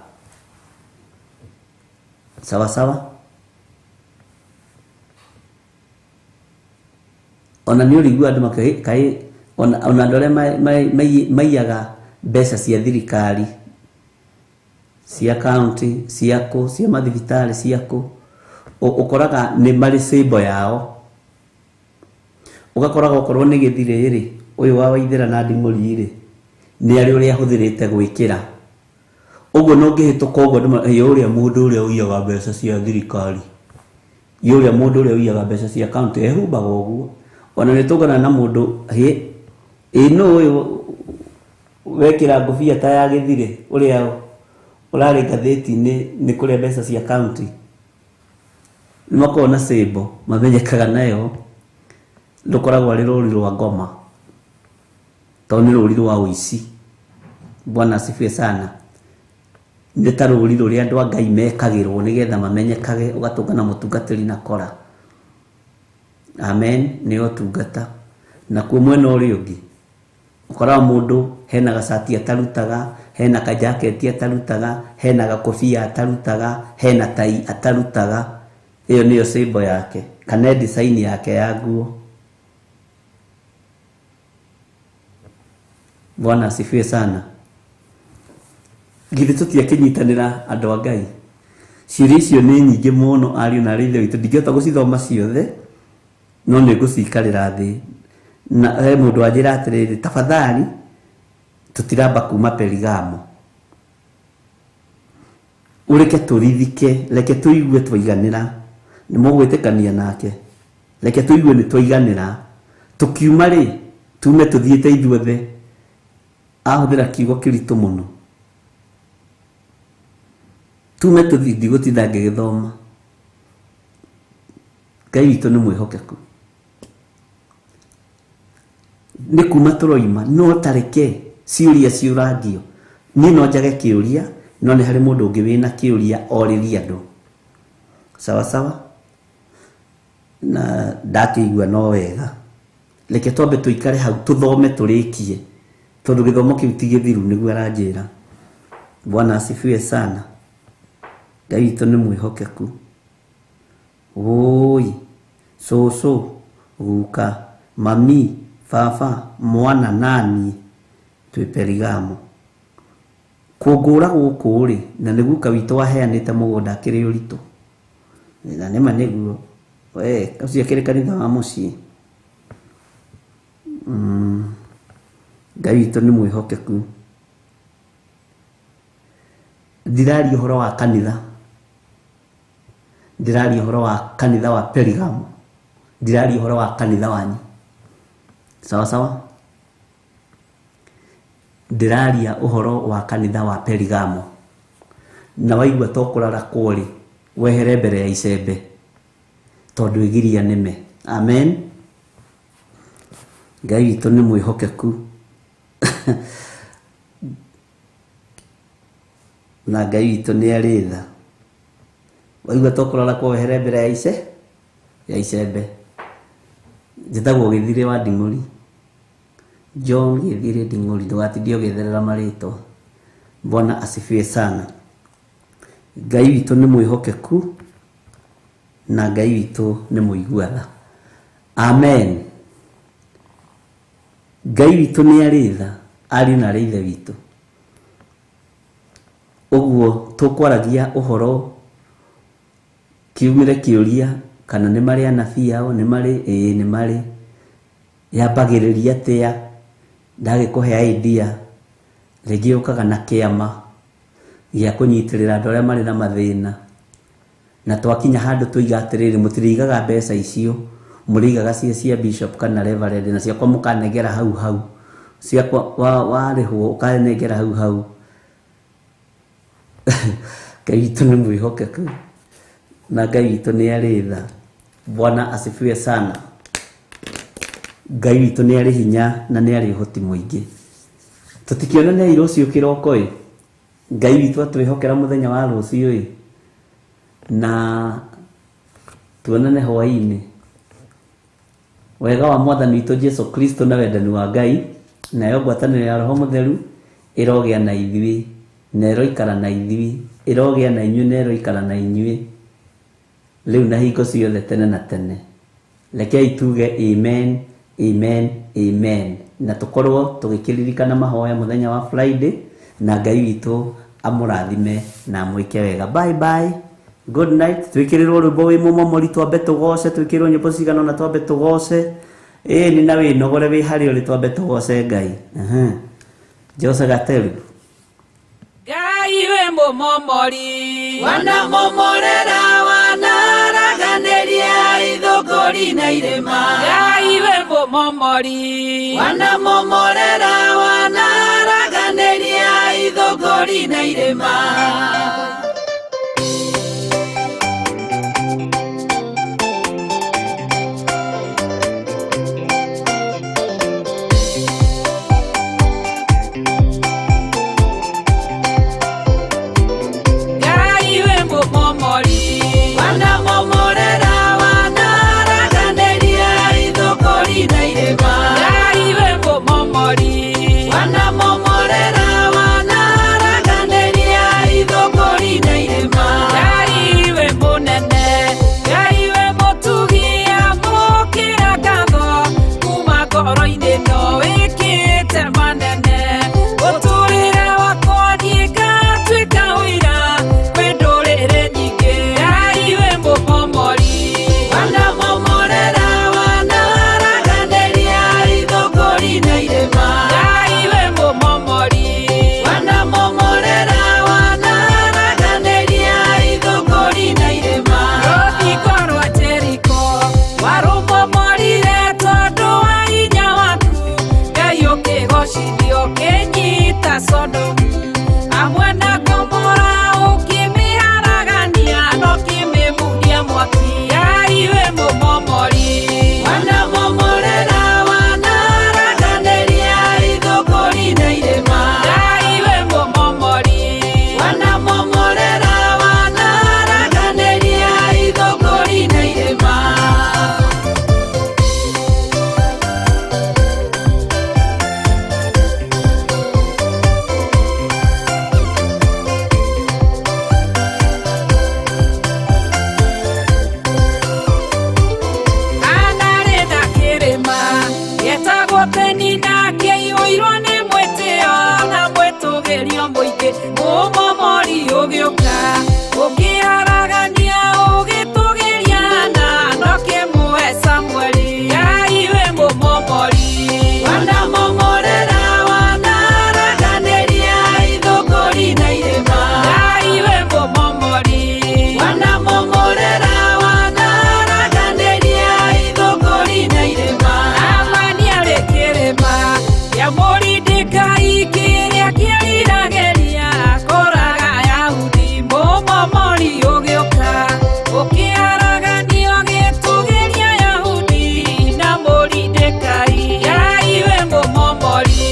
Sawa sawa. Ona nĩ ũrĩigua andũ kaĩ ona andũ arĩa maiyaga mbeca cia thirikari, cia county, cia kũ, cia mathibitarĩ, cia kũ, ũkoraga nĩ marĩ symbol yao. Ũgakoraga okorwo nĩ gĩthirĩ rĩ, ũyũ wa Waithĩra na Nding'ũri rĩ, nĩ arĩ ũrĩa ahũthĩrĩte gwĩkĩra. Ũguo no ũngĩhĩtũka ũguo andũ ĩ ũrĩa mũndũ ũrĩa ũiyaga mbeca cia thirikari, ĩ ũrĩa mũndũ ũrĩa ũiyaga mbeca cia county ehumbaga ũguo. Ona nĩ tũngana na mũndũ, hĩ, ĩ nũ ũyũ wekĩra ngũbia ta ya gĩthirĩ, ũrĩa ũrarĩ ngathĩti-inĩ nĩ kũrĩa mbeca cia county. Nĩ makoragwo na symbol mamenyekaga nayo, rũkoragwo arĩ rũri rwa ngoma, tondũ nĩ rũri rwa ũici. Bwana asifiwe sana. Nĩ ta rũri rũrĩa andũ a Ngai mekagĩrwo nĩgetha mamenyekage, ũgatũngana mũtungatĩri na kora. Amen, nĩ ũtungata. Nakuo mwena ũrĩa ũngĩ, ũkoraga mũndũ hena gacati atarutaga, hena kajaketi atarutaga, hena gakobia atarutaga, hena tai atarutaga. Ĩyo nĩyo symbol yake, kana design yake ya nguo. Bwana asifiwe sana. Githĩ tũtiakĩnyitanĩra andũ a Ngai? Ciũria icio nĩ nyingĩ mũno ariũ na arĩ ithe witũ, ndingĩhota gũcithoma ciothe, no nĩ ngũcikarĩra thĩ. Na he mũndũ wanjĩra atĩrĩrĩ, tafadhali tũtiramba kuma Perigamo, ũreke tũrithike, reke tũigue twaiganĩra. Nĩ mũgwĩtĩkania nake? Reke tũigue nĩ twaiganĩra, tũkiuma rĩ tume tũthiĩte ithuothe. Ahũthĩra kiugo kĩritũ mũno, tume tũthiĩ, ndigũtinda ngĩgĩthoma. Ngai witũ nĩ mwĩhokeku, nĩ kuma tũroima, no tareke ciũria ciũrangio. Niĩ no njage kĩũria, no nĩ harĩ mũndũ ũngĩ wĩna kĩũria orĩrie andũ. Sawa sawa, na ndakĩigua no wega. Reke twambe tũikare hau tũthome tũrĩkie, tondũ gĩthomo kĩu ti gĩthiru, nĩguo aranjĩra. Bwana asifiwe sana. Ngai witũ nĩ mwĩhokeku. Wũi, cũcũ, guka, mami, baba, mwana nani twĩ Perigamo. Kũngũra gũkũ rĩ, na nĩ guka witũ waheanĩte mũgũnda akĩrĩ ũritũ. Na nĩma nĩguo, we ũcio akĩrĩ kanitha wa mũciĩ. Ngai witũ nĩ mwĩhokeku. Ndiraria ũhoro wa kanitha, ndiraria ũhoro wa kanitha wa Perigamo, ndiraria ũhoro wa kanitha wanyu. Sawa sawa, ndĩraria ũhoro wa kanitha wa Perigamo. Na waigua to kũrarakwo rĩ, wehere mbere ya icembe, tondũ ĩgiria nĩme. Amen. Ngai witũ nĩ mwĩhokeku. Na Ngai witũ nĩ arĩ tha. Waigua to kũrarakwo wehere mbere ya ice ya icembe. Njĩtagwo Gĩthirĩ wa Nding'ũri, John Gĩthirĩ Nding'ũri, ndũgatindie ũgĩetherera marĩtwa. Bwana asifiwe sana. Ngai witũ nĩ mwĩhokeku na Ngai witũ nĩ mũigua tha. Amen. Ngai witũ nĩ arĩ tha, ariũ na arĩ ithe witũ. Ũguo tũkwaragia ũhoro kiumĩre kĩũria kana nĩ marĩ anabii ao, nĩ marĩ, ĩĩ nĩ marĩ. Yambagĩrĩria atĩa? Ndagĩkũhe idea, rĩngĩ yũkaga na kĩama gĩa kũnyitĩrĩra andũ arĩa marĩ na mathĩna. Na twakinya handũ tũiga atĩrĩrĩ, mũtirĩigaga mbeca icio, mũrĩigaga cia cia bishop kana reverend, na ciakwa mũkanengera hau hau, ciakwa warĩhwo ũkanengera hau hau. Ngai witũ nĩ mwĩhokeku na Ngai witũ nĩ arĩ tha. Bwana asifiwe sana. Ngai witũ nĩ arĩ hinya na nĩ arĩ ũhoti mũingĩ. Tũtikĩonanei rũciũ kĩroko ĩ. Ngai witũ atwĩhokera mũthenya wa rũciũ ĩ, na tuonane hwaĩ-inĩ. Wega wa Mwathani witũ Jesu Kristo na wendani wa Ngai nayo ngwatanĩro ya Roho Mũtheru ĩrogĩa na ithuĩ na ĩroikara na ithuĩ, ĩrogĩa na inyuĩ na ĩroikara na inyuĩ rĩu na hingo ciothe tene na tene. Rekei tuge amen, amen, amen, na tũkorwo tũgĩkĩririkana mahoya mũthenya wa Friday, na Ngai witũ amũrathime na amwĩke wega. Bye bye, good night. Twĩkĩrĩrwo rwĩmbo wĩ mũmomori, twambe tũgoce, twĩkĩrĩrwo nyĩmbo cigana ũna twambe tũgoce. Ĩĩ nĩ na wĩnogore wĩ harĩa ũrĩ, twambe tũgoce Ngai. Jose Gateru. Ngai wĩ mũmomori, wanamomorera wanaraganĩria ithũngũri na irĩma. Ngai wĩ mũmomori, wanamomorera wanaraganĩria ithũngũri na irĩma. Ngai wĩ mũmomori, wanamomorera wanaraganĩria ithũngũri na irĩma. Ngai wĩ mũmomori, wanamomorera wanaraganĩria ithũngũri. Mũmomori ũgĩũka ũkĩharagania ũgĩtũgĩria na ndokĩmũhe Samueli. Ngai wĩ mũmomori wanamomorera wanaraganĩria ithũngũri na irĩma. Ngai wĩ mũmomori wanamomorera wanaraganĩria ithũngũri na irĩma. Amani arĩ kĩrĩma kĩa Mũrindikai kĩrĩa kĩriragĩria kũraga Ayahudi. Mũmomori ũgĩũka ũkĩharaganio gĩtũgĩria Ayahudi na Mũrindikai. Ngai wĩ mũmomori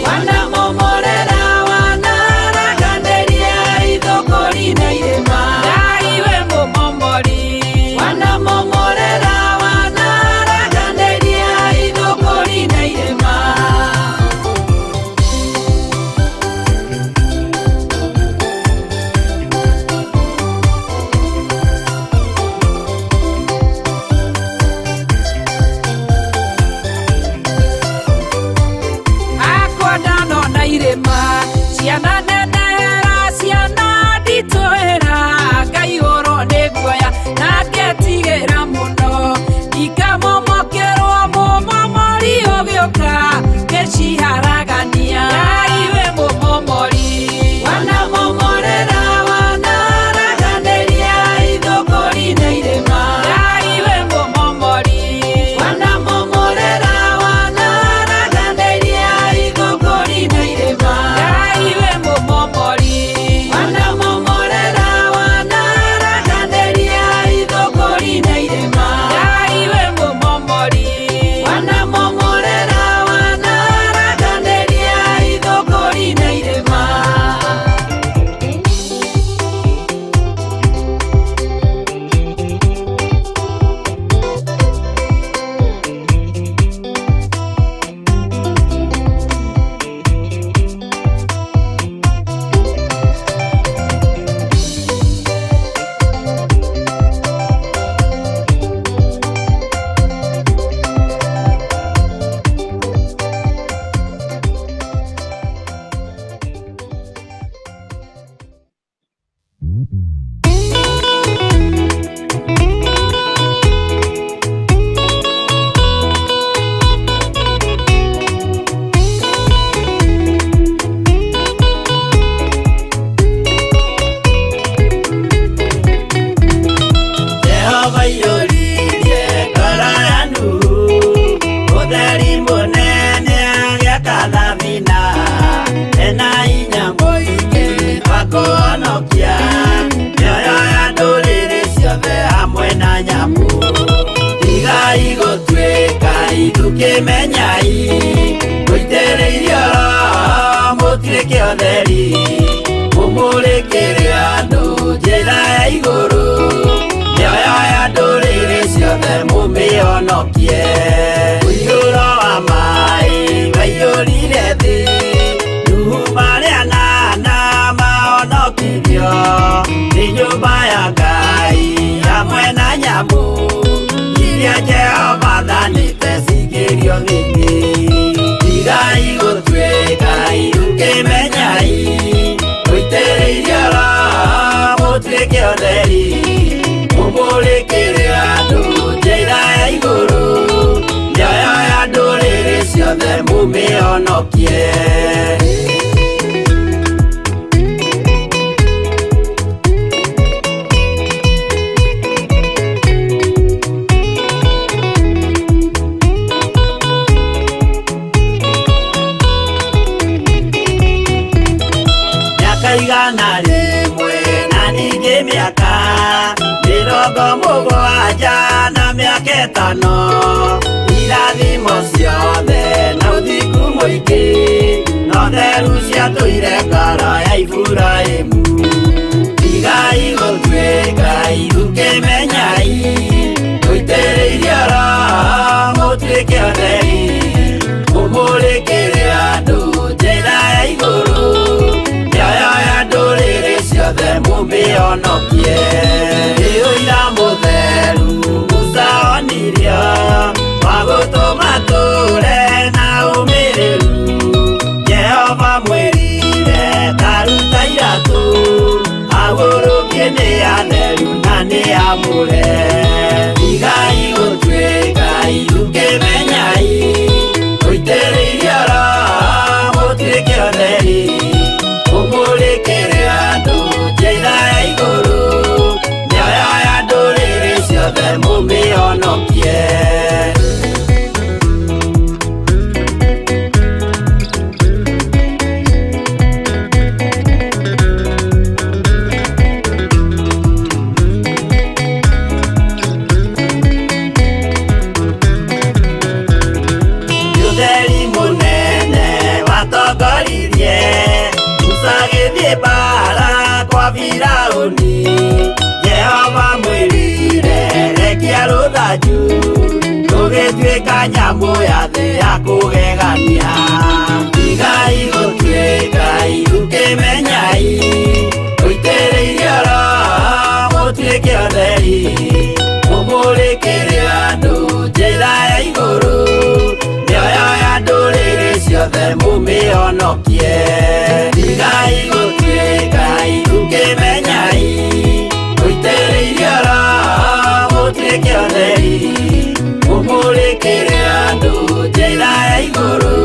wanamomorera wanaraganĩria ithũngũri na irĩma. Ngai wĩ mũmomori wanamomorera wanaraganĩria ithũngũri na irĩma. Akwa ndanona irĩma ciana nenehera ciana nditũhĩra ngaihũrwo nĩ guoya na ngetigĩra mũno ikamomokerwo mũmomori ũgĩũka ngĩciharagania. Ngai wĩ mũmomori wanamomorera wanaraganĩria ithũngũri na irĩma. Ngai wĩ mũmomori wanamomorera wanaraganĩria ithũngũri na irĩma. Ngai wĩ mũmomori wanamomorera wanaraganĩria ithũngũri na irĩma. Ngai wĩ mũmomori wanamomorera wanaraganĩria ithũngũri na irĩma. Jehova iyũririe ngoro ya Nuhu, ũtheri mũnene agĩaka thabina, ena hinya mũingĩ wa kũhonokia mĩoyo ya ndũrĩrĩ ciothe hamwe na nyamũ. Tigai gũtuĩka ithukĩmenyai, mũitĩrĩirio Roho mũtuĩke ũtheri, mũmũrĩkĩre andũ njĩra ya igũrũ, mĩoyo ya ndũrĩrĩ ciothe mũmĩhonokie. Mũiyũro wa maĩ waiyũrire thĩ, Nuhu marĩ anana mahonokirio nĩ nyũmba ya Ngai hamwe na nyamũ iria Jehova athanĩte cingĩrio thĩinĩ. Tigai gũtuĩka irukĩmenyai, mũitĩrĩirio Roho mũtuĩke ũtheri, mũmũrĩkĩre andũ njĩra ya igũrũ, mĩoyo ya ndũrĩrĩ ciothe mũmĩhonokie. Mĩaka 100 na ningĩ mĩaka 70 na mĩaka 5, irathimo ciothe na ũthingu mũingĩ no theru ciatũire ngoro ya Iburahĩmu. Tigai gũtuĩka ithukĩmenyai, mũitĩrĩirio Roho mũtuĩke ũtheri, mũmũrĩkĩre andũ njĩra ya igũrũ, mĩoyo ya ndũrĩrĩ ciothe mũmĩhonokie. Nĩ ũira mũtheru Musa onirio wa gũtũma tũre na ũmĩrĩru. Jehova mwĩrire ta ruta mwamũre. Tigai gũtuĩka irukĩmenyai, mũitĩrĩirio Roho mũtuĩke ũtheri, mũmũrĩkĩre andũ njĩra ya igũrũ, mĩoyo ya ndũrĩrĩ ciothe mũmĩhonokie. Ũtheri mũnene watongoririe Musa agĩthiĩ mbaara kwa Firaũni. Jehova mwĩrire rekia rũthanju, rũgĩtuĩka nyamũ ya thĩ ya kũgegania. Tigai gũtuĩka irukĩmenyai, mũitĩrĩirio Roho mũtuĩke ũtheri, mũmũrĩkĩre andũ njĩra ya igũrũ, mĩoyo ya ndũrĩrĩ ciothe mũmĩhonokie. Tigai gũtuĩka irukĩmenyai, mũitĩrĩirio Roho mũtuĩke ũtheri, mũmũrĩkĩre andũ njĩra ya igũrũ,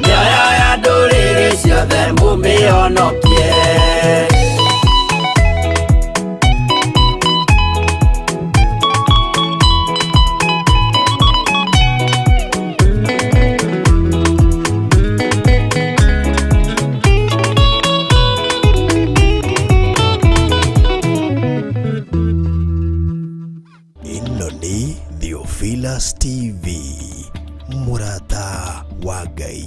mĩoyo ya ndũrĩrĩ ciothe mũmĩhonokie. Ĩno nĩ Theophilus TV, mũrata wa Ngai.